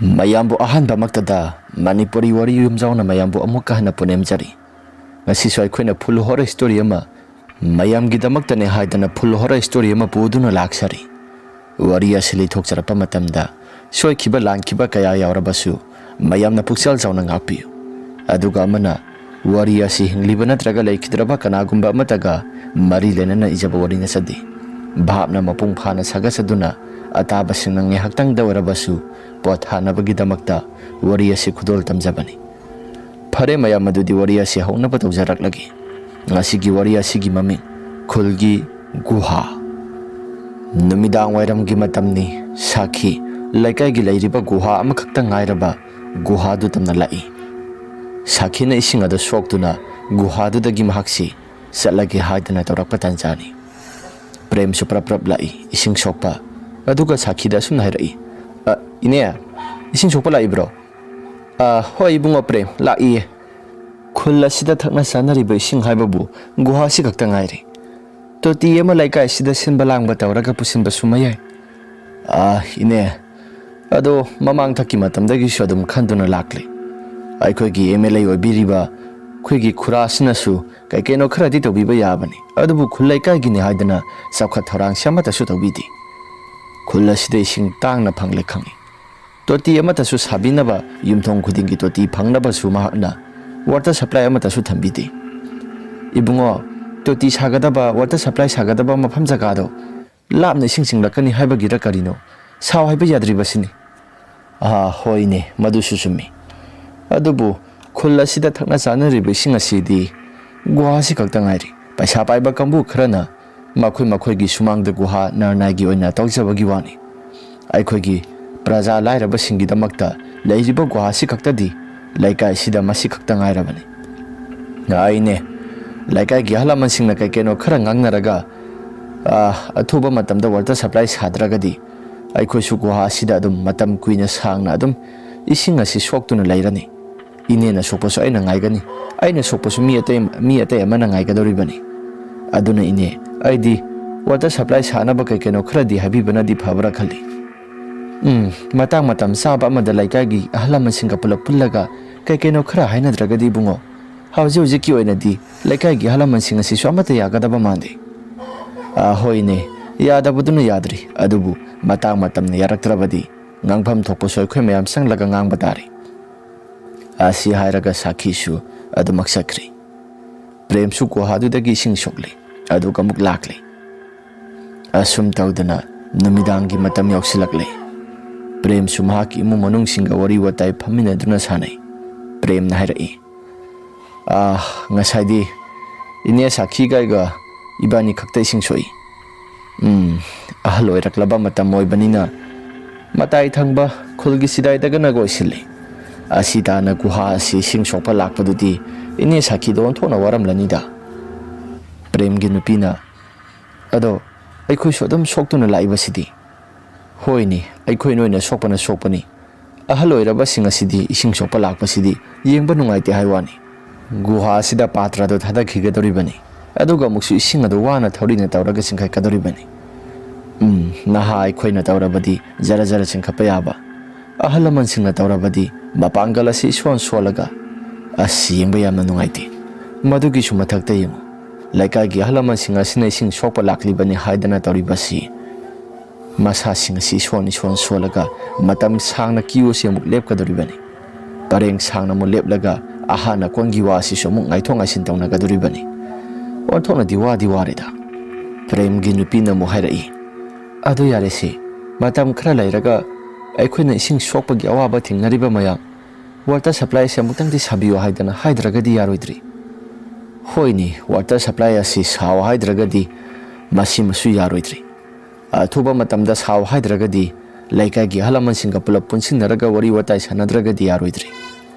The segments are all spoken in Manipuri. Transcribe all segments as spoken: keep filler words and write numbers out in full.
ꯃꯌꯥꯝꯕꯨ ꯑꯍꯥꯟꯕꯃꯛꯇꯗ ꯃꯅꯤꯄꯨꯔꯤ ꯋꯥꯔꯤ ꯌꯨꯝꯖꯥꯎꯅ ꯃꯌꯥꯝꯕꯨ ꯑꯃꯨꯛꯀ ꯍꯟꯅ ꯄꯨꯅꯦꯝꯖꯔꯤ꯫ ꯉꯁꯤꯁꯨ ꯑꯩꯈꯣꯏꯅ full horror story ꯑꯃ, ꯃꯌꯥꯝꯒꯤꯗꯃꯛꯇꯅꯦ ꯍꯥꯏꯗꯅ full horror story ꯑꯃ ꯄꯨꯗꯨꯅ ꯂꯥꯛꯆꯔꯤ꯫ ꯋꯥꯔꯤ ꯑꯁꯤ ꯂꯤꯊꯣꯛꯆꯔꯛꯄ ꯃꯇꯝꯗ ꯁꯣꯏꯈꯤꯕ ꯂꯥꯟꯈꯤꯕ ꯀꯌꯥ ꯌꯥꯎꯔꯕꯁꯨ ꯃꯌꯥꯝꯅ ꯄꯨꯛꯆꯦꯜ ꯆꯥꯎꯅ ꯉꯥꯛꯄꯤꯌꯨ꯫ ꯑꯗꯨꯒ ꯑꯃꯅ, ꯋꯥꯔꯤ ꯑꯁꯤ ꯍꯤꯡꯂꯤꯕ ꯅꯠꯇ꯭ꯔꯒ ꯂꯩꯈꯤꯗ꯭ꯔꯕ ꯀꯅꯥꯒꯨꯝꯕ ꯑꯃꯠꯇꯒ ꯃꯔꯤ ꯂꯩꯅꯅ ꯏꯖꯕ ꯋꯥꯔꯤ ꯅꯠꯆꯗꯦ꯫ ꯚꯥꯞꯅ ꯃꯄꯨꯡ ꯐꯥꯅ ꯁꯥꯒꯠꯆꯗꯨꯅ ꯑꯇꯥꯕꯁꯤꯡꯅ ꯉꯥꯏꯍꯥꯛꯇꯪꯗ ꯑꯣꯏꯔꯕꯁꯨ ꯄꯣꯊꯥꯅꯕꯒꯤꯗꯃꯛꯇ ꯋꯥꯔꯤ ꯑꯁꯤ ꯈꯨꯗꯣꯜ ꯇꯝꯖꯕꯅꯤ꯫ ꯐꯔꯦ ꯃꯌꯥꯝ, ꯑꯗꯨꯗꯤ ꯋꯥꯔꯤ ꯑꯁꯤ ꯍꯧꯅꯕ ꯇꯧꯖꯔꯛꯂꯒꯦ꯫ ꯉꯁꯤꯒꯤ ꯋꯥꯔꯤ ꯑꯁꯤꯒꯤ ꯃꯃꯤꯡ ꯈꯨꯜꯒꯤ ꯒꯨꯍꯥ꯫ ꯅꯨꯃꯤꯗꯥꯡ ꯋꯥꯏꯔꯝꯒꯤ ꯃꯇꯝꯅꯤ꯫ ꯁꯥꯈꯤ ꯂꯩꯀꯥꯏꯒꯤ ꯂꯩꯔꯤꯕ ꯒꯨꯍꯥ ꯑꯃꯈꯛꯇ ꯉꯥꯏꯔꯕ ꯒꯨꯍꯥꯗꯨ ꯇꯝꯅ ꯂꯥꯛꯏ꯫ ꯁꯥꯈꯤꯅ ꯏꯁꯤꯡ ꯑꯗꯨ ꯁꯣꯛꯇꯨꯅ ꯒꯨꯍꯥꯗꯨꯗꯒꯤ ꯃꯍꯥꯛꯁꯤ ꯆꯠꯂꯒꯦ ꯍꯥꯏꯗꯅ ꯇꯧꯔꯛꯄ ꯇꯥꯟꯖꯥꯅꯤ꯫ ꯄ꯭ꯔꯦꯝꯁꯨ ꯄ꯭ꯔꯞ ꯄ꯭ꯔꯞ ꯂꯥꯛꯏ, ꯏꯁꯤꯡ ꯁꯣꯛꯄ꯫ ꯑꯗꯨꯒ ꯁꯥꯈꯤꯗ ꯑꯁꯨꯝꯅ ꯍꯥꯏꯔꯛꯏ, "ꯑ, ꯏꯅꯦ, ꯏꯁꯤꯡ ꯁꯣꯛꯄ ꯂꯥꯛꯏꯕ꯭ꯔꯣ?" "ꯑ, ꯍꯣꯏ ꯏꯕꯨꯡꯉꯣ ꯄ꯭ꯔꯦꯝ, ꯂꯥꯛꯏꯌꯦ꯫ ꯈꯨꯜ ꯑꯁꯤꯗ ꯊꯛꯅ ꯆꯥꯅꯔꯤꯕ ꯏꯁꯤꯡ ꯍꯥꯏꯕꯕꯨ ꯒꯨꯍꯥꯁꯤ ꯈꯛꯇ ꯉꯥꯏꯔꯦ꯫ ꯇꯣꯇꯤ ꯑꯃ ꯂꯩꯀꯥꯏ ꯑꯁꯤꯗ ꯁꯤꯟꯕ ꯂꯥꯡꯕ ꯇꯧꯔꯒ ꯄꯨꯁꯤꯟꯕꯁꯨ ꯃꯌꯥꯏ꯫" "ꯑ, ꯏꯅꯦ, ꯑꯗꯣ ꯃꯃꯥꯡ ꯊꯛꯀꯤ ꯃꯇꯝꯗꯒꯤꯁꯨ ꯑꯗꯨꯝ ꯈꯟꯗꯨꯅ ꯂꯥꯛꯂꯤ꯫ ꯑꯩꯈꯣꯏꯒꯤ ꯑꯦꯝ ꯑꯦꯜ ꯑꯦ ꯑꯣꯏꯕꯤꯔꯤꯕ ꯑꯩꯈꯣꯏꯒꯤ ꯈꯨꯔꯥꯁꯤꯅꯁꯨ ꯀꯩ ꯀꯩꯅꯣ ꯈꯔꯗꯤ ꯇꯧꯕꯤꯕ ꯌꯥꯕꯅꯤ, ꯑꯗꯨꯕꯨ ꯈꯨꯜ ꯂꯩꯀꯥꯏꯒꯤꯅꯤ ꯍꯥꯏꯗꯅ ꯆꯥꯎꯈꯠ ꯊꯧꯔꯥꯡꯁꯤ ꯑꯃꯠꯇꯁꯨ ꯇꯧꯕꯤꯗꯦ꯫ ꯈꯨꯜ ꯑꯁꯤꯗ ꯏꯁꯤꯡ ꯇꯥꯡꯅ ꯐꯪꯂꯦ ꯈꯪꯏ꯫ ꯇꯣꯇꯤ ꯑꯃꯠꯇꯁꯨ ꯁꯥꯕꯤꯅꯕ, ꯌꯨꯝꯊꯣꯡ ꯈꯨꯗꯤꯡꯒꯤ ꯇꯣꯇꯤ ꯐꯪꯅꯕꯁꯨ ꯃꯍꯥꯛꯅ ꯋꯥꯇꯔ ꯁꯄ꯭ꯂꯥꯏ ꯑꯃꯠꯇꯁꯨ ꯊꯝꯕꯤꯗꯦ꯫ ꯏꯕꯨꯡꯉꯣ, ꯇꯣꯇꯤ ꯁꯥꯒꯗꯕ, ꯋꯥꯇꯔ ꯁꯄ꯭ꯂꯥꯏ ꯁꯥꯒꯗꯕ ꯃꯐꯝ ꯖꯒꯥꯗꯣ ꯂꯥꯞꯅ ꯏꯁꯤꯡ ꯆꯤꯡꯂꯛꯀꯅꯤ ꯍꯥꯏꯕꯒꯤꯔ ꯀꯔꯤꯅꯣ, ꯁꯥꯎ ꯍꯥꯏꯕ ꯌꯥꯗ꯭ꯔꯤꯕꯁꯤꯅꯤ꯫" "ꯑꯥ, ꯍꯣꯏꯅꯦ, ꯃꯗꯨꯁꯨ ꯆꯨꯝꯃꯤ꯫ ꯑꯗꯨꯕꯨ ꯈꯨꯜ ꯑꯁꯤꯗ ꯊꯛꯅ ꯆꯥꯅꯔꯤꯕ ꯏꯁꯤꯡ ꯑꯁꯤꯗꯤ ꯒꯨꯍꯥꯁꯤ ꯈꯛꯇ ꯉꯥꯏꯔꯤ꯫ ꯄꯩꯁꯥ ꯄꯥꯏꯕ ꯀꯥꯡꯕꯨ ꯈꯔꯅ ꯃꯈꯣꯏ ꯃꯈꯣꯏꯒꯤ ꯁꯨꯃꯥꯡꯗ ꯒꯨꯍꯥ ꯅꯔꯅꯥꯏꯒꯤ ꯑꯣꯏꯅ ꯇꯧꯖꯕꯒꯤ ꯋꯥꯅꯤ꯫ ꯑꯩꯈꯣꯏꯒꯤ ꯄ꯭ꯔꯖꯥ ꯂꯥꯏꯔꯕꯁꯤꯡꯒꯤꯗꯃꯛꯇ ꯂꯩꯔꯤꯕ ꯒꯨꯍꯥꯁꯤ ꯈꯛꯇꯗꯤ ꯂꯩꯀꯥꯏꯁꯤꯗ ꯃꯁꯤ ꯈꯛꯇ ꯉꯥꯏꯔꯕꯅꯤ꯫" "ꯑꯩꯅꯦ, ꯂꯩꯀꯥꯏꯒꯤ ꯑꯍꯜ ꯂꯃꯟꯁꯤꯡꯅ ꯀꯩ ꯀꯩꯅꯣ ꯈꯔ ꯉꯥꯡꯅꯔꯒ, ꯑꯥ, ꯑꯊꯨꯕ ꯃꯇꯝꯗ ꯋꯥꯇꯔ ꯁꯄ꯭ꯂꯥꯏ ꯁꯥꯗ꯭ꯔꯒꯗꯤ ꯑꯩꯈꯣꯏꯁꯨ ꯒꯨꯍꯥ ꯑꯁꯤꯗ ꯑꯗꯨꯝ ꯃꯇꯝ ꯀꯨꯏꯅ ꯁꯥꯡꯅ ꯑꯗꯨꯝ ꯏꯁꯤꯡ ꯑꯁꯤ ꯁꯣꯛꯇꯨꯅ ꯂꯩꯔꯅꯤ꯫ ꯏꯅꯦꯅ ꯁꯣꯛꯄꯁꯨ ꯑꯩꯅ ꯉꯥꯏꯒꯅꯤ, ꯑꯩꯅ ꯁꯣꯛꯄꯁꯨ ꯃꯤ ꯑꯇꯩ, ꯃꯤ ꯑꯇꯩ ꯑꯃꯅ ꯉꯥꯏꯒꯗꯧꯔꯤꯕꯅꯤ꯫ ꯑꯗꯨꯅ ꯏꯅꯦ, ꯑꯩꯗꯤ ꯋꯥꯇꯔ ꯁꯄ꯭ꯂꯥꯏ ꯁꯥꯅꯕ ꯀꯩ ꯀꯩꯅꯣ ꯈꯔꯗꯤ ꯍꯥꯏꯕꯤꯕꯅꯗꯤ ꯐꯕ꯭ꯔꯥ ꯈꯜꯂꯤ꯫" ꯎꯝ, ꯃꯇꯥꯡ ꯃꯇꯝ ꯆꯥꯕ ꯑꯃꯗ ꯂꯩꯀꯥꯏꯒꯤ ꯑꯍꯜ ꯂꯃꯟꯁꯤꯡꯒ ꯄꯨꯂꯞ ꯄꯨꯜꯂꯒ ꯀꯩ ꯀꯩꯅꯣ ꯈꯔ ꯍꯥꯏꯅꯗ꯭ꯔꯒꯗꯤ, ꯏꯕꯨꯡꯉꯣ, ꯍꯧꯖꯤꯛ ꯍꯧꯖꯤꯛꯀꯤ ꯑꯣꯏꯅꯗꯤ ꯂꯩꯀꯥꯏꯒꯤ ꯑꯍꯜ ꯂꯃꯟꯁꯤꯡ ꯑꯁꯤꯁꯨ ꯑꯃꯠꯇ ꯌꯥꯒꯗꯕ ꯃꯥꯟꯗꯦ꯫ "ꯑꯥ, ꯍꯣꯏꯅꯦ, ꯌꯥꯗꯕꯗꯨꯅ ꯌꯥꯗ꯭ꯔꯤ, ꯑꯗꯨꯕꯨ ꯃꯇꯥꯡ ꯃꯇꯝꯅ ꯌꯥꯔꯛꯇ꯭ꯔꯕꯗꯤ ꯉꯥꯡꯐꯝ ꯊꯣꯛꯄꯁꯨ ꯑꯩꯈꯣꯏ ꯃꯌꯥꯝ ꯆꯪꯂꯒ ꯉꯥꯡꯕ ꯇꯥꯔꯦ"꯫ ꯑꯁꯤ ꯍꯥꯏꯔꯒ ꯁꯥꯈꯤꯁꯨ ꯑꯗꯨꯃꯛ ꯆꯠꯈ꯭ꯔꯦ꯫ ꯄ꯭ꯔꯦꯝꯁꯨ ꯒꯨꯍꯥꯗꯨꯗꯒꯤ ꯏꯁꯤꯡ ꯁꯣꯛꯂꯦ, ꯑꯗꯨꯒ ꯑꯃꯨꯛ ꯂꯥꯛꯂꯦ꯫ ꯑꯁꯨꯝ ꯇꯧꯗꯅ ꯅꯨꯃꯤꯗꯥꯡꯒꯤ ꯃꯇꯝ ꯌꯧꯁꯤꯜꯂꯛꯂꯦ꯫ ꯄ꯭ꯔꯦꯝꯁꯨ ꯃꯍꯥꯛꯀꯤ ꯏꯃꯨꯡ ꯃꯅꯨꯡꯁꯤꯡꯒ ꯋꯥꯔꯤ ꯋꯥꯇꯥꯏ ꯐꯝꯃꯤꯟꯅꯗꯨꯅ ꯁꯥꯟꯅꯩ꯫ ꯄ꯭ꯔꯦꯝꯅ ꯍꯥꯏꯔꯛꯏ, "ꯑꯥ, ꯉꯁꯥꯏꯗꯤ ꯏꯅꯦ ꯁꯥꯈꯤꯒ ꯑꯩꯒ ꯏꯕꯥꯅꯤ ꯈꯛꯇ ꯏꯁꯤꯡ ꯁꯣꯛꯏ꯫ ꯎꯝ, ꯑꯍꯜ ꯑꯣꯏꯔꯛꯂꯕ ꯃꯇꯝ ꯑꯣꯏꯕꯅꯤꯅ ꯃꯇꯥꯏ ꯊꯪꯕ ꯈꯨꯜꯒꯤ ꯁꯤꯗꯥꯏꯗꯒꯅ ꯑꯣꯏꯁꯤꯜꯂꯤ꯫ ꯑꯁꯤ ꯇꯥꯅ ꯒꯨꯍꯥ ꯑꯁꯤ ꯏꯁꯤꯡ ꯁꯣꯛꯄ ꯂꯥꯛꯄꯗꯨꯗꯤ ꯏꯅꯦ ꯁꯥꯈꯤꯗꯣ ꯑꯣꯟꯊꯣꯛꯅ ꯋꯥꯔꯝꯂꯅꯤꯗ"꯫ ꯄ꯭ꯔꯦꯝꯒꯤ ꯅꯨꯄꯤꯅ, "ꯑꯗꯣ ꯑꯩꯈꯣꯏꯁꯨ ꯑꯗꯨꯝ ꯁꯣꯛꯇꯨꯅ ꯂꯥꯛꯏꯕꯁꯤꯗꯤ"꯫ "ꯍꯣꯏꯅꯦ, ꯑꯩꯈꯣꯏ ꯅꯣꯏꯅ ꯁꯣꯛꯄꯅ ꯁꯣꯛꯄꯅꯤ꯫ ꯑꯍꯜ ꯑꯣꯏꯔꯕꯁꯤꯡ ꯑꯁꯤꯗꯤ ꯏꯁꯤꯡ ꯁꯣꯛꯄ ꯂꯥꯛꯄꯁꯤꯗꯤ ꯌꯦꯡꯕ ꯅꯨꯡꯉꯥꯏꯇꯦ ꯍꯥꯏ ꯋꯥꯅꯤ꯫ ꯒꯨꯍꯥ ꯑꯁꯤꯗ ꯄꯥꯇ꯭ꯔꯗꯨ ꯊꯥꯗꯈꯤꯒꯗꯧꯔꯤꯕꯅꯤ, ꯑꯗꯨꯒ ꯑꯃꯨꯛꯁꯨ ꯏꯁꯤꯡ ꯑꯗꯨ ꯋꯥꯅ ꯊꯧꯔꯤꯅ ꯇꯧꯔꯒ ꯆꯤꯡꯈꯠꯀꯗꯧꯔꯤꯕꯅꯤ꯫ ꯎꯝ, ꯅꯍꯥ ꯑꯩꯈꯣꯏꯅ ꯇꯧꯔꯕꯗꯤ ꯖꯔ ꯖꯔ ꯆꯤꯡꯈꯠꯄ ꯌꯥꯕ, ꯑꯍꯜ ꯂꯃꯟꯁꯤꯡꯅ ꯇꯧꯔꯕꯗꯤ ꯃꯄꯥꯡꯒꯜ ꯑꯁꯤ ꯏꯁꯣꯟ ꯁꯣꯜꯂꯒ, ꯑꯁ, ꯌꯦꯡꯕ ꯌꯥꯝꯅ ꯅꯨꯡꯉꯥꯏꯇꯦ꯫ ꯃꯗꯨꯒꯤꯁꯨ ꯃꯊꯛꯇ ꯌꯦꯡꯉꯨ, ꯂꯩꯀꯥꯏꯒꯤ ꯑꯍꯜ ꯂꯃꯟꯁꯤꯡ ꯑꯁꯤꯅ ꯏꯁꯤꯡ ꯁꯣꯛꯄ ꯂꯥꯛꯂꯤꯕꯅꯤ ꯍꯥꯏꯗꯅ ꯇꯧꯔꯤꯕꯁꯤ꯫ ꯃꯁꯥꯁꯤꯡ ꯑꯁꯤ ꯏꯁꯣꯟ ꯏꯁꯣꯟ ꯁꯣꯜꯂꯒ ꯃꯇꯝ ꯁꯥꯡꯅ ꯀ꯭ꯌꯨ ꯑꯁꯤ ꯑꯃꯨꯛ ꯂꯦꯞꯀꯗꯧꯔꯤꯕꯅꯤ꯫ ꯄꯔꯦꯡ ꯁꯥꯡꯅ ꯑꯃꯨꯛ ꯂꯦꯞꯂꯒ ꯑꯍꯥꯟ ꯑꯀꯣꯟꯒꯤ ꯋꯥ ꯑꯁꯤꯁꯨ ꯑꯃꯨꯛ ꯉꯥꯏꯊꯣꯛ ꯉꯥꯏꯁꯤꯟ ꯇꯧꯅꯒꯗꯧꯔꯤꯕꯅꯤ꯫ ꯑꯣꯟꯊꯣꯛꯅꯗꯤ ꯋꯥꯗꯤ ꯋꯥꯔꯦꯗ"꯫ ꯄ꯭ꯔꯦꯝꯒꯤ ꯅꯨꯄꯤꯅ ꯑꯃꯨꯛ ꯍꯥꯏꯔꯛꯏ, "ꯑꯗꯨ ꯌꯥꯔꯦꯁꯦ, ꯃꯇꯝ ꯈꯔ ꯂꯩꯔꯒ ꯑꯩꯈꯣꯏꯅ ꯏꯁꯤꯡ ꯁꯣꯛꯄꯒꯤ ꯑꯋꯥꯕ ꯊꯦꯡꯅꯔꯤꯕ ꯃꯌꯥꯝ, ꯋꯥꯇꯔ ꯁꯄ꯭ꯂꯥꯏ ꯑꯁꯤ ꯑꯃꯨꯛꯇꯪꯗꯤ ꯁꯥꯕꯤꯌꯨ ꯍꯥꯏꯗꯅ ꯍꯥꯏꯗ꯭ꯔꯒꯗꯤ ꯌꯥꯔꯣꯏꯗ꯭ꯔꯤ"꯫ "ꯍꯣꯏꯅꯦ, ꯋꯥꯇꯔ ꯁꯄ꯭ꯂꯥꯏ ꯑꯁꯤ ꯁꯥꯎ ꯍꯥꯏꯗ꯭ꯔꯒꯗꯤ ꯃꯁꯤꯃꯁꯨ ꯌꯥꯔꯣꯏꯗ꯭ꯔꯤ꯫ ꯑꯊꯨꯕ ꯃꯇꯝꯗ ꯁꯥꯎ ꯍꯥꯏꯗ꯭ꯔꯒꯗꯤ ꯂꯩꯀꯥꯏꯒꯤ ꯑꯍꯜ ꯂꯃꯟꯁꯤꯡꯒ ꯄꯨꯂꯞ ꯄꯨꯟꯁꯤꯟꯅꯔꯒ ꯋꯥꯔꯤ ꯋꯥꯇꯥꯏ ꯁꯥꯟꯅꯗ꯭ꯔꯒꯗꯤ ꯌꯥꯔꯣꯏꯗ꯭ꯔꯤ"꯫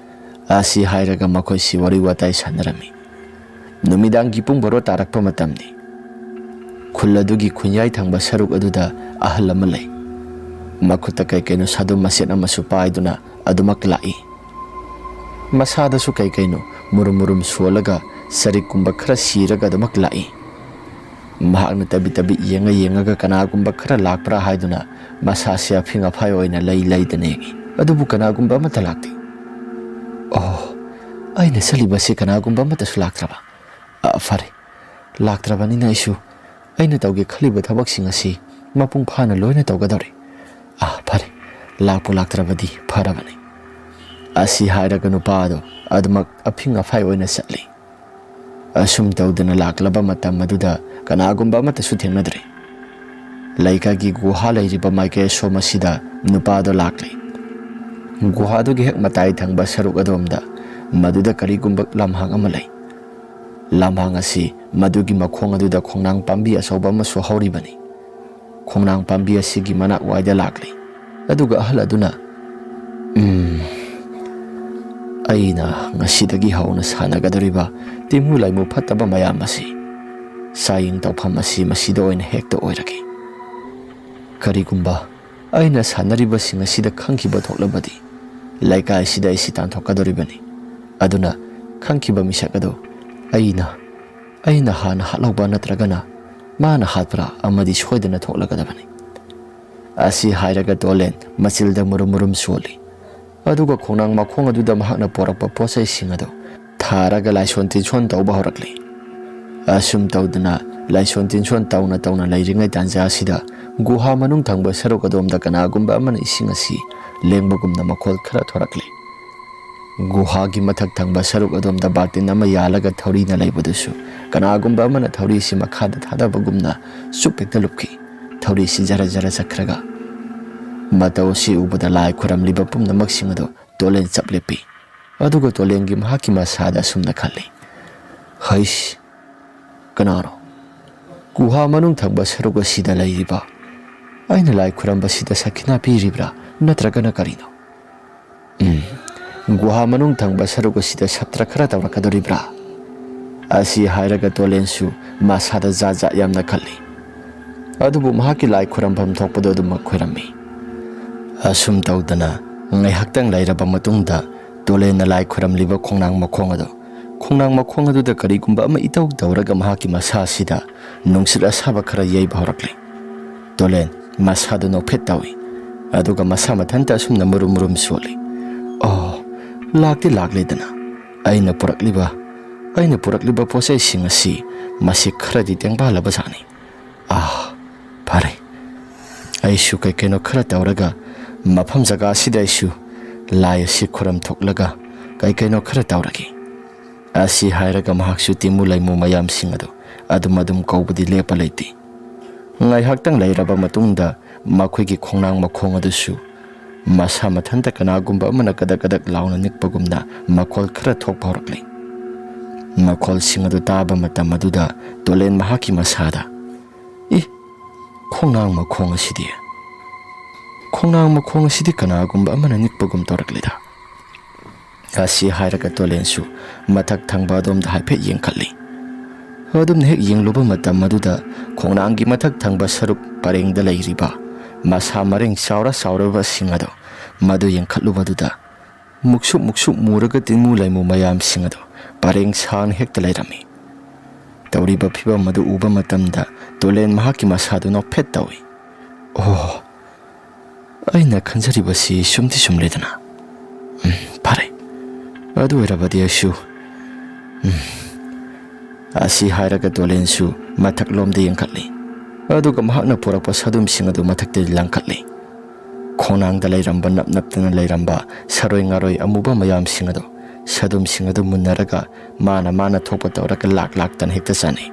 ꯑꯁꯤ ꯍꯥꯏꯔꯒ ꯃꯈꯣꯏꯁꯤ ꯋꯥꯔꯤ ꯋꯥꯇꯥꯏ ꯁꯥꯟꯅꯔꯝꯃꯤ꯫ ꯅꯨꯃꯤꯗꯥꯡꯒꯤ ꯄꯨꯡ ꯕꯥꯔꯣ ꯇꯥꯔꯛꯄ ꯃꯇꯝꯅꯤ꯫ ꯈꯨꯜ ꯑꯗꯨꯒꯤ ꯈꯨꯟꯌꯥꯏ ꯊꯪꯕ ꯁꯔꯨꯛ ꯑꯗꯨꯗ ꯑꯍꯜ ꯑꯃ ꯂꯩ꯫ ꯃꯈꯨꯠꯇ ꯀꯩ ꯀꯩꯅꯣ ꯁꯥꯗꯨꯝ ꯃꯆꯦꯠ ꯑꯃꯁꯨ ꯄꯥꯏꯗꯨꯅ ꯑꯗꯨꯃꯛ ꯂꯥꯛꯏ꯫ ꯃꯁꯥꯗꯁꯨ ꯀꯩ ꯀꯩꯅꯣ ꯃꯨꯔꯨꯝ ꯃꯨꯔꯨꯝ ꯁꯣꯜꯂꯒ ꯆꯔꯤꯛꯀꯨꯝꯕ ꯈꯔ ꯁꯤꯔꯒ ꯑꯗꯨꯃꯛ ꯂꯥꯛꯏ꯫ ꯃꯍꯥꯛꯅ ꯇꯕꯤ ꯇꯕꯤ ꯌꯦꯡꯉ ꯌꯦꯡꯉꯒ ꯀꯅꯥꯒꯨꯝꯕ ꯈꯔ ꯂꯥꯛꯄ꯭ꯔꯥ ꯍꯥꯏꯗꯨꯅ ꯃꯁꯥꯁꯦ ꯑꯐꯤꯡ ꯑꯐꯥꯏ ꯑꯣꯏꯅ ꯂꯩ ꯂꯩꯗꯅ ꯌꯦꯡꯉꯤ꯫ ꯑꯗꯨꯕꯨ ꯀꯅꯥꯒꯨꯝꯕ ꯑꯃꯠꯇ ꯂꯥꯛꯇꯦ꯫ "ꯑꯣ, ꯑꯩꯅ ꯆꯠꯂꯤꯕꯁꯤ ꯀꯅꯥꯒꯨꯝꯕ ꯑꯃꯠꯇꯁꯨ ꯂꯥꯛꯇ꯭ꯔꯕ? ꯑ, ꯐꯔꯦ, ꯂꯥꯛꯇ꯭ꯔꯕꯅꯤꯅ ꯑꯩꯁꯨ ꯑꯩꯅ ꯇꯧꯒꯦ ꯈꯜꯂꯤꯕ ꯊꯕꯛꯁꯤꯡ ꯑꯁꯤ ꯃꯄꯨꯡ ꯐꯥꯅ ꯂꯣꯏꯅ ꯇꯧꯒꯗꯧꯔꯦ꯫ ꯑ, ꯐꯔꯦ, ꯂꯥꯛꯄꯨ ꯂꯥꯛꯇ꯭ꯔꯕꯗꯤ ꯐꯔꯕꯅꯤ"꯫ ꯑꯁꯤ ꯍꯥꯏꯔꯒ ꯅꯨꯄꯥ ꯑꯗꯨ ꯑꯗꯨꯃꯛ ꯑꯐꯤꯡ ꯑꯐꯥꯏ ꯑꯣꯏꯅ ꯆꯠꯂꯤ꯫ ꯑꯁꯨꯝ ꯇꯧꯗꯅ ꯂꯥꯛꯂꯕ ꯃꯇꯝ ꯑꯗꯨꯗ ꯀꯅꯥꯒꯨꯝꯕ ꯑꯃꯠꯇꯁꯨ ꯊꯦꯡꯅꯗ꯭ꯔꯦ꯫ ꯂꯩꯀꯥꯏꯒꯤ ꯒꯨꯍꯥ ꯂꯩꯔꯤꯕ ꯃꯥꯏꯀꯩ ꯑꯁꯣꯝ ꯑꯁꯤꯗ ꯅꯨꯄꯥꯗꯣ ꯂꯥꯛꯂꯤ꯫ ꯒꯨꯍꯥꯗꯨꯒꯤ ꯍꯦꯛ ꯃꯇꯥꯏ ꯊꯪꯕ ꯁꯔꯨꯛ ꯑꯗꯣꯝꯗ ꯃꯗꯨꯗ ꯀꯔꯤꯒꯨꯝꯕ ꯂꯝꯍꯥꯡ ꯑꯃ ꯂꯩ꯫ ꯂꯝꯍꯥꯡ ꯑꯁꯤ ꯃꯗꯨꯒꯤ ꯃꯈꯣꯡ ꯑꯗꯨꯗ ꯈꯣꯡꯅꯥꯡ ꯄꯥꯝꯕꯤ ꯑꯆꯧꯕ ꯑꯃꯁꯨ ꯍꯧꯔꯤꯕꯅꯤ꯫ ꯈꯣꯡꯅꯥꯡ ꯄꯥꯝꯕꯤ ꯑꯁꯤꯒꯤ ꯃꯅꯥꯛ ꯋꯥꯏꯗ ꯂꯥꯛꯂꯤ꯫ ꯑꯗꯨꯒ ꯑꯍꯜ ꯑꯗꯨꯅ, "ꯎꯝ, ꯑꯩꯅ ꯉꯁꯤꯗꯒꯤ ꯍꯧꯅ ꯁꯥꯟꯅꯒꯗꯧꯔꯤꯕ ꯇꯤꯃꯨ ꯂꯥꯏꯃꯨ ꯐꯠꯇꯕ ꯃꯌꯥꯝ ꯑꯁꯤ ꯆꯥꯌꯦꯡ ꯇꯧꯐꯝ ꯑꯁꯤ ꯃꯁꯤꯗ ꯑꯣꯏꯅ ꯍꯦꯛꯇ ꯑꯣꯏꯔꯒꯦ꯫ ꯀꯔꯤꯒꯨꯝꯕ ꯑꯩꯅ ꯁꯥꯟꯅꯔꯤꯕꯁꯤꯡ ꯑꯁꯤꯗ ꯈꯪꯈꯤꯕ ꯊꯣꯛꯂꯕꯗꯤ ꯂꯩꯀꯥꯏ ꯑꯁꯤꯗ ꯑꯩꯁꯤ ꯇꯥꯟꯊꯣꯛꯀꯗꯧꯔꯤꯕꯅꯤ꯫ ꯑꯗꯨꯅ ꯈꯪꯈꯤꯕ ꯃꯤꯁꯛ ꯑꯗꯨ ꯑꯩꯅ, ꯑꯩꯅ ꯍꯥꯟꯅ ꯍꯥꯠꯍꯧꯕ ꯅꯠꯇ꯭ꯔꯒꯅ ꯃꯥꯅ ꯍꯥꯠꯄ꯭ꯔꯥ ꯑꯃꯗꯤ ꯁꯣꯏꯗꯅ ꯊꯣꯛꯂꯒꯗꯕꯅꯤ"꯫ ꯑꯁꯤ ꯍꯥꯏꯔꯒ ꯇꯣꯂꯦꯟ ꯃꯆꯤꯜꯗ ꯃꯨꯔꯨꯝ ꯃꯨꯔꯨꯝ ꯁꯣꯜꯂꯤ꯫ ꯑꯗꯨꯒ ꯈꯣꯡꯅꯥꯡ ꯃꯈꯣꯡ ꯑꯗꯨꯗ ꯃꯍꯥꯛꯅ ꯄꯣꯔꯛꯄ ꯄꯣꯠ ꯆꯩꯁꯤꯡ ꯑꯗꯨ ꯊꯥꯔꯒ ꯂꯥꯏꯁꯣꯟ ꯇꯤꯟꯁꯣꯟ ꯇꯧꯕ ꯍꯧꯔꯛꯂꯤ꯫ ꯑꯁꯨꯝ ꯇꯧꯗꯨꯅ ꯂꯥꯏꯁꯣꯟ ꯇꯤꯟꯁꯣꯟ ꯇꯧꯅ ꯇꯧꯅ ꯂꯩꯔꯤꯉꯩ ꯇꯥꯟꯖꯥ ꯑꯁꯤꯗ ꯒꯨꯍꯥ ꯃꯅꯨꯡ ꯊꯪꯕ ꯁꯔꯨꯛ ꯑꯗꯣꯝꯗ ꯀꯅꯥꯒꯨꯝꯕ ꯑꯃꯅ ꯏꯁꯤꯡ ꯑꯁꯤ ꯂꯦꯡꯕꯒꯨꯝꯅ ꯃꯈꯣꯜ ꯈꯔ ꯊꯣꯔꯛꯂꯤ꯫ ꯒꯨꯍꯥꯒꯤ ꯃꯊꯛ ꯊꯪꯕ ꯁꯔꯨꯛ ꯑꯗꯣꯝꯗ ꯕꯥꯇꯤꯟ ꯑꯃ ꯌꯥꯜꯂꯒ ꯊꯧꯔꯤꯅ ꯂꯩꯕꯗꯨꯁꯨ ꯀꯅꯥꯒꯨꯝꯕ ꯑꯃꯅ ꯊꯧꯔꯤꯁꯤ ꯃꯈꯥꯗ ꯊꯥꯗꯕꯒꯨꯝꯅ ꯆꯨꯞ ꯍꯦꯛꯇ ꯂꯨꯞꯈꯤ꯫ ꯊꯧꯔꯤꯁꯤ ꯖꯔ ꯖꯔ ꯆꯠꯈ꯭ꯔꯒ ꯃꯇꯧ ꯑꯁꯤ ꯎꯕꯗ ꯂꯥꯏ ꯈꯨꯔꯝꯂꯤꯕ ꯄꯨꯝꯅꯃꯛꯁꯤꯡ ꯑꯗꯨ ꯇꯣꯂꯦꯟ ꯆꯞ ꯂꯦꯞꯄꯤ꯫ ꯑꯗꯨꯒ ꯇꯣꯂꯦꯟꯒꯤ ꯃꯍꯥꯛꯀꯤ ꯃꯁꯥꯗ ꯑꯁꯨꯝꯅ ꯈꯜꯂꯤ, "ꯍꯩꯁ, ꯀꯅꯥꯅꯣ? ꯒꯨꯍꯥ ꯃꯅꯨꯡ ꯊꯪꯕ ꯁꯔꯨꯛ ꯑꯁꯤꯗ ꯂꯩꯔꯤꯕ ꯑꯩꯅ ꯂꯥꯏ ꯈꯨꯔꯝꯕꯁꯤꯗ ꯁꯈꯤꯅꯥ ꯄꯤꯔꯤꯕ꯭ꯔꯥ ꯅꯠꯇ꯭ꯔꯒꯅ ꯀꯔꯤꯅꯣ? ꯎꯝ, ꯒꯨꯍꯥ ꯃꯅꯨꯡ ꯊꯪꯕ ꯁꯔꯨꯛ ꯑꯁꯤꯗ ꯁꯞꯇ꯭ꯔ ꯈꯔ ꯇꯧꯔꯛꯀꯗꯧꯔꯤꯕ꯭ꯔꯥ?" ꯑꯁꯤ ꯍꯥꯏꯔꯒ ꯇꯣꯂꯦꯟꯁꯨ ꯃꯁꯥꯗ ꯖꯥꯠ ꯖꯥꯠ ꯌꯥꯝꯅ ꯈꯜꯂꯤ꯫ ꯑꯗꯨꯕꯨ ꯃꯍꯥꯛꯀꯤ ꯂꯥꯏ ꯈꯨꯔꯝꯐꯝ ꯊꯣꯛꯄꯗꯨ ꯑꯗꯨꯃꯛ ꯈꯨꯔꯝꯃꯤ꯫ ꯑꯁꯨꯝ ꯇꯧꯗꯅ ꯉꯥꯏꯍꯥꯛꯇꯪ ꯂꯩꯔꯕ ꯃꯇꯨꯡꯗ ꯇꯣꯂꯦꯟꯅ ꯂꯥꯏ ꯈꯨꯔꯝꯂꯤꯕ ꯈꯣꯡꯅꯥꯡ ꯃꯈꯣꯡ ꯑꯗꯨ ꯈꯣꯡꯅꯥꯡ ꯃꯈꯣꯡ ꯑꯗꯨꯗ ꯀꯔꯤꯒꯨꯝꯕ ꯑꯃ ꯏꯇꯧ ꯇꯧꯔꯒ ꯃꯍꯥꯛꯀꯤ ꯃꯁꯥ ꯑꯁꯤꯗ ꯅꯨꯡꯁꯤꯠ ꯑꯁꯥꯕ ꯈꯔ ꯌꯩꯕ ꯍꯧꯔꯛꯂꯦ꯫ ꯇꯣꯂꯦꯟ ꯃꯁꯥꯗꯨ ꯅꯣꯛꯐꯦꯠ ꯇꯧꯏ꯫ ꯑꯗꯨꯒ ꯃꯁꯥ ꯃꯊꯟꯇ ꯑꯁꯨꯝꯅ ꯃꯨꯔꯨꯝ ꯃꯨꯔꯨꯝ ꯁꯣꯜꯂꯤ꯫ "ꯑꯣ, ꯂꯥꯛꯇꯤ ꯂꯥꯛꯂꯦꯗꯅ꯫ ꯑꯩꯅ ꯄꯨꯔꯛꯂꯤꯕ, ꯑꯩꯅ ꯄꯨꯔꯛꯂꯤꯕ ꯄꯣꯠꯆꯩꯁꯤꯡ ꯑꯁꯤ ꯃꯁꯤ ꯈꯔꯗꯤ ꯇꯦꯡꯕꯥꯜꯂꯕ ꯖꯥꯠꯅꯤ꯫ ꯑꯥ, ꯐꯔꯦ꯫ ꯑꯩꯁꯨ ꯀꯩ ꯀꯩꯅꯣ ꯈꯔ ꯇꯧꯔꯒ ꯃꯐꯝ ꯖꯒꯥ ꯑꯁꯤꯗ ꯑꯩꯁꯨ ꯂꯥꯏ ꯑꯁꯤ ꯈꯨꯔꯝ ꯊꯣꯛꯂꯒ ꯀꯩ ꯀꯩꯅꯣ ꯈꯔ ꯇꯧꯔꯒꯦ"꯫ ꯑꯁꯤ ꯍꯥꯏꯔꯒ ꯃꯍꯥꯛꯁꯨ ꯇꯤꯃꯨ ꯂꯩꯃꯨ ꯃꯌꯥꯝꯁꯤꯡ ꯑꯗꯨ ꯑꯗꯨꯝ ꯑꯗꯨꯝ ꯀꯧꯕꯗꯤ ꯂꯦꯞꯄ ꯂꯩꯇꯦ꯫ ꯉꯥꯏꯍꯥꯛꯇꯪ ꯂꯩꯔꯕ ꯃꯇꯨꯡꯗ ꯃꯈꯣꯏꯒꯤ ꯈꯣꯡꯅꯥꯡ ꯃꯈꯣꯡ ꯑꯗꯨꯁꯨ ꯃꯁꯥ ꯃꯊꯟꯇ ꯀꯅꯥꯒꯨꯝꯕ ꯑꯃꯅ ꯀꯗꯛ ꯀꯗꯛ ꯂꯥꯎꯅ ꯅꯤꯛꯄꯒꯨꯝꯅ ꯃꯈꯣꯜ ꯈꯔ ꯊꯣꯛꯄ ꯍꯧꯔꯛꯂꯦ꯫ ꯃꯈꯣꯜꯁꯤꯡ ꯑꯗꯨ ꯇꯥꯕ ꯃꯇꯝ ꯑꯗꯨꯗ ꯇꯣꯂꯦꯟ ꯃꯍꯥꯛꯀꯤ ꯃꯁꯥꯗ, "ꯏ, ꯈꯣꯡꯅꯥꯡ ꯃꯈꯣꯡ ꯑꯁꯤꯗꯤ, ꯈꯣꯡꯅꯥꯡ ꯃꯈꯣꯡ ꯑꯁꯤꯗꯤ ꯀꯅꯥꯒꯨꯝꯕ ꯑꯃꯅ ꯅꯤꯛꯄꯒꯨꯝ ꯇꯧꯔꯛꯂꯦꯗ"꯫ ꯑꯁꯤ ꯍꯥꯏꯔꯒ ꯇꯣꯂꯦꯟꯁꯨ ꯃꯊꯛ ꯊꯪꯕ ꯑꯗꯣꯝꯗ ꯍꯥꯏꯐꯦꯠ ꯌꯦꯡꯈꯠꯂꯤ꯫ ꯑꯗꯨꯝꯅ ꯍꯦꯛ ꯌꯦꯡꯂꯨꯕ ꯃꯇꯝ ꯑꯗꯨꯗ ꯈꯣꯡꯅꯥꯡꯒꯤ ꯃꯊꯛ ꯊꯪꯕ ꯁꯔꯨꯛ ꯄꯔꯦꯡꯗ ꯂꯩꯔꯤꯕ ꯃꯁꯥ ꯃꯔꯦꯡ ꯆꯥꯎꯔ ꯆꯥꯎꯔꯕꯁꯤꯡ ꯑꯗꯣ, ꯃꯗꯨ ꯌꯦꯡꯈꯠꯂꯨꯕꯗꯨꯗ ꯃꯨꯛꯁꯨꯛ ꯃꯨꯛꯁꯨꯛ ꯃꯨꯔꯒ ꯇꯤꯟꯃꯨ ꯂꯩꯃꯨ ꯃꯌꯥꯝꯁꯤꯡ ꯑꯗꯨ ꯄꯔꯦꯡ ꯁꯥꯡꯅ ꯍꯦꯛꯇ ꯂꯩꯔꯝꯃꯤ꯫ ꯇꯧꯔꯤꯕ ꯐꯤꯕꯝ ꯑꯗꯨ ꯎꯕ ꯃꯇꯝꯗ ꯇꯣꯂꯦꯟ ꯃꯍꯥꯛꯀꯤ ꯃꯁꯥꯗꯨ ꯅꯣꯛꯐꯦꯠ ꯇꯧꯏ꯫ "ꯑꯣ, ꯑꯩꯅ ꯈꯟꯖꯔꯤꯕꯁꯤ ꯆꯨꯝꯗꯤ ꯆꯨꯝꯂꯦꯗꯅ꯫ ꯎꯝ, ꯐꯔꯦ꯫ ꯑꯗꯨ ꯑꯣꯏꯔꯕꯗꯤ ꯑꯩꯁꯨ, ꯎꯝ"꯫ ꯑꯁꯤ ꯍꯥꯏꯔꯒ ꯇꯣꯂꯦꯟꯁꯨ ꯃꯊꯛꯂꯣꯝꯗ ꯌꯦꯡꯈꯠꯂꯤ꯫ ꯑꯗꯨꯒ ꯃꯍꯥꯛꯅ ꯄꯨꯔꯛꯄ ꯁꯥꯗꯨꯝꯁꯤꯡ ꯑꯗꯨ ꯃꯊꯛꯇ ꯂꯪꯈꯠꯂꯤ꯫ ꯈꯣꯡꯅꯥꯡꯗ ꯂꯩꯔꯝꯕ ꯅꯞ ꯅꯞꯇꯅ ꯂꯩꯔꯝꯕ ꯁꯔꯣꯏ ꯉꯥꯔꯣꯏ ꯑꯃꯨꯕ ꯃꯌꯥꯝꯁꯤꯡ ꯑꯗꯨ, ꯁꯥꯗꯨꯝꯁꯤꯡ ꯑꯗꯨ ꯃꯨꯟꯅꯔꯒ ꯃꯥꯅ ꯃꯥꯅ ꯊꯣꯛꯄ ꯇꯧꯔꯒ ꯂꯥꯛ ꯂꯥꯛꯇꯅ ꯍꯦꯛꯇ ꯆꯥꯅꯩ꯫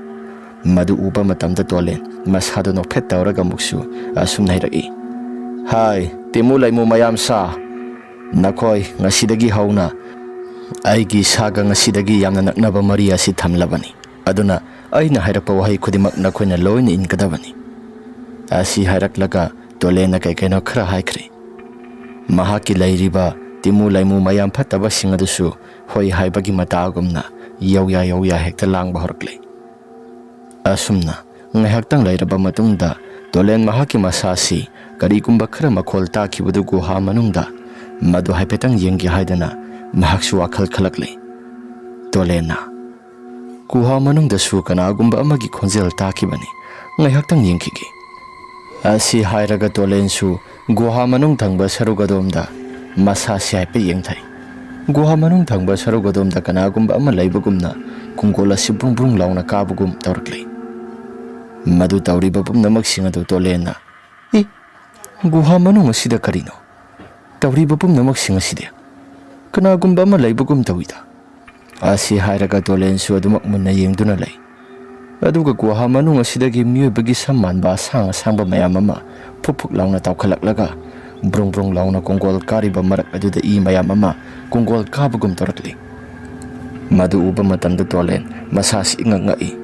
ꯃꯗꯨ ꯎꯕ ꯃꯇꯝꯗ ꯇꯣꯂꯦꯟ ꯃꯁꯥꯗꯨ ꯅꯣꯛꯐꯦꯠ ꯇꯧꯔꯒ ꯑꯃꯨꯛꯁꯨ ꯑꯁꯨꯝꯅ ꯍꯥꯏꯔꯛꯏ, "ꯍꯥꯏ, ꯇꯤꯃꯨ ꯂꯩꯃꯨ ꯃꯌꯥꯝ ꯁꯥ, ꯅꯈꯣꯏ ꯉꯁꯤꯗꯒꯤ ꯍꯧꯅ ꯑꯩꯒꯤ ꯏꯁꯥꯒ ꯉꯁꯤꯗꯒꯤ ꯌꯥꯝꯅ ꯅꯛꯅꯕ ꯃꯔꯤ ꯑꯁꯤ ꯊꯝꯂꯕꯅꯤ꯫ ꯑꯗꯨꯅ ꯑꯩꯅ ꯍꯥꯏꯔꯛꯄ ꯋꯥꯍꯩ ꯈꯨꯗꯤꯡꯃꯛ ꯅꯈꯣꯏꯅ ꯂꯣꯏꯅ ꯏꯟꯒꯗꯕꯅꯤ"꯫ ꯑꯁꯤ ꯍꯥꯏꯔꯛꯂꯒ ꯇꯣꯂꯦꯟꯅ ꯀꯩ ꯀꯩꯅꯣ ꯈꯔ ꯍꯥꯏꯈ꯭ꯔꯦ꯫ ꯃꯍꯥꯛꯀꯤ ꯂꯩꯔꯤꯕ ꯇꯤꯃꯨ ꯂꯩꯃꯨ ꯃꯌꯥꯝ ꯐꯠꯇꯕꯁꯤꯡ ꯑꯗꯨꯁꯨ ꯍꯣꯏ ꯍꯥꯏꯕꯒꯤ ꯃꯇꯥꯒꯨꯝꯅ ꯌꯧꯌꯥ ꯌꯧꯌꯥ ꯍꯦꯛꯇ ꯂꯥꯡꯕ ꯍꯧꯔꯛꯂꯦ꯫ ꯑꯁꯨꯝꯅ ꯉꯥꯏꯍꯥꯛꯇꯪ ꯂꯩꯔꯕ ꯃꯇꯨꯡꯗ ꯇꯣꯂꯦꯟ ꯃꯍꯥꯛꯀꯤ ꯃꯁꯥꯁꯤ ꯀꯔꯤꯒꯨꯝꯕ ꯈꯔ ꯃꯈꯣꯜ ꯇꯥꯈꯤꯕꯗꯨ ꯒꯨꯍꯥ ꯃꯅꯨꯡꯗ ꯃꯗꯨ ꯍꯥꯏꯐꯦꯠꯇꯪ ꯌꯦꯡꯒꯦ ꯍꯥꯏꯗꯅ ꯃꯍꯥꯛꯁꯨ ꯋꯥꯈꯜ ꯈꯜꯂꯛꯂꯦ꯫ ꯇꯣꯂꯦꯟꯅ, "ꯒꯨꯍꯥ ꯃꯅꯨꯡꯗꯁꯨ ꯀꯅꯥꯒꯨꯝꯕ ꯑꯃꯒꯤ ꯈꯣꯟꯖꯦꯜ ꯇꯥꯈꯤꯕꯅꯤ꯫ ꯉꯥꯏꯍꯥꯛꯇꯪ ꯌꯦꯡꯈꯤꯒꯦ꯫" ꯑꯁꯤ ꯍꯥꯏꯔꯒ ꯇꯣꯂꯦꯟꯁꯨ ꯒꯨꯍꯥ ꯃꯅꯨꯡ ꯊꯪꯕ ꯁꯔꯨꯛ ꯑꯗꯣꯝꯗ ꯃꯁꯥꯁꯤ ꯍꯥꯏꯐꯦꯠ ꯌꯦꯡꯊꯩ꯫ ꯒꯨꯍꯥ ꯃꯅꯨꯡ ꯊꯪꯕ ꯁꯔꯨꯛ ꯑꯗꯣꯝꯗ ꯀꯅꯥꯒꯨꯝꯕ ꯑꯃ ꯂꯩꯕꯒꯨꯝꯅ ꯀꯣꯡꯒꯣꯜ ꯑꯁꯤ ꯕ꯭ꯔꯨꯡ ꯕ꯭ꯔꯨꯡ ꯂꯥꯎꯅ ꯀꯥꯕꯒꯨꯝ ꯇꯧꯔꯛꯂꯤ꯫ ꯃꯗꯨ ꯇꯧꯔꯤꯕ ꯄꯨꯝꯅꯃꯛꯁꯤꯡ ꯑꯗꯨ ꯇꯣꯂꯦꯟꯅ, "ꯏ, ꯒꯨꯍꯥ ꯃꯅꯨꯡ ꯑꯁꯤꯗ ꯀꯔꯤꯅꯣ? ꯇꯧꯔꯤꯕ ꯄꯨꯝꯅꯃꯛꯁꯤꯡ ꯑꯁꯤꯗꯤ ꯀꯅꯥꯒꯨꯝꯕ ꯑꯃ ꯂꯩꯕꯒꯨꯝ ꯇꯧꯏꯗ꯫" ꯑꯁꯤ ꯍꯥꯏꯔꯒ ꯇꯣꯂꯦꯟꯁꯨ ꯑꯗꯨꯃꯛ ꯃꯨꯟꯅ ꯌꯦꯡꯗꯨꯅ ꯂꯩ꯫ ꯑꯗꯨꯒ ꯒꯨꯍꯥ ꯃꯅꯨꯡ ꯑꯁꯤꯗꯒꯤ ꯃꯤꯑꯣꯏꯕꯒꯤ ꯁꯝ ꯃꯥꯟꯕ ꯑꯁꯥꯡ ꯑꯁꯥꯡꯕ ꯃꯌꯥꯝ ꯑꯃ ꯐꯨꯛ ꯐꯨꯛ ꯂꯥꯎꯅ ꯇꯥꯎꯈꯠꯂꯛꯂꯒ ꯕ꯭ꯔꯨꯡ ꯕ꯭ꯔꯨꯡ ꯂꯥꯎꯅ ꯀꯣꯡꯒꯣꯜ ꯀꯥꯔꯤꯕ ꯃꯔꯛ ꯑꯗꯨꯗ ꯏ ꯃꯌꯥꯝ ꯑꯃ ꯀꯣꯡꯒꯣꯜ ꯀꯥꯕꯒꯨꯝ ꯇꯧꯔꯛꯂꯤ꯫ ꯃꯗꯨ ꯎꯕ ꯃꯇꯝꯗ ꯇꯣꯂꯦꯟ ꯃꯁꯥꯁꯤ ꯏꯉꯛ ꯉꯛꯏ꯫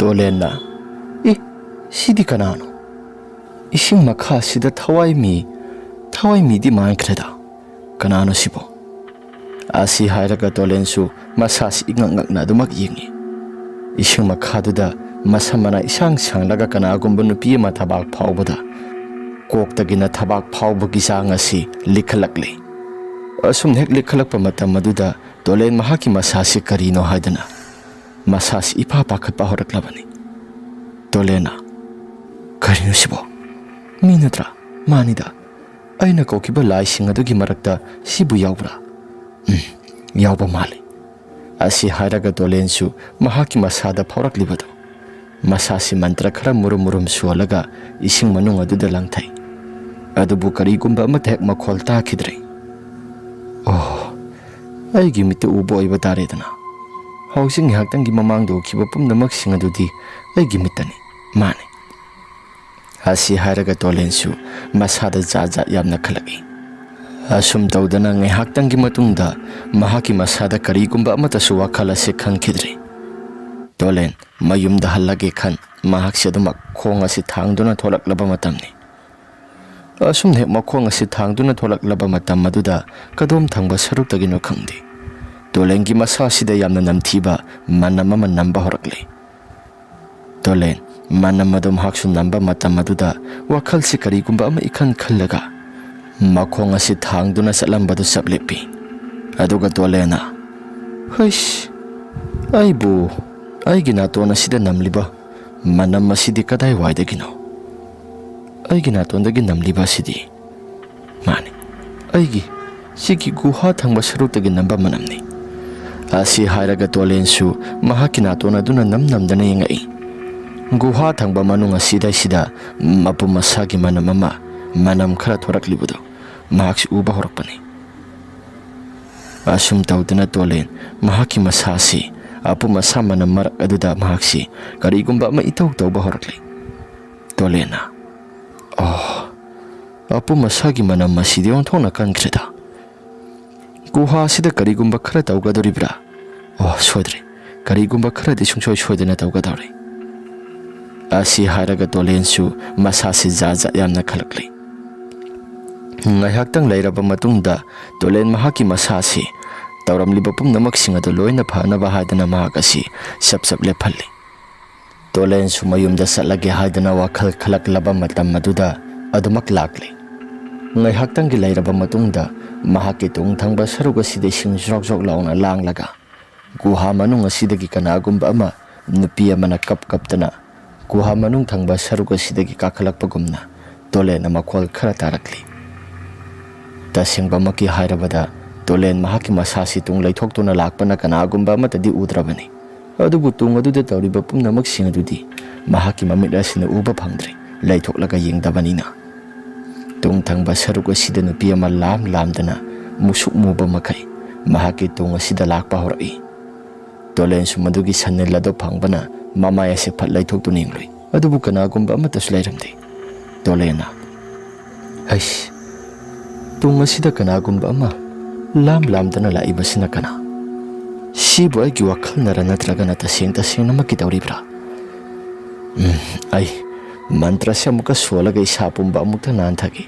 ꯇꯣꯂꯦꯟꯅ, "ꯏ, ꯁꯤꯗꯤ ꯀꯅꯥꯅꯣ? ꯏꯁꯤꯡ ꯃꯈꯥꯁꯤꯗ ꯊꯋꯥꯏ ꯃꯤ, ꯊꯋꯥꯏ ꯃꯤꯗꯤ ꯃꯥꯟꯈ꯭ꯔꯦꯗ꯫ ꯀꯅꯥꯅꯣ ꯁꯤꯕꯣ?" ꯑꯁꯤ ꯍꯥꯏꯔꯒ ꯇꯣꯂꯦꯟꯁꯨ ꯃꯁꯥꯁꯤ ꯏꯉꯛ ꯉꯛꯅ ꯑꯗꯨꯃꯛ ꯌꯦꯡꯉꯤ꯫ ꯏꯁꯤꯡ ꯃꯈꯥꯗꯨꯗ ꯃꯁꯝ ꯃꯅꯥ ꯏꯁꯥꯡ ꯁꯥꯡꯂꯒ ꯀꯅꯥꯒꯨꯝꯕ ꯅꯨꯄꯤ ꯑꯃ ꯊꯕꯥꯛ ꯐꯥꯎꯕꯗ ꯀꯣꯛꯇꯒꯤꯅ ꯊꯕꯥꯛ ꯐꯥꯎꯕꯒꯤ ꯆꯥꯡ ꯑꯁꯤ ꯂꯤꯈꯠꯂꯛꯂꯤ꯫ ꯑꯁꯨꯝ ꯍꯦꯛ ꯂꯤꯈꯠꯂꯛꯄ ꯃꯇꯝ ꯑꯗꯨꯗ ꯇꯣꯂꯦꯟ ꯃꯍꯥꯛꯀꯤ ꯃꯁꯥꯁꯤ ꯀꯔꯤꯅꯣ ꯍꯥꯏꯗꯅ ꯃꯁꯥꯁꯤ ꯏꯄꯥ ꯄꯥꯈꯠꯄ ꯍꯧꯔꯛꯂꯕꯅꯤ꯫ ꯇꯣꯂꯦꯟꯅ, "ꯀꯔꯤꯅꯣ ꯁꯤꯕꯣ? ꯃꯤ ꯅꯠꯇ꯭ꯔꯥ? ꯃꯥꯅꯤꯗ꯫ ꯑꯩꯅ ꯀꯧꯈꯤꯕ ꯂꯥꯏꯁꯤꯡ ꯑꯗꯨꯒꯤ ꯃꯔꯛꯇ ꯁꯤꯕꯨ ꯌꯥꯎꯕ꯭ꯔꯥ? ꯎꯝ, ꯌꯥꯎꯕ ꯃꯥꯜꯂꯤ꯫" ꯑꯁꯤ ꯍꯥꯏꯔꯒ ꯇꯣꯂꯦꯟꯁꯨ ꯃꯍꯥꯛꯀꯤ ꯃꯁꯥꯗ ꯐꯥꯎꯔꯛꯂꯤꯕꯗꯨ ꯃꯁꯥꯁꯤ ꯃꯟꯇ꯭ꯔ ꯈꯔ ꯃꯨꯔꯨꯝ ꯃꯨꯔꯨꯝ ꯁꯣꯜꯂꯒ ꯏꯁꯤꯡ ꯃꯅꯨꯡ ꯑꯗꯨꯗ ꯂꯪꯊꯩ꯫ ꯑꯗꯨꯕꯨ ꯀꯔꯤꯒꯨꯝꯕ ꯑꯃꯠꯇ ꯍꯦꯛ ꯃꯈꯣꯜ ꯇꯥꯈꯤꯗ꯭ꯔꯦ꯫ "ꯑꯣ, ꯑꯩꯒꯤ ꯃꯤꯠꯇ ꯎꯕ ꯑꯣꯏꯕ ꯇꯥꯔꯦꯗꯅ꯫ ꯍꯧꯖꯤꯛ ꯉꯥꯏꯍꯥꯛꯇꯪꯒꯤ ꯃꯃꯥꯡꯗ ꯎꯈꯤꯕ ꯄꯨꯝꯅꯃꯛꯁꯤꯡ ꯑꯗꯨꯗꯤ ꯑꯩꯒꯤ ꯃꯤꯠꯇꯅꯤ꯫ ꯃꯥꯅꯤ꯫" ꯑꯁꯤ ꯍꯥꯏꯔꯒ ꯇꯣꯂꯦꯟꯁꯨ ꯃꯁꯥꯗ ꯖꯥꯠ ꯖꯥꯠ ꯌꯥꯝꯅ ꯈꯜꯂꯛꯏ꯫ ꯑꯁꯨꯝ ꯇꯧꯗꯅ ꯉꯥꯏꯍꯥꯛꯇꯪꯒꯤ ꯃꯇꯨꯡꯗ ꯃꯍꯥꯛꯀꯤ ꯃꯁꯥꯗ ꯀꯔꯤꯒꯨꯝꯕ ꯑꯃꯠꯇꯁꯨ ꯋꯥꯈꯜ ꯑꯁꯤ ꯈꯟꯈꯤꯗ꯭ꯔꯤ꯫ ꯇꯣꯂꯦꯟ ꯃꯌꯨꯝꯗ ꯍꯜꯂꯒꯦ ꯈꯟ ꯃꯍꯥꯛꯁꯤ ꯑꯗꯨꯃꯛ ꯈꯣꯡ ꯑꯁꯤ ꯊꯥꯡꯗꯨꯅ ꯊꯣꯛꯂꯛꯂꯕ ꯃꯇꯝꯅꯤ꯫ ꯑꯁꯨꯝ ꯍꯦꯛ ꯃꯈꯣꯡ ꯑꯁꯤ ꯊꯥꯡꯗꯨꯅ ꯊꯣꯛꯂꯛꯂꯕ ꯃꯇꯝ ꯑꯗꯨꯗ ꯀꯗꯣꯝ ꯊꯪꯕ ꯁꯔꯨꯛꯇꯒꯤꯅꯣ ꯈꯪꯗꯦ, ꯇꯣꯂꯦꯟꯒꯤ ꯃꯁꯥꯁꯤꯗ ꯌꯥꯝꯅ ꯅꯝꯊꯤꯕ ꯃꯅꯝ ꯑꯃ ꯅꯝꯕ ꯍꯧꯔꯛꯂꯦ꯫ ꯇꯣꯂꯦꯟ ꯃꯅꯝ ꯑꯗꯨ ꯃꯍꯥꯛꯁꯨ ꯅꯝꯕ ꯃꯇꯝ ꯑꯗꯨꯗ ꯋꯥꯈꯜꯁꯤ ꯀꯔꯤꯒꯨꯝꯕ ꯑꯃ ꯏꯈꯟ ꯈꯜꯂꯒ ꯃꯈꯣꯡ ꯑꯁꯤ ꯊꯥꯡꯗꯨꯅ ꯆꯠꯂꯝꯕꯗꯨ ꯆꯞ ꯂꯦꯞꯄꯤ꯫ ꯑꯗꯨꯒ ꯇꯣꯂꯦꯟꯅ, "ꯍꯩꯁ, ꯑꯩꯕꯨ ꯑꯩꯒꯤ ꯅꯥꯇꯣꯟ ꯑꯁꯤꯗ ꯅꯝꯂꯤꯕ ꯃꯅꯝ ꯑꯁꯤꯗꯤ ꯀꯗꯥꯏꯋꯥꯏꯗꯒꯤꯅꯣ? ꯑꯩꯒꯤ ꯅꯥꯇꯣꯟꯗꯒꯤ ꯅꯝꯂꯤꯕ ꯑꯁꯤꯗꯤ, ꯃꯥꯅꯤ, ꯑꯩꯒꯤ ꯁꯤꯒꯤ ꯒꯨꯍꯥ ꯊꯪꯕ ꯁꯔꯨꯛꯇꯒꯤ ꯅꯝꯕ ꯃꯅꯝꯅꯤ꯫ ꯑꯁꯤ ꯍꯥꯏꯔꯒ ꯇꯣꯂꯦꯟꯁꯨ ꯃꯍꯥꯛꯀꯤ ꯅꯥꯇꯣꯟ ꯑꯗꯨꯅ ꯅꯝ ꯅꯝꯗꯅ ꯌꯦꯡꯉꯛꯏ꯫ ꯒꯨꯍꯥ ꯊꯪꯕ ꯃꯅꯨꯡ ꯑꯁꯤꯗꯩꯁꯤꯗ ꯃꯄꯨꯝ ꯃꯁꯥꯒꯤ ꯃꯅꯝ ꯑꯃ, ꯃꯅꯝ ꯈꯔ ꯊꯣꯔꯛꯂꯤꯕꯗꯨ ꯃꯍꯥꯛꯁꯨ ꯎꯕ ꯍꯧꯔꯛꯄꯅꯤ꯫ ꯑꯁꯨꯝ ꯇꯧꯗꯨꯅ ꯇꯣꯂꯦꯟ ꯃꯍꯥꯛꯀꯤ ꯃꯁꯥꯁꯤ ꯑꯄꯨꯝ ꯑꯁꯥ ꯃꯅꯝ ꯃꯔꯛ ꯑꯗꯨꯗ ꯃꯍꯥꯛꯁꯤ ꯀꯔꯤꯒꯨꯝꯕ ꯑꯃ ꯏꯇꯧ ꯇꯧꯕ ꯍꯧꯔꯛꯂꯤ꯫ ꯇꯣꯂꯦꯟꯅ, "ꯑꯣ, ꯑꯄꯨꯝ ꯑꯁꯥꯒꯤ ꯃꯅꯝ ꯑꯁꯤꯗꯤ ꯑꯣꯟꯊꯣꯛꯅ ꯀꯟꯈ꯭ꯔꯦꯗ꯫ ꯒꯨꯍꯥ ꯑꯁꯤꯗ ꯀꯔꯤꯒꯨꯝꯕ ꯈꯔ ꯇꯧꯒꯗꯧꯔꯤꯕ꯭ꯔꯥ? ꯑꯣ, ꯁꯣꯏꯗ꯭ꯔꯦ꯫ ꯀꯔꯤꯒꯨꯝꯕ ꯈꯔꯗꯤ ꯁꯨꯡꯁꯣꯏ ꯁꯣꯏꯗꯅ ꯇꯧꯒꯗꯧꯔꯦ"꯫ ꯑꯁꯤ ꯍꯥꯏꯔꯒ ꯇꯣꯂꯦꯟꯁꯨ ꯃꯁꯥꯁꯤ ꯖꯥꯠ ꯖꯥꯠ ꯌꯥꯝꯅ ꯈꯜꯂꯛꯂꯤ꯫ ꯉꯥꯏꯍꯥꯛꯇꯪ ꯂꯩꯔꯕ ꯃꯇꯨꯡꯗ ꯇꯣꯂꯦꯟ ꯃꯍꯥꯛꯀꯤ ꯃꯁꯥꯁꯤ ꯇꯧꯔꯝꯂꯤꯕ ꯄꯨꯝꯅꯃꯛꯁꯤꯡ ꯑꯗꯨ ꯂꯣꯏꯅ ꯐꯅꯕ ꯍꯥꯏꯗꯅ ꯃꯍꯥꯛ ꯑꯁꯤ ꯁꯞ ꯁꯞ ꯂꯦꯞꯍꯜꯂꯤ꯫ ꯇꯣꯂꯦꯟꯁꯨ ꯃꯌꯨꯝꯗ ꯆꯠꯂꯒꯦ ꯍꯥꯏꯗꯅ ꯋꯥꯈꯜ ꯈꯜꯂꯛꯂꯕ ꯃꯇꯝ ꯑꯗꯨꯗ ꯑꯗꯨꯃꯛ ꯂꯥꯛꯂꯤ꯫ ꯉꯥꯏꯍꯥꯛꯇꯪꯒꯤ ꯂꯩꯔꯕ ꯃꯇꯨꯡꯗ ꯃꯍꯥꯛꯀꯤ ꯇꯨꯡ ꯊꯪꯕ ꯁꯔꯨꯛ ꯑꯁꯤꯗ ꯏꯁꯤꯡ ꯖ꯭ꯔꯣꯛ ꯖ꯭ꯔꯣꯛ ꯂꯥꯎꯅ ꯂꯥꯡꯂꯒ ꯒꯨꯍꯥ ꯃꯅꯨꯡ ꯑꯁꯤꯗꯒꯤ ꯀꯅꯥꯒꯨꯝꯕ ꯑꯃ, ꯅꯨꯄꯤ ꯑꯃꯅ ꯀꯞ ꯀꯞꯇꯅ ꯒꯨꯍꯥ ꯃꯅꯨꯡ ꯊꯪꯕ ꯁꯔꯨꯛ ꯑꯁꯤꯗꯒꯤ ꯀꯥꯈꯠꯂꯛꯄꯒꯨꯝꯅ ꯇꯣꯂꯦꯟꯅ ꯃꯈꯣꯜ ꯈꯔ ꯇꯥꯔꯛꯂꯤ꯫ ꯇꯁꯦꯡꯕꯃꯛꯀꯤ ꯍꯥꯏꯔꯕꯗ, ꯇꯣꯂꯦꯟ ꯃꯍꯥꯛꯀꯤ ꯃꯁꯥꯁꯤ ꯇꯨꯡ ꯂꯩꯊꯣꯛꯇꯨꯅ ꯂꯥꯛꯄꯅ ꯀꯅꯥꯒꯨꯝꯕ ꯑꯃꯠꯇꯗꯤ ꯎꯗ꯭ꯔꯕꯅꯤ꯫ ꯑꯗꯨꯕꯨ ꯇꯨꯡ ꯑꯗꯨꯗ ꯇꯧꯔꯤꯕ ꯄꯨꯝꯅꯃꯛꯁꯤꯡ ꯑꯗꯨꯗꯤ ꯃꯍꯥꯛꯀꯤ ꯃꯃꯤꯠ ꯑꯁꯤꯅ ꯎꯕ ꯐꯪꯗ꯭ꯔꯦ, ꯂꯩꯊꯣꯛꯂꯒ ꯌꯦꯡꯗꯕꯅꯤꯅ꯫ ꯇꯨꯡ ꯊꯪꯕ ꯁꯔꯨꯛ ꯑꯁꯤꯗ ꯅꯨꯄꯤ ꯑꯃ ꯂꯥꯝ ꯂꯥꯝꯗꯅ ꯃꯨꯁꯨꯛ ꯃꯨꯕ ꯃꯈꯩ ꯃꯍꯥꯛꯀꯤ ꯇꯨꯡ ꯑꯁꯤꯗ ꯂꯥꯛꯄ ꯍꯧꯔꯛꯏ꯫ ꯇꯣꯂꯦꯟꯁꯨ ꯃꯗꯨꯒꯤ ꯁꯟꯅꯤꯜ ꯑꯗꯨ ꯐꯪꯕꯅ ꯃꯃꯥꯏ ꯑꯁꯤ ꯐꯠ ꯂꯩꯊꯣꯛꯇꯨꯅ ꯌꯦꯡꯂꯨꯏ꯫ ꯑꯗꯨꯕꯨ ꯀꯅꯥꯒꯨꯝꯕ ꯑꯃꯠꯇꯁꯨ ꯂꯩꯔꯝꯗꯦ꯫ ꯇꯣꯂꯦꯟꯅ, "ꯍꯩꯁ, ꯇꯨꯡ ꯑꯁꯤꯗ ꯀꯅꯥꯒꯨꯝꯕ ꯑꯃ ꯂꯥꯝ ꯂꯥꯝꯗꯅ ꯂꯥꯛꯏꯕꯁꯤꯅ ꯀꯅꯥ? ꯁꯤꯕꯨ ꯑꯩꯒꯤ ꯋꯥꯈꯜꯅꯔ ꯅꯠꯇ꯭ꯔꯒꯅ ꯇꯁꯦꯡ ꯇꯁꯦꯡꯅꯃꯛꯀꯤ ꯇꯧꯔꯤꯕ꯭ꯔꯥ? ꯎꯝ, ꯑꯩ ꯃꯟꯇ꯭ꯔꯁꯦ ꯑꯃꯨꯛꯀ ꯁꯣꯜꯂꯒ ꯏꯁꯥ ꯄꯨꯝꯕ ꯑꯃꯨꯛꯇ ꯅꯥꯟꯊꯒꯦ꯫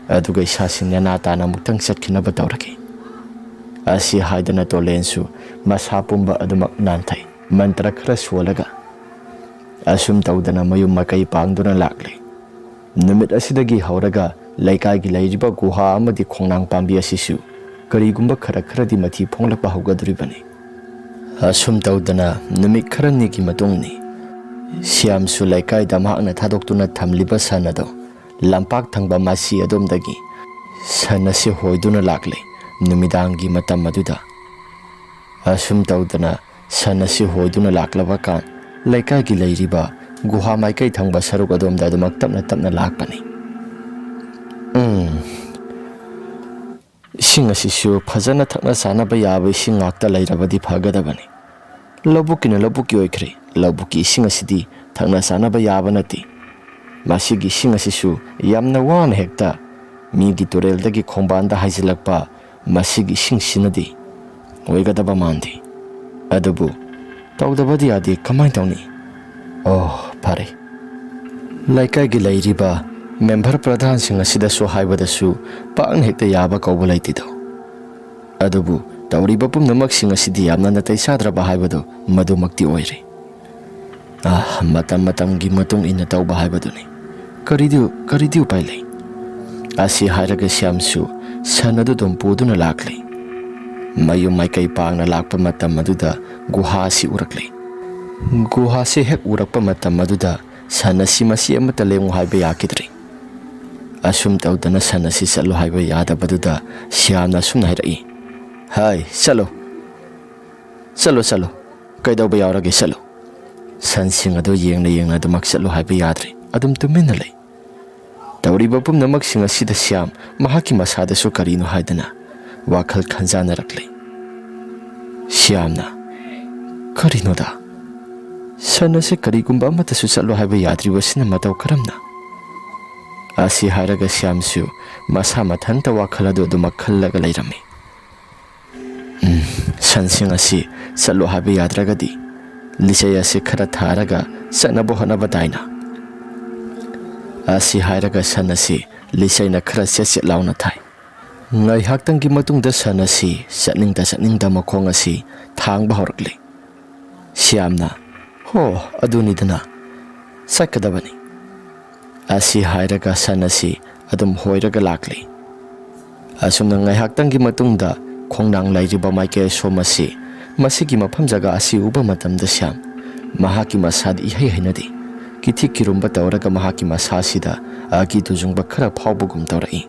ꯑꯗꯨꯒ ꯏꯁꯥꯁꯤ ꯅꯦꯅꯥ ꯇꯥꯅ ꯑꯃꯨꯛꯇꯪ ꯆꯠꯈꯤꯅꯕ ꯇꯧꯔꯒꯦ"꯫ ꯑꯁꯤ ꯍꯥꯏꯗꯅ ꯇꯣꯂꯦꯟꯁꯨ ꯃꯁꯥ ꯄꯨꯝꯕ ꯑꯗꯨꯃꯛ ꯅꯥꯟꯊꯩ꯫ ꯃꯟꯇ꯭ꯔ ꯈꯔ ꯁꯣꯜꯂꯒ ꯑꯁꯨꯝ ꯇꯧꯗꯅ ꯃꯌꯨꯝ ꯃꯀꯩ ꯄꯥꯡꯗꯨꯅ ꯂꯥꯛꯂꯤ꯫ ꯅꯨꯃꯤꯠ ꯑꯁꯤꯗꯒꯤ ꯍꯧꯔꯒ ꯂꯩꯀꯥꯏꯒꯤ ꯂꯩꯔꯤꯕ ꯒꯨꯍꯥ ꯑꯃꯗꯤ ꯈꯣꯡꯅꯥꯡ ꯄꯥꯝꯕꯤ ꯑꯁꯤꯁꯨ ꯀꯔꯤꯒꯨꯝꯕ ꯈꯔ ꯈꯔꯗꯤ ꯃꯊꯤ ꯐꯣꯡꯂꯛꯄ ꯍꯧꯒꯗꯧꯔꯤꯕꯅꯤ꯫ ꯑꯁꯨꯝ ꯇꯧꯗꯅ ꯅꯨꯃꯤꯠ ꯈꯔꯅꯤꯒꯤ ꯃꯇꯨꯡꯅꯤ꯫ ꯁ꯭ꯌꯥꯝꯁꯨ ꯂꯩꯀꯥꯏꯗ ꯃꯍꯥꯛꯅ ꯊꯥꯗꯣꯛꯇꯨꯅ ꯊꯝꯂꯤꯕ ꯁꯟ ꯑꯗꯣ ꯂꯝꯄꯥꯛ ꯊꯪꯕ ꯃꯥꯁꯤ ꯑꯗꯣꯝꯗꯒꯤ ꯁꯟ ꯑꯁꯤ ꯍꯣꯏꯗꯨꯅ ꯂꯥꯛꯂꯦ꯫ ꯅꯨꯃꯤꯗꯥꯡꯒꯤ ꯃꯇꯝ ꯑꯗꯨꯗ ꯑꯁꯨꯝ ꯇꯧꯗꯅ ꯁꯟ ꯑꯁꯤ ꯍꯣꯏꯗꯨꯅ ꯂꯥꯛꯂꯕ ꯀꯥꯟ, ꯂꯩꯀꯥꯏꯒꯤ ꯂꯩꯔꯤꯕ ꯒꯨꯍꯥ ꯃꯥꯏꯀꯩ ꯊꯪꯕ ꯁꯔꯨꯛ ꯑꯗꯣꯝꯗ ꯑꯗꯨꯃꯛ ꯇꯞꯅ ꯇꯞꯅ ꯂꯥꯛꯄꯅꯤ꯫ ꯎꯝ, ꯏꯁꯤꯡ ꯑꯁꯤꯁꯨ ꯐꯖꯅ ꯊꯛꯅ ꯆꯥꯅꯕ ꯌꯥꯕ ꯏꯁꯤꯡ ꯉꯥꯛꯇ ꯂꯩꯔꯕꯗꯤ ꯐꯒꯗꯕꯅꯤ꯫ ꯂꯧꯕꯨꯛꯀꯤꯅ ꯂꯧꯕꯨꯛꯀꯤ ꯑꯣꯏꯈ꯭ꯔꯦ, ꯂꯧꯕꯨꯛꯀꯤ ꯏꯁꯤꯡ ꯑꯁꯤꯗꯤ ꯊꯛꯅ ꯆꯥꯅꯕ ꯌꯥꯕ ꯅꯠꯇꯦ꯫ ꯃꯁꯤꯒꯤ ꯏꯁꯤꯡ ꯑꯁꯤꯁꯨ ꯌꯥꯝꯅ ꯋꯥꯅ ꯍꯦꯛꯇ ꯃꯤꯒꯤ ꯇꯨꯔꯦꯜꯗꯒꯤ ꯈꯣꯡꯕꯥꯟꯗ ꯍꯥꯏꯖꯤꯜꯂꯛꯄ ꯃꯁꯤꯒꯤ ꯏꯁꯤꯡꯁꯤꯅꯗꯤ ꯑꯣꯏꯒꯗꯕ ꯃꯥꯟꯗꯦ꯫ ꯑꯗꯨꯕꯨ ꯇꯧꯗꯕꯗꯤ ꯌꯥꯗꯦ, ꯀꯃꯥꯏꯅ ꯇꯧꯅꯤ? ꯑꯣ, ꯐꯔꯦ꯫ ꯂꯩꯀꯥꯏꯒꯤ ꯂꯩꯔꯤꯕ ꯃꯦꯝꯕꯔ ꯄ꯭ꯔꯙꯥꯟꯁꯤꯡ ꯑꯁꯤꯗꯁꯨ ꯍꯥꯏꯕꯗꯁꯨ ꯄꯥꯛꯅ ꯍꯦꯛꯇ ꯌꯥꯕ ꯀꯧꯕ ꯂꯩꯇꯦꯗꯣ꯫ ꯑꯗꯨꯕꯨ ꯇꯧꯔꯤꯕ ꯄꯨꯝꯅꯃꯛꯁꯤꯡ ꯑꯁꯤꯗꯤ ꯌꯥꯝꯅ ꯅꯥꯇꯩ ꯆꯥꯗ꯭ꯔꯕ ꯍꯥꯏꯕꯗꯨ ꯃꯗꯨꯃꯛꯇꯤ ꯑꯣꯏꯔꯦ꯫ ꯑꯥ, ꯃꯇꯝ ꯃꯇꯝꯒꯤ ꯃꯇꯨꯡ ꯏꯟꯅ ꯇꯧꯕ ꯍꯥꯏꯕꯗꯨꯅꯤ꯫ ꯀꯔꯤꯗꯤ, ꯀꯔꯤꯗꯤ ꯎꯄꯥꯏ ꯂꯩ? ꯑꯁꯤ ꯍꯥꯏꯔꯒ ꯁ꯭ꯌꯥꯝꯁꯨ ꯁꯟ ꯑꯗꯨ ꯑꯗꯨꯝ ꯄꯨꯗꯨꯅ ꯂꯥꯛꯂꯦ꯫ ꯃꯌꯨꯝ ꯃꯥꯏꯀꯩ ꯄꯥꯡꯅ ꯂꯥꯛꯄ ꯃꯇꯝ ꯑꯗꯨꯗ ꯒꯨꯍꯥ ꯑꯁꯤ ꯎꯔꯛꯂꯦ꯫ ꯒꯨꯍꯥꯁꯤ ꯍꯦꯛ ꯎꯔꯛꯄ ꯃꯇꯝ ꯑꯗꯨꯗ ꯁꯟ ꯑꯁꯤ ꯃꯁꯤ ꯑꯃꯠꯇ ꯂꯦꯡꯉꯨ ꯍꯥꯏꯕ ꯌꯥꯈꯤꯗ꯭ꯔꯦ꯫ ꯑꯁꯨꯝ ꯇꯧꯗꯅ ꯁꯟ ꯑꯁꯤ ꯆꯠꯂꯨ ꯍꯥꯏꯕ ꯌꯥꯗꯕꯗꯨꯗ ꯁ꯭ꯌꯥꯝꯅ ꯑꯁꯨꯝꯅ ꯍꯥꯏꯔꯛꯏ, "ꯍꯥꯏ, ꯆꯠꯂꯣ, ꯆꯠꯂꯣ, ꯆꯠꯂꯣ, ꯀꯩꯗꯧꯕ ꯌꯥꯎꯔꯒꯦ, ꯆꯠꯂꯣ"꯫ ꯁꯟꯁꯤꯡ ꯑꯗꯨ ꯌꯦꯡꯅ ꯌꯦꯡꯅ ꯑꯗꯨꯃꯛ ꯆꯠꯂꯨ ꯍꯥꯏꯕ ꯌꯥꯗ꯭ꯔꯦ, ꯑꯗꯨꯝ ꯇꯨꯃꯤꯟꯅ ꯂꯩ꯫ ꯇꯧꯔꯤꯕ ꯄꯨꯝꯅꯃꯛꯁꯤꯡ ꯑꯁꯤꯗ ꯁ꯭ꯌꯥꯝ ꯃꯍꯥꯛꯀꯤ ꯃꯁꯥꯗꯁꯨ ꯀꯔꯤꯅꯣ ꯍꯥꯏꯗꯅ ꯋꯥꯈꯜ ꯈꯟꯖꯥꯟꯅꯔꯛꯂꯦ꯫ ꯁ꯭ꯌꯥꯝꯅ, "ꯀꯔꯤꯅꯣꯗ? ꯁꯟ ꯑꯁꯤ ꯀꯔꯤꯒꯨꯝꯕ ꯑꯃꯠꯇꯁꯨ ꯆꯠꯂꯣ ꯍꯥꯏꯕ ꯌꯥꯗ꯭ꯔꯤꯕꯁꯤꯅ ꯃꯇꯧ ꯀꯔꯝꯅ?" ꯑꯁꯤ ꯍꯥꯏꯔꯒ ꯁ꯭ꯌꯥꯝꯁꯨ ꯃꯁꯥ ꯃꯊꯟꯇ ꯋꯥꯈꯜ ꯑꯗꯨ ꯑꯗꯨꯃꯛ ꯈꯜꯂꯒ ꯂꯩꯔꯝꯃꯤ꯫ "ꯎꯝ, ꯁꯟꯁꯤꯡ ꯑꯁꯤ ꯆꯠꯂꯣ ꯍꯥꯏꯕ ꯌꯥꯗ꯭ꯔꯒꯗꯤ ꯂꯤꯆꯩ ꯑꯁꯤ ꯈꯔ ꯊꯥꯔꯒ ꯆꯠꯅꯕ ꯍꯣꯠꯅꯕ ꯇꯥꯏꯅ"꯫ ꯑꯁꯤ ꯍꯥꯏꯔꯒ ꯁꯟ ꯑꯁꯤ ꯂꯤꯆꯩꯅ ꯈꯔ ꯆꯦꯠ ꯆꯦꯠ ꯂꯥꯎꯅ ꯊꯥꯏ꯫ ꯉꯥꯏꯍꯥꯛꯇꯪꯒꯤ ꯃꯇꯨꯡꯗ ꯁꯟ ꯑꯁꯤ ꯆꯠꯅꯤꯡꯗ ꯆꯠꯅꯤꯡꯗ ꯃꯈꯣꯡ ꯑꯁꯤ ꯊꯥꯡꯕ ꯍꯧꯔꯛꯂꯦ꯫ ꯁ꯭ꯌꯥꯝꯅ, "ꯍꯣ, ꯑꯗꯨꯅꯤꯗꯅ, ꯆꯠꯀꯗꯕꯅꯤ"꯫ ꯑꯁꯤ ꯍꯥꯏꯔꯒ ꯁꯟ ꯑꯁꯤ ꯑꯗꯨꯝ ꯍꯣꯏꯔꯒ ꯂꯥꯛꯂꯤ꯫ ꯑꯁꯨꯝꯅ ꯉꯥꯏꯍꯥꯛꯇꯪꯒꯤ ꯃꯇꯨꯡꯗ ꯈꯣꯡꯅꯥꯡ ꯂꯩꯔꯤꯕ ꯃꯥꯏꯀꯩ ꯑꯁꯣꯝ ꯑꯁꯤ ꯃꯁꯤꯒꯤ ꯃꯐꯝ ꯖꯒꯥ ꯑꯁꯤ ꯎꯕ ꯃꯇꯝꯗ ꯁ꯭ꯌꯥꯝ ꯃꯍꯥꯛꯀꯤ ꯃꯁꯥꯗ ꯏꯍꯩ ꯍꯩꯅꯗꯦ꯫ ꯀꯤꯊꯤ ꯀꯤꯔꯨꯝꯕ ꯇꯧꯔꯒ ꯃꯍꯥꯛꯀꯤ ꯃꯁꯥ ꯑꯁꯤꯗ ꯑꯀꯤ ꯇꯨꯖꯨꯡꯕ ꯈꯔ ꯐꯥꯎꯕꯒꯨꯝ ꯇꯧꯔꯛꯏ꯫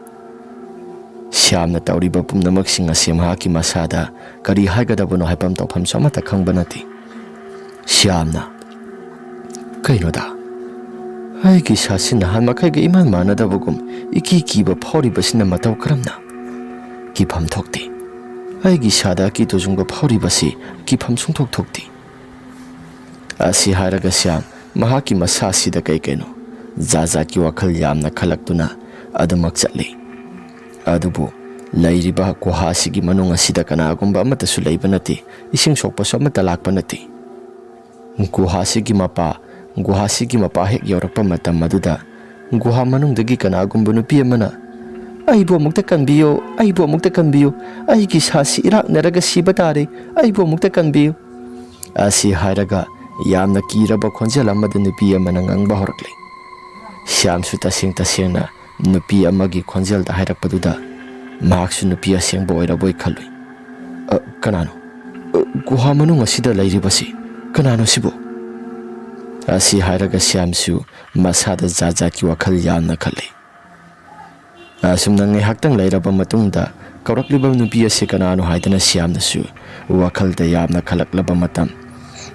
ꯁ꯭ꯌꯥꯝꯅ ꯇꯧꯔꯤꯕ ꯄꯨꯝꯅꯃꯛꯁꯤꯡ ꯑꯁꯤ ꯃꯍꯥꯛꯀꯤ ꯃꯁꯥꯗ ꯀꯔꯤ ꯍꯥꯏꯒꯗꯕꯅꯣ ꯍꯥꯏꯐꯝ ꯇꯧꯐꯝꯁꯨ ꯑꯃꯠꯇ ꯈꯪꯕ ꯅꯠꯇꯦ꯫ ꯁ꯭ꯌꯥꯝꯅ, "ꯀꯩꯅꯣꯗ, ꯑꯩꯒꯤ ꯏꯁꯥꯁꯤ ꯅꯍꯥꯟ ꯃꯈꯩꯒ ꯏꯃꯥꯟ ꯃꯥꯟꯅꯗꯕꯒꯨꯝ ꯏꯀꯤ ꯀꯤꯕ ꯐꯥꯎꯔꯤꯕꯁꯤꯅ ꯃꯇꯧ ꯀꯔꯝꯅ? ꯀꯤꯐꯝ ꯊꯣꯛꯇꯦ꯫ ꯑꯩꯒꯤ ꯏꯁꯥꯗ ꯑꯀꯤ ꯇꯨꯖꯨꯡꯕ ꯐꯥꯎꯔꯤꯕꯁꯤ ꯀꯤꯐꯝ ꯁꯨꯡꯊꯣꯛ ꯊꯣꯛꯇꯦ"꯫ ꯑꯁꯤ ꯍꯥꯏꯔꯒ ꯁ꯭ꯌꯥꯝ ꯃꯍꯥꯛꯀꯤ ꯃꯁꯥꯁꯤꯗ ꯀꯩ ꯀꯩꯅꯣ ꯖꯥꯠ ꯖꯥꯠꯀꯤ ꯋꯥꯈꯜ ꯌꯥꯝꯅ ꯈꯜꯂꯛꯇꯨꯅ ꯑꯗꯨꯃꯛ ꯆꯠꯂꯤ꯫ ꯑꯗꯨꯕꯨ ꯂꯩꯔꯤꯕ ꯒꯨꯍꯥꯁꯤꯒꯤ ꯃꯅꯨꯡ ꯑꯁꯤꯗ ꯀꯅꯥꯒꯨꯝꯕ ꯑꯃꯠꯇꯁꯨ ꯂꯩꯕ ꯅꯠꯇꯦ, ꯏꯁꯤꯡ ꯁꯣꯛꯄꯁꯨ ꯑꯃꯠꯇ ꯂꯥꯛꯄ ꯅꯠꯇꯦ꯫ ꯒꯨꯍꯥꯁꯤꯒꯤ ꯃꯄꯥ, ꯒꯨꯍꯥꯁꯤꯒꯤ ꯃꯄꯥ ꯍꯦꯛ ꯌꯧꯔꯛꯄ ꯃꯇꯝ ꯑꯗꯨꯗ ꯒꯨꯍꯥ ꯃꯅꯨꯡꯗꯒꯤ ꯀꯅꯥꯒꯨꯝꯕ ꯅꯨꯄꯤ ꯑꯃꯅ, "ꯑꯩꯕꯨ ꯑꯃꯨꯛꯇ ꯀꯟꯕꯤꯌꯨ, ꯑꯩꯕꯨ ꯑꯃꯨꯛꯇ ꯀꯟꯕꯤꯌꯨ, ꯑꯩꯒꯤ ꯏꯁꯥꯁꯤ ꯏꯔꯥꯛꯅꯔꯒ ꯁꯤꯕ ꯇꯥꯔꯦ, ꯑꯩꯕꯨ ꯑꯃꯨꯛꯇ ꯀꯟꯕꯤꯌꯨ" ꯑꯁꯤ ꯍꯥꯏꯔꯒ ꯌꯥꯝꯅ ꯀꯤꯔꯕ ꯈꯣꯟꯖꯦꯜ ꯑꯃꯗ ꯅꯨꯄꯤ ꯑꯃꯅ ꯉꯪꯕ ꯍꯧꯔꯛꯂꯤ꯫ ꯁ꯭ꯌꯥꯝꯁꯨ ꯇꯁꯦꯡ ꯇꯁꯦꯡꯅ ꯅꯨꯄꯤ ꯑꯃꯒꯤ ꯈꯣꯟꯖꯦꯜꯗ ꯍꯥꯏꯔꯛꯄꯗꯨꯗ ꯃꯍꯥꯛꯁꯨ ꯅꯨꯄꯤ ꯑꯁꯦꯡꯕ ꯑꯣꯏꯔꯕꯣꯏ ꯈꯜꯂꯨꯏ꯫ "ꯑ, ꯀꯅꯥꯅꯣ? ꯑ, ꯒꯨꯍꯥ ꯃꯅꯨꯡ ꯑꯁꯤꯗ ꯂꯩꯔꯤꯕꯁꯤ ꯀꯅꯥꯅꯣ ꯁꯤꯕꯨ?" ꯑꯁꯤ ꯍꯥꯏꯔꯒ ꯁ꯭ꯌꯥꯝꯁꯨ ꯃꯁꯥꯗ ꯖꯥꯠ ꯖꯥꯠꯀꯤ ꯋꯥꯈꯜ ꯌꯥꯝꯅ ꯈꯜꯂꯤ꯫ ꯑꯁꯨꯝꯅ ꯉꯥꯏꯍꯥꯛꯇꯪ ꯂꯩꯔꯕ ꯃꯇꯨꯡꯗ ꯀꯧꯔꯛꯂꯤꯕ ꯅꯨꯄꯤ ꯑꯁꯤ ꯀꯅꯥꯅꯣ ꯍꯥꯏꯗꯅ ꯁ꯭ꯌꯥꯝꯅꯁꯨ ꯋꯥꯈꯜꯗ ꯌꯥꯝꯅ ꯈꯜꯂꯛꯂꯕ ꯃꯇꯝ,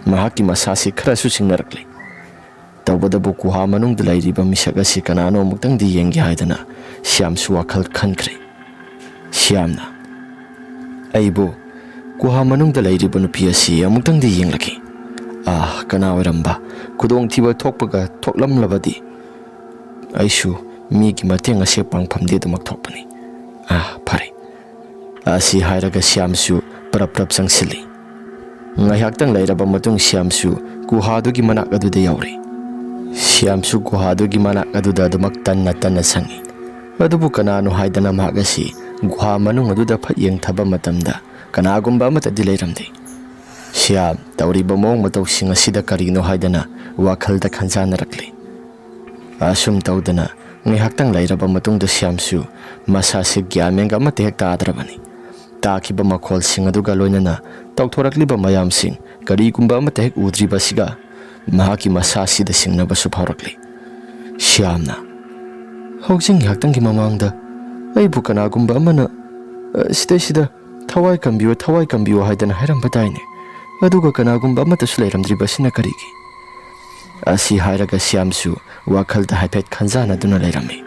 ꯃꯍꯥꯛꯀꯤ ꯃꯁꯥꯁꯤ ꯈꯔꯁꯨ ꯆꯤꯡꯅꯔꯛꯂꯤ꯫ ꯇꯧꯕꯇꯕꯨ ꯒꯨꯍꯥ ꯃꯅꯨꯡꯗ ꯂꯩꯔꯤꯕ ꯃꯤꯁꯛ ꯑꯁꯤ ꯀꯅꯥꯅꯣ ꯑꯃꯨꯛꯇꯪꯗꯤ ꯌꯦꯡꯒꯦ ꯍꯥꯏꯗꯅ ꯁ꯭ꯌꯥꯝꯁꯨ ꯋꯥꯈꯜ ꯈꯟꯈ꯭ꯔꯦ꯫ ꯁ꯭ꯌꯥꯝꯅ, "ꯑꯩꯕꯨ ꯒꯨꯍꯥ ꯃꯅꯨꯡꯗ ꯂꯩꯔꯤꯕ ꯅꯨꯄꯤ ꯑꯁꯤ ꯑꯃꯨꯛꯇꯪꯗꯤ ꯌꯦꯡꯂꯒꯦ꯫ ꯑꯥ, ꯀꯅꯥ ꯑꯣꯏꯔꯝꯕ? ꯈꯨꯗꯣꯡꯊꯤꯕ ꯊꯣꯛꯄꯒ ꯊꯣꯛꯂꯝꯂꯕꯗꯤ ꯑꯩꯁꯨ ꯃꯤꯒꯤ ꯃꯇꯦꯡ ꯑꯁꯦ ꯄꯥꯡꯐꯝꯗꯤ ꯑꯗꯨꯃꯛ ꯊꯣꯛꯄꯅꯤ꯫ ꯑꯥ, ꯐꯔꯦ"꯫ ꯑꯁꯤ ꯍꯥꯏꯔꯒ ꯁ꯭ꯌꯥꯝꯁꯨ ꯄꯔꯞ ꯄꯔꯞ ꯆꯪꯁꯤꯜꯂꯤ꯫ ꯉꯥꯏꯍꯥꯛꯇꯪ ꯂꯩꯔꯕ ꯃꯇꯨꯡ ꯁ꯭ꯌꯥꯝꯁꯨ ꯒꯨꯍꯥꯗꯨꯒꯤ ꯃꯅꯥꯛ ꯑꯗꯨꯗ ꯌꯧꯔꯦ꯫ ꯁ꯭ꯌꯥꯝꯁꯨ ꯒꯨꯍꯥꯗꯨꯒꯤ ꯃꯅꯥꯛ ꯑꯗꯨꯗ ꯑꯗꯨꯃꯛ ꯇꯟꯅ ꯇꯟꯅ ꯆꯪꯉꯤ꯫ ꯑꯗꯨꯕꯨ ꯀꯅꯥꯅꯣ ꯍꯥꯏꯗꯅ ꯃꯍꯥꯛ ꯑꯁꯤ ꯒꯨꯍꯥ ꯃꯅꯨꯡ ꯑꯗꯨꯗ ꯐꯠ ꯌꯦꯡꯊꯕ ꯃꯇꯝꯗ ꯀꯅꯥꯒꯨꯝꯕ ꯑꯃꯠꯇꯗꯤ ꯂꯩꯔꯝꯗꯦ꯫ ꯁ꯭ꯌꯥꯝ ꯇꯧꯔꯤꯕ ꯃꯑꯣꯡ ꯃꯇꯧꯁꯤꯡ ꯑꯁꯤꯗ ꯀꯔꯤꯅꯣ ꯍꯥꯏꯗꯅ ꯋꯥꯈꯜꯗ ꯈꯟꯖꯥꯟꯅꯔꯛꯂꯤ꯫ ꯑꯁꯨꯝ ꯇꯧꯗꯅ ꯉꯥꯏꯍꯥꯛꯇꯪ ꯂꯩꯔꯕ ꯃꯇꯨꯡꯗ ꯁ꯭ꯌꯥꯝꯁꯨ ꯃꯁꯥꯁꯦ ꯒ꯭ꯌꯥꯟ ꯃꯦꯟꯒ ꯑꯃꯠꯇ ꯍꯦꯛ ꯇꯥꯗ꯭ꯔꯕꯅꯤ꯫ ꯇꯥꯈꯤꯕ ꯃꯈꯣꯜꯁꯤꯡ ꯑꯗꯨꯒ ꯂꯣꯏꯅꯅ ꯇꯧꯊꯣꯔꯛꯂꯤꯕ ꯃꯌꯥꯝꯁꯤꯡ ꯀꯔꯤꯒꯨꯝꯕ ꯑꯃꯠꯇ ꯍꯦꯛ ꯎꯗ꯭ꯔꯤꯕ ꯑꯁꯤꯒ ꯃꯍꯥꯛꯀꯤ ꯃꯁꯥꯁꯤꯗ ꯁꯤꯡꯅꯕꯁꯨ ꯐꯥꯎꯔꯛꯂꯤ꯫ ꯁ꯭ꯌꯥꯝꯅ, "ꯍꯧꯖꯤꯛ ꯉꯥꯏꯍꯥꯛꯇꯪꯒꯤ ꯃꯃꯥꯡꯗ ꯑꯩꯕꯨ ꯀꯅꯥꯒꯨꯝꯕ ꯑꯃꯅ, ꯑ, ꯁꯤꯗꯩꯁꯤꯗ ꯊꯋꯥꯏ ꯀꯟꯕꯤꯌꯨ, ꯊꯋꯥꯏ ꯀꯟꯕꯤꯌꯨ ꯍꯥꯏꯗꯅ ꯍꯥꯏꯔꯝꯕ ꯇꯥꯏꯅꯦ꯫ ꯑꯗꯨꯒ ꯀꯅꯥꯒꯨꯝꯕ ꯑꯃꯠꯇꯁꯨ ꯂꯩꯔꯝꯗ꯭ꯔꯤꯕ ꯑꯁꯤꯅ ꯀꯔꯤꯒꯤ?" ꯑꯁꯤ ꯍꯥꯏꯔꯒ ꯁ꯭ꯌꯥꯝꯁꯨ ꯋꯥꯈꯜꯗ ꯍꯥꯏꯐꯦꯠ ꯈꯟꯖꯥꯟꯅꯗꯨꯅ ꯂꯩꯔꯝꯃꯤ꯫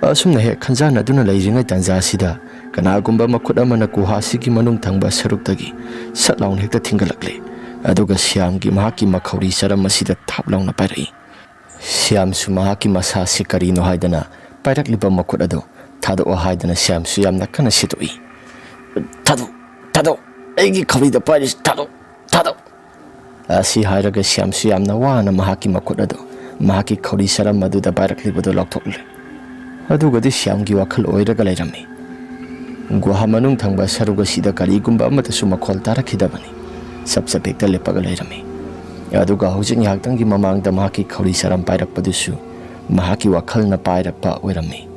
ꯑꯁꯨꯝꯅ ꯍꯦꯛ ꯈꯟꯖꯥꯟꯅꯗꯨꯅ ꯂꯩꯔꯤꯉꯩ ꯇꯥꯟꯖꯥ ꯑꯁꯤꯗ ꯀꯅꯥꯒꯨꯝꯕ ꯃꯈꯨꯠ ꯑꯃꯅ ꯒꯨꯍꯥꯁꯤꯒꯤ ꯃꯅꯨꯡ ꯊꯪꯕ ꯁꯔꯨꯛꯇꯒꯤ ꯁꯠ ꯂꯥꯎꯅ ꯍꯦꯛꯇ ꯊꯤꯡꯒꯠꯂꯛꯂꯦ꯫ ꯑꯗꯨꯒ ꯁ꯭ꯌꯥꯝꯒꯤ ꯃꯍꯥꯛꯀꯤ ꯃꯈꯧꯔꯤ ꯆꯔꯝ ꯑꯁꯤꯗ ꯊꯥꯞ ꯂꯥꯎꯅ ꯄꯥꯏꯔꯛꯏ꯫ ꯁ꯭ꯌꯥꯝꯁꯨ ꯃꯍꯥꯛꯀꯤ ꯃꯁꯥꯁꯤ ꯀꯔꯤꯅꯣ ꯍꯥꯏꯗꯅ ꯄꯥꯏꯔꯛꯂꯤꯕ ꯃꯈꯨꯠ ꯑꯗꯨ ꯊꯥꯗꯣꯛꯑꯣ ꯍꯥꯏꯗꯅ ꯁ꯭ꯌꯥꯝꯁꯨ ꯌꯥꯝꯅ ꯀꯟꯅ ꯁꯤꯠꯇꯣꯛꯏ꯫ "ꯊꯥꯗꯣꯛ, ꯊꯥꯗꯣꯛ, ꯑꯩꯒꯤ ꯈꯧꯔꯤꯗ ꯄꯥꯏꯔꯤꯁꯤ ꯊꯥꯗꯣꯛ, ꯊꯥꯗꯣꯛ!" ꯑꯁꯤ ꯍꯥꯏꯔꯒ ꯁ꯭ꯌꯥꯝꯁꯨ ꯌꯥꯝꯅ ꯋꯥꯅ ꯃꯍꯥꯛꯀꯤ ꯃꯈꯨꯠ ꯑꯗꯨ ꯃꯍꯥꯛꯀꯤ ꯈꯧꯔꯤ ꯆꯔꯝ ꯑꯗꯨꯗ ꯄꯥꯏꯔꯛꯂꯤꯕꯗꯨ ꯂꯧꯊꯣꯛꯂꯦ꯫ ꯑꯗꯨꯒꯗꯤ ꯁ꯭ꯌꯥꯝꯒꯤ ꯋꯥꯈꯜ ꯑꯣꯏꯔꯒ ꯂꯩꯔꯝꯃꯤ꯫ ꯒꯨꯍꯥ ꯃꯅꯨꯡ ꯊꯪꯕ ꯁꯔꯨꯛ ꯑꯁꯤꯗ ꯀꯔꯤꯒꯨꯝꯕ ꯑꯃꯠꯇꯁꯨ ꯃꯈꯣꯜ ꯇꯥꯔꯛꯈꯤꯗꯕꯅꯤ꯫ ꯆꯞ ꯆꯞ ꯍꯦꯛꯇ ꯂꯦꯞꯄꯒ ꯂꯩꯔꯝꯃꯤ꯫ ꯑꯗꯨꯒ ꯍꯧꯖꯤꯛ ꯉꯥꯏꯍꯥꯛꯇꯪꯒꯤ ꯃꯃꯥꯡꯗ ꯃꯍꯥꯛꯀꯤ ꯈꯧꯔꯤ ꯆꯔꯝ ꯄꯥꯏꯔꯛꯄꯗꯨꯁꯨ ꯃꯍꯥꯛꯀꯤ ꯋꯥꯈꯜꯅ ꯄꯥꯏꯔꯛꯄ ꯑꯣꯏꯔꯝꯃꯤ꯫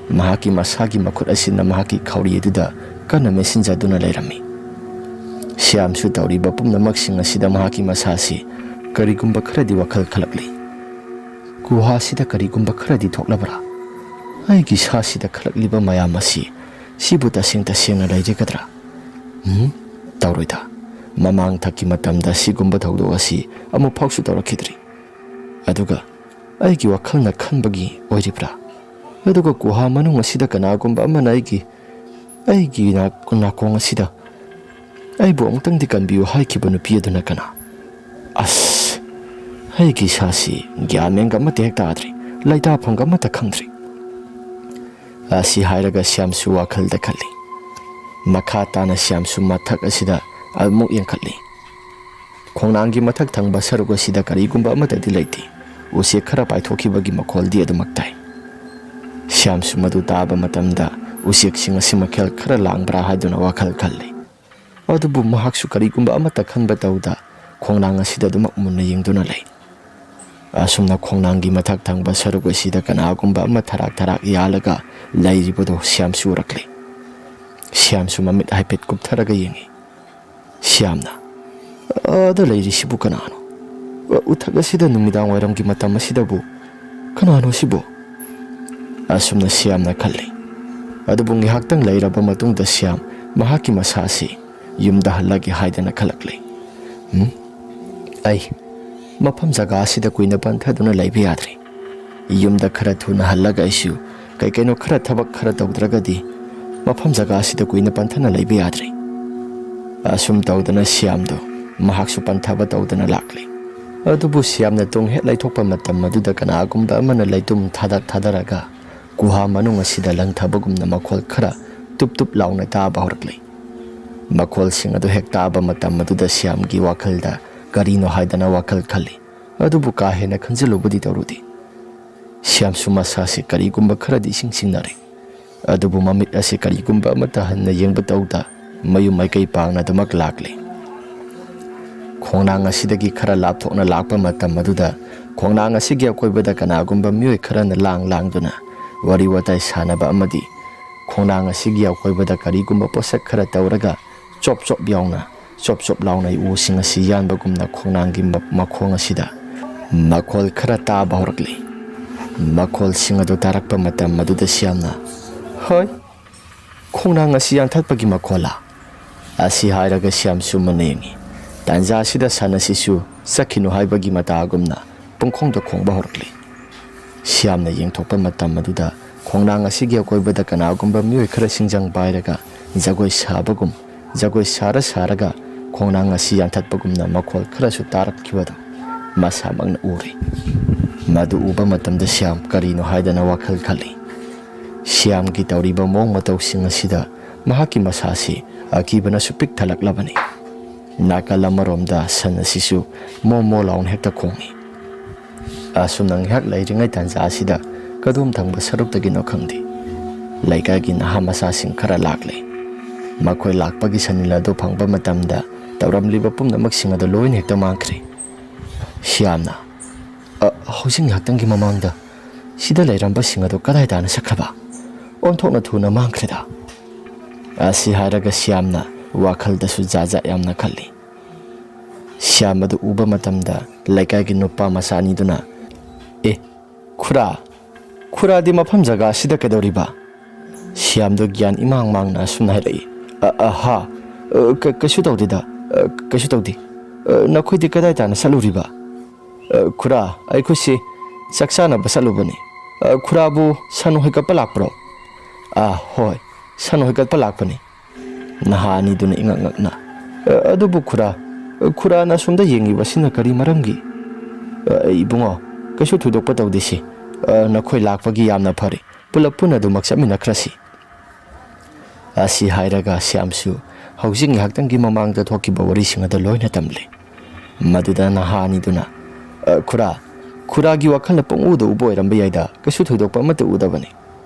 ꯃꯍꯥꯛꯀꯤ ꯃꯁꯥꯒꯤ ꯃꯈꯨꯠ ꯑꯁꯤꯅ ꯃꯍꯥꯛꯀꯤ ꯈꯧꯔꯤ ꯑꯗꯨꯗ ꯀꯟꯅ ꯃꯦꯠꯁꯤꯟꯖꯗꯨꯅ ꯂꯩꯔꯝꯃꯤ꯫ ꯁ꯭ꯌꯥꯝꯁꯨ ꯇꯧꯔꯤꯕ ꯄꯨꯝꯅꯃꯛꯁꯤꯡ ꯑꯁꯤꯗ ꯃꯍꯥꯛꯀꯤ ꯃꯁꯥꯁꯤ ꯀꯔꯤꯒꯨꯝꯕ ꯈꯔꯗꯤ ꯋꯥꯈꯜ ꯈꯜꯂꯛꯂꯤ꯫ "ꯒꯨꯍꯥꯁꯤꯗ ꯀꯔꯤꯒꯨꯝꯕ ꯈꯔꯗꯤ ꯊꯣꯛꯂꯕ꯭ꯔꯥ? ꯑꯩꯒꯤ ꯏꯁꯥꯁꯤꯗ ꯈꯜꯂꯛꯂꯤꯕ ꯃꯌꯥꯝ ꯑꯁꯤ, ꯁꯤꯕꯨ ꯇꯁꯦꯡ ꯇꯁꯦꯡꯅ ꯂꯩꯔꯒꯗ꯭ꯔꯥ? ꯎꯝ, ꯇꯧꯔꯣꯏꯗ꯫ ꯃꯃꯥꯡ ꯊꯛꯀꯤ ꯃꯇꯝꯗ ꯁꯤꯒꯨꯝꯕ ꯊꯧꯗꯣꯛ ꯑꯁꯤ ꯑꯃꯨꯛ ꯐꯥꯎꯁꯨ ꯇꯧꯔꯛꯈꯤꯗ꯭ꯔꯤ꯫ ꯑꯗꯨꯒ ꯑꯩꯒꯤ ꯋꯥꯈꯜꯅ ꯈꯟꯕꯒꯤ ꯑꯣꯏꯔꯤꯕ꯭ꯔꯥ? ꯑꯗꯨꯒ ꯒꯨꯍꯥ ꯃꯅꯨꯡ ꯑꯁꯤꯗ ꯀꯅꯥꯒꯨꯝꯕ ꯑꯃꯅ ꯑꯩꯒꯤ, ꯑꯩꯒꯤ ꯅꯥ-, ꯅꯥꯀꯣꯡ ꯑꯁꯤꯗ ꯑꯩꯕꯨ ꯑꯃꯨꯛꯇꯪꯗꯤ ꯀꯟꯕꯤꯌꯨ ꯍꯥꯏꯈꯤꯕ ꯅꯨꯄꯤ ꯑꯗꯨꯅ ꯀꯅꯥ? ꯑꯁ, ꯑꯩꯒꯤ ꯏꯁꯥꯁꯤ ꯒ꯭ꯌꯥꯟ ꯃꯦꯟꯒ ꯑꯃꯠꯇ ꯍꯦꯛ ꯇꯥꯗ꯭ꯔꯤ, ꯂꯩꯇꯥꯐꯝꯒ ꯑꯃꯠꯇ ꯈꯪꯗ꯭ꯔꯤ꯫" ꯑꯁꯤ ꯍꯥꯏꯔꯒ ꯁ꯭ꯌꯥꯝꯁꯨ ꯋꯥꯈꯜꯗ ꯈꯜꯂꯤ꯫ ꯃꯈꯥ ꯇꯥꯅ ꯁ꯭ꯌꯥꯝꯁꯨ ꯃꯊꯛ ꯑꯁꯤꯗ ꯑꯃꯨꯛ ꯌꯦꯡꯈꯠꯂꯤ꯫ ꯈꯣꯡꯅꯥꯡꯒꯤ ꯃꯊꯛ ꯊꯪꯕ ꯁꯔꯨꯛ ꯑꯁꯤꯗ ꯀꯔꯤꯒꯨꯝꯕ ꯑꯃꯠꯇꯗꯤ ꯂꯩꯇꯦ꯫ ꯎꯆꯦꯛ ꯈꯔ ꯄꯥꯏꯊꯣꯛꯈꯤꯕꯒꯤ ꯃꯈꯣꯜꯗꯤ ꯑꯗꯨꯃꯛ ꯇꯥꯏ꯫ ꯁ꯭ꯌꯥꯝꯁꯨ ꯃꯗꯨ ꯇꯥꯕ ꯃꯇꯝꯗ ꯎꯆꯦꯛꯁꯤꯡ ꯑꯁꯤ ꯃꯈꯦꯜ ꯈꯔ ꯂꯥꯡꯕ꯭ꯔꯥ ꯍꯥꯏꯗꯨꯅ ꯋꯥꯈꯜ ꯈꯜꯂꯤ꯫ ꯑꯗꯨꯕꯨ ꯃꯍꯥꯛꯁꯨ ꯀꯔꯤꯒꯨꯝꯕ ꯑꯃꯠꯇ ꯈꯟꯕ ꯇꯧꯗ ꯈꯣꯡꯅꯥꯡ ꯑꯁꯤꯗ ꯑꯗꯨꯃꯛ ꯃꯨꯟꯅ ꯌꯦꯡꯗꯨꯅ ꯂꯩ꯫ ꯑꯁꯨꯝꯅ ꯈꯣꯡꯅꯥꯡꯒꯤ ꯃꯊꯛ ꯊꯪꯕ ꯁꯔꯨꯛ ꯑꯁꯤꯗ ꯀꯅꯥꯒꯨꯝꯕ ꯑꯃ ꯊꯔꯥꯛ ꯊꯔꯥꯛ ꯌꯥꯜꯂꯒ ꯂꯩꯔꯤꯕꯗꯨ ꯁ꯭ꯌꯥꯝꯁꯨ ꯎꯔꯛꯂꯦ꯫ ꯁ꯭ꯌꯥꯝꯁꯨ ꯃꯃꯤꯠ ꯍꯥꯏꯐꯦꯠ ꯀꯨꯞꯊꯔꯒ ꯌꯦꯡꯉꯤ꯫ ꯁ꯭ꯌꯥꯝꯅ, "ꯑꯥꯗ ꯂꯩꯔꯤꯁꯤꯕꯨ ꯀꯅꯥꯅꯣ? ꯑ, ꯎꯊꯛ ꯑꯁꯤꯗ ꯅꯨꯃꯤꯗꯥꯡ ꯋꯥꯏꯔꯝꯒꯤ ꯃꯇꯝ ꯑꯁꯤꯗꯕꯨ ꯀꯅꯥꯅꯣ ꯁꯤꯕꯨ?" ꯑꯁꯨꯝꯅ ꯁ꯭ꯌꯥꯝꯅ ꯈꯜꯂꯤ꯫ ꯑꯗꯨꯕꯨ ꯉꯥꯏꯍꯥꯛꯇꯪ ꯂꯩꯔꯕ ꯃꯇꯨꯡꯗ ꯁ꯭ꯌꯥꯝ ꯃꯍꯥꯛꯀꯤ ꯃꯁꯥꯁꯤ ꯌꯨꯝꯗ ꯍꯜꯂꯒꯦ ꯍꯥꯏꯗꯅ ꯈꯜꯂꯛꯂꯤ꯫ "ꯎꯝ? ꯑꯩ ꯃꯐꯝ ꯖꯒꯥ ꯑꯁꯤꯗ ꯀꯨꯏꯅ ꯄꯟꯊꯗꯨꯅ ꯂꯩꯕ ꯌꯥꯗ꯭ꯔꯦ꯫ ꯌꯨꯝꯗ ꯈꯔ ꯊꯨꯅ ꯍꯜꯂꯒ ꯑꯩꯁꯨ ꯀꯩ ꯀꯩꯅꯣ ꯈꯔ ꯊꯕꯛ ꯈꯔ ꯇꯧꯗ꯭ꯔꯒꯗꯤ ꯃꯐꯝ ꯖꯒꯥ ꯑꯁꯤꯗ ꯀꯨꯏꯅ ꯄꯟꯊꯅ ꯂꯩꯕ ꯌꯥꯗ꯭ꯔꯦ꯫" ꯑꯁꯨꯝ ꯇꯧꯗꯅ ꯁ꯭ꯌꯥꯝꯗꯣ ꯃꯍꯥꯛꯁꯨ ꯄꯟꯊꯕ ꯇꯧꯗꯅ ꯂꯥꯛꯂꯤ꯫ ꯑꯗꯨꯕꯨ ꯁ꯭ꯌꯥꯝꯅ ꯇꯨꯡ ꯍꯦꯛ ꯂꯩꯊꯣꯛꯄ ꯃꯇꯝ ꯑꯗꯨꯗ ꯀꯅꯥꯒꯨꯝꯕ ꯑꯃꯅ ꯂꯩꯇꯨꯝ ꯊꯥꯗ ꯊꯥꯗꯔꯒ ꯒꯨꯍꯥ ꯃꯅꯨꯡ ꯑꯁꯤꯗ ꯂꯪꯊꯕꯒꯨꯝꯅ ꯃꯈꯣꯜ ꯈꯔ ꯇꯨꯞ ꯇꯨꯞ ꯂꯥꯎꯅ ꯇꯥꯕ ꯍꯧꯔꯛꯂꯤ꯫ ꯃꯈꯣꯜꯁꯤꯡ ꯑꯗꯨ ꯍꯦꯛ ꯇꯥꯕ ꯃꯇꯝ ꯑꯗꯨꯗ ꯁ꯭ꯌꯥꯝꯒꯤ ꯋꯥꯈꯜꯗ ꯀꯔꯤꯅꯣ ꯍꯥꯏꯗꯅ ꯋꯥꯈꯜ ꯈꯜꯂꯤ꯫ ꯑꯗꯨꯕꯨ ꯀꯥ ꯍꯦꯟꯅ ꯈꯟꯖꯤꯜꯂꯨꯕꯗꯤ ꯇꯧꯔꯨꯗꯦ꯫ ꯁ꯭ꯌꯥꯝꯁꯨ ꯃꯁꯥꯁꯤ ꯀꯔꯤꯒꯨꯝꯕ ꯈꯔꯗꯤ ꯏꯁꯤꯡ ꯁꯤꯡꯅꯔꯦ꯫ ꯑꯗꯨꯕꯨ ꯃꯃꯤꯠ ꯑꯁꯤ ꯀꯔꯤꯒꯨꯝꯕ ꯑꯃꯠꯇ ꯍꯟꯅ ꯌꯦꯡꯕ ꯇꯧꯗ ꯃꯌꯨꯝ ꯃꯥꯏꯀꯩ ꯄꯥꯡꯅ ꯑꯗꯨꯃꯛ ꯂꯥꯛꯂꯤ꯫ ꯈꯣꯡꯅꯥꯡ ꯑꯁꯤꯗꯒꯤ ꯈꯔ ꯂꯥꯞꯊꯣꯛꯅ ꯂꯥꯛꯄ ꯃꯇꯝ ꯑꯗꯨꯗ ꯈꯣꯡꯅꯥꯡ ꯑꯁꯤꯒꯤ ꯑꯀꯣꯏꯕꯗ ꯀꯅꯥꯒꯨꯝꯕ ꯃꯤꯑꯣꯏ ꯈꯔꯅ ꯂꯥꯡ ꯂꯥꯡꯗꯨꯅ ꯋꯥꯔꯤ ꯋꯥꯇꯥꯏ ꯁꯥꯟꯅꯕ ꯑꯃꯗꯤ ꯈꯣꯡꯅꯥꯡ ꯑꯁꯤꯒꯤ ꯑꯀꯣꯏꯕꯗ ꯀꯔꯤꯒꯨꯝꯕ ꯄꯣꯠꯁꯛ ꯈꯔ ꯇꯧꯔꯒ ꯆꯣꯞ ꯆꯣꯞ ꯌꯥꯎꯅ, ꯆꯣꯞ ꯆꯣꯞ ꯂꯥꯎꯅ ꯎꯁꯤꯡ ꯑꯁꯤ ꯌꯥꯟꯕꯒꯨꯝꯅ ꯈꯣꯡꯅꯥꯡꯒꯤ ꯃ-, ꯃꯈꯣꯡ ꯑꯁꯤꯗ ꯃꯈꯣꯜ ꯈꯔ ꯇꯥꯕ ꯍꯧꯔꯛꯂꯤ꯫ ꯃꯈꯣꯜꯁꯤꯡ ꯑꯗꯨ ꯇꯥꯔꯛꯄ ꯃꯇꯝ ꯑꯗꯨꯗ ꯁ꯭ꯌꯥꯝꯅ, "ꯍꯣꯏ, ꯈꯣꯡꯅꯥꯡ ꯑꯁꯤ ꯌꯥꯟꯊꯠꯄꯒꯤ ꯃꯈꯣꯜꯂꯥ?" ꯑꯁꯤ ꯍꯥꯏꯔꯒ ꯁ꯭ꯌꯥꯝꯁꯨ ꯃꯨꯟꯅ ꯌꯦꯡꯉꯤ꯫ ꯇꯥꯟꯖꯥ ꯑꯁꯤꯗ ꯁꯟ ꯑꯁꯤꯁꯨ ꯆꯠꯈꯤꯅꯨ ꯍꯥꯏꯕꯒꯤ ꯃꯇꯥꯒꯨꯝꯅ ꯄꯨꯡꯈꯣꯡꯗ ꯈꯣꯡꯕ ꯍꯧꯔꯛꯂꯤ꯫ ꯁ꯭ꯌꯥꯝꯅ ꯌꯦꯡꯊꯣꯛꯄ ꯃꯇꯝ ꯑꯗꯨꯗ ꯈꯣꯡꯅꯥꯡ ꯑꯁꯤꯒꯤ ꯑꯀꯣꯏꯕꯗ ꯀꯅꯥꯒꯨꯝꯕ ꯃꯤꯑꯣꯏ ꯈꯔ ꯁꯤꯡꯖꯪ ꯄꯥꯏꯔꯒ ꯖꯒꯣꯏ ꯁꯥꯕꯒꯨꯝ, ꯖꯒꯣꯏ ꯁꯥꯔ ꯁꯥꯔꯒ ꯈꯣꯡꯅꯥꯡ ꯑꯁꯤ ꯌꯥꯟꯊꯠꯄꯒꯨꯝꯅ ꯃꯈꯣꯜ ꯈꯔꯁꯨ ꯇꯥꯔꯛꯈꯤꯕꯗꯨ ꯃꯁꯥꯃꯛꯅ ꯎꯔꯤ꯫ ꯃꯗꯨ ꯎꯕ ꯃꯇꯝꯗ ꯁ꯭ꯌꯥꯝ ꯀꯔꯤꯅꯣ ꯍꯥꯏꯗꯅ ꯋꯥꯈꯜ ꯈꯜꯂꯤ꯫ ꯁ꯭ꯌꯥꯝꯒꯤ ꯇꯧꯔꯤꯕ ꯃꯑꯣꯡ ꯃꯇꯧꯁꯤꯡ ꯑꯁꯤꯗ ꯃꯍꯥꯛꯀꯤ ꯃꯁꯥꯁꯤ ꯑꯀꯤꯕꯅꯁꯨ ꯄꯤꯛ ꯊꯜꯂꯛꯂꯕꯅꯤ꯫ ꯅꯥꯀꯜ ꯑꯃꯔꯣꯝꯗ ꯁꯟ ꯑꯁꯤꯁꯨ ꯃꯣ ꯃꯣ ꯂꯥꯎꯅ ꯍꯦꯛꯇ ꯈꯣꯡꯏ꯫ ꯑꯁꯨꯝꯅ ꯉꯥꯏꯍꯥꯛ ꯂꯩꯔꯤꯉꯩ ꯇꯥꯟꯖꯥ ꯑꯁꯤꯗ ꯀꯗꯣꯝ ꯊꯪꯕ ꯁꯔꯨꯛꯇꯒꯤꯅꯣ ꯈꯪꯗꯦ, ꯂꯩꯀꯥꯏꯒꯤ ꯅꯍꯥ ꯃꯆꯥꯁꯤꯡ ꯈꯔ ꯂꯥꯛꯂꯦ꯫ ꯃꯈꯣꯏ ꯂꯥꯛꯄꯒꯤ ꯁꯟꯅꯤꯜ ꯑꯗꯨ ꯐꯪꯕ ꯃꯇꯝꯗ ꯇꯧꯔꯝꯂꯤꯕ ꯄꯨꯝꯅꯃꯛꯁꯤꯡ ꯑꯗꯨ ꯂꯣꯏꯅ ꯍꯦꯛꯇ ꯃꯥꯡꯈ꯭ꯔꯦ꯫ ꯁ꯭ꯌꯥꯝꯅ, "ꯑ, ꯍꯧꯖꯤꯛ ꯉꯥꯏꯍꯥꯛꯇꯪꯒꯤ ꯃꯃꯥꯡꯗ ꯁꯤꯗ ꯂꯩꯔꯝꯕꯁꯤꯡ ꯑꯗꯨ ꯀꯗꯥꯏ ꯇꯥꯅ ꯆꯠꯈ꯭ꯔꯕ? ꯑꯣꯟꯊꯣꯛꯅ ꯊꯨꯅ ꯃꯥꯡꯈ꯭ꯔꯦꯗ꯫" ꯑꯁꯤ ꯍꯥꯏꯔꯒ ꯁ꯭ꯌꯥꯝꯅ ꯋꯥꯈꯜꯗꯁꯨ ꯖꯥꯠ ꯖꯥꯠ ꯌꯥꯝꯅ ꯈꯜꯂꯤ꯫ ꯁ꯭ꯌꯥꯝ ꯑꯗꯨ ꯎꯕ ꯃꯇꯝꯗ ꯂꯩꯀꯥꯏꯒꯤ ꯅꯨꯄꯥ ꯃꯆꯥ ꯑꯅꯤꯗꯨꯅ, "ꯑꯦ, ꯈꯨꯔꯥ, ꯈꯨꯔꯥꯗꯤ ꯃꯐꯝ ꯖꯒꯥ ꯑꯁꯤꯗ ꯀꯩꯗꯧꯔꯤꯕ?" ꯁ꯭ꯌꯥꯝꯗꯣ ꯒ꯭ꯌꯥꯟ ꯏꯃꯥꯡ ꯃꯥꯡꯅ ꯑꯁꯨꯝꯅ ꯍꯥꯏꯔꯛꯏ, "ꯑ, ꯑꯍꯥ, ꯑ, ꯀ-, ꯀꯩꯁꯨ ꯇꯧꯗꯦꯗ, ꯑ, ꯀꯩꯁꯨ ꯇꯧꯗꯦ꯫ ꯑ, ꯅꯈꯣꯏꯗꯤ ꯀꯗꯥꯏ ꯇꯥꯟꯅ ꯆꯠꯂꯨꯔꯤꯕ?" "ꯑ, ꯈꯨꯔꯥ, ꯑꯩꯈꯣꯏꯁꯤ ꯆꯥꯛ ꯆꯥꯅꯕ ꯆꯠꯂꯨꯕꯅꯤ꯫ ꯑ, ꯈꯨꯔꯥꯕꯨ ꯁꯟ ꯍꯣꯏꯀꯠꯄ ꯂꯥꯛꯄ꯭ꯔꯣ?" "ꯑ, ꯍꯣꯏ, ꯁꯟ ꯍꯣꯏꯀꯠꯄ ꯂꯥꯛꯄꯅꯤ꯫" ꯅꯍꯥ ꯑꯅꯤꯗꯨꯅ ꯏꯉꯛ ꯉꯛꯅ, "ꯑ, ꯑꯗꯨꯕꯨ ꯈꯨꯔꯥ, ꯑ, ꯈꯨꯔꯥꯅ ꯑꯁꯣꯝꯗ ꯌꯦꯡꯉꯤꯕꯁꯤꯅ ꯀꯔꯤ ꯃꯔꯝꯒꯤ?" "ꯑ, ꯏꯕꯨꯡꯉꯣ, ꯀꯩꯁꯨ ꯊꯣꯏꯗꯣꯛꯄ ꯇꯧꯗꯦ ꯁꯤ꯫ ꯑ, ꯅꯈꯣꯏ ꯂꯥꯛꯄꯒꯤ ꯌꯥꯝꯅ ꯐꯔꯦ꯫ ꯄꯨꯂꯞ ꯄꯨꯟꯅ ꯑꯗꯨꯃꯛ ꯆꯠꯃꯤꯟꯅꯈ꯭ꯔꯁꯤ꯫" ꯑꯁꯤ ꯍꯥꯏꯔꯒ ꯁ꯭ꯌꯥꯝꯁꯨ ꯍꯧꯖꯤꯛ ꯉꯥꯏꯍꯥꯛꯇꯪꯒꯤ ꯃꯃꯥꯡꯗ ꯊꯣꯛꯈꯤꯕ ꯋꯥꯔꯤꯁꯤꯡ ꯑꯗꯨ ꯂꯣꯏꯅ ꯇꯝꯂꯦ꯫ ꯃꯗꯨꯗ ꯅꯍꯥ ꯑꯅꯤꯗꯨꯅ, "ꯑ, ꯈꯨꯔꯥ, ꯈꯨꯔꯥꯒꯤ ꯋꯥꯈꯜꯅ ꯄꯪꯎꯗ ꯎꯕ ꯑꯣꯏꯔꯝꯕ ꯌꯥꯏꯗ, ꯀꯩꯁꯨ ꯊꯣꯏꯗꯣꯛꯄ ꯑꯃꯠꯇ ꯎꯗꯕꯅꯤ꯫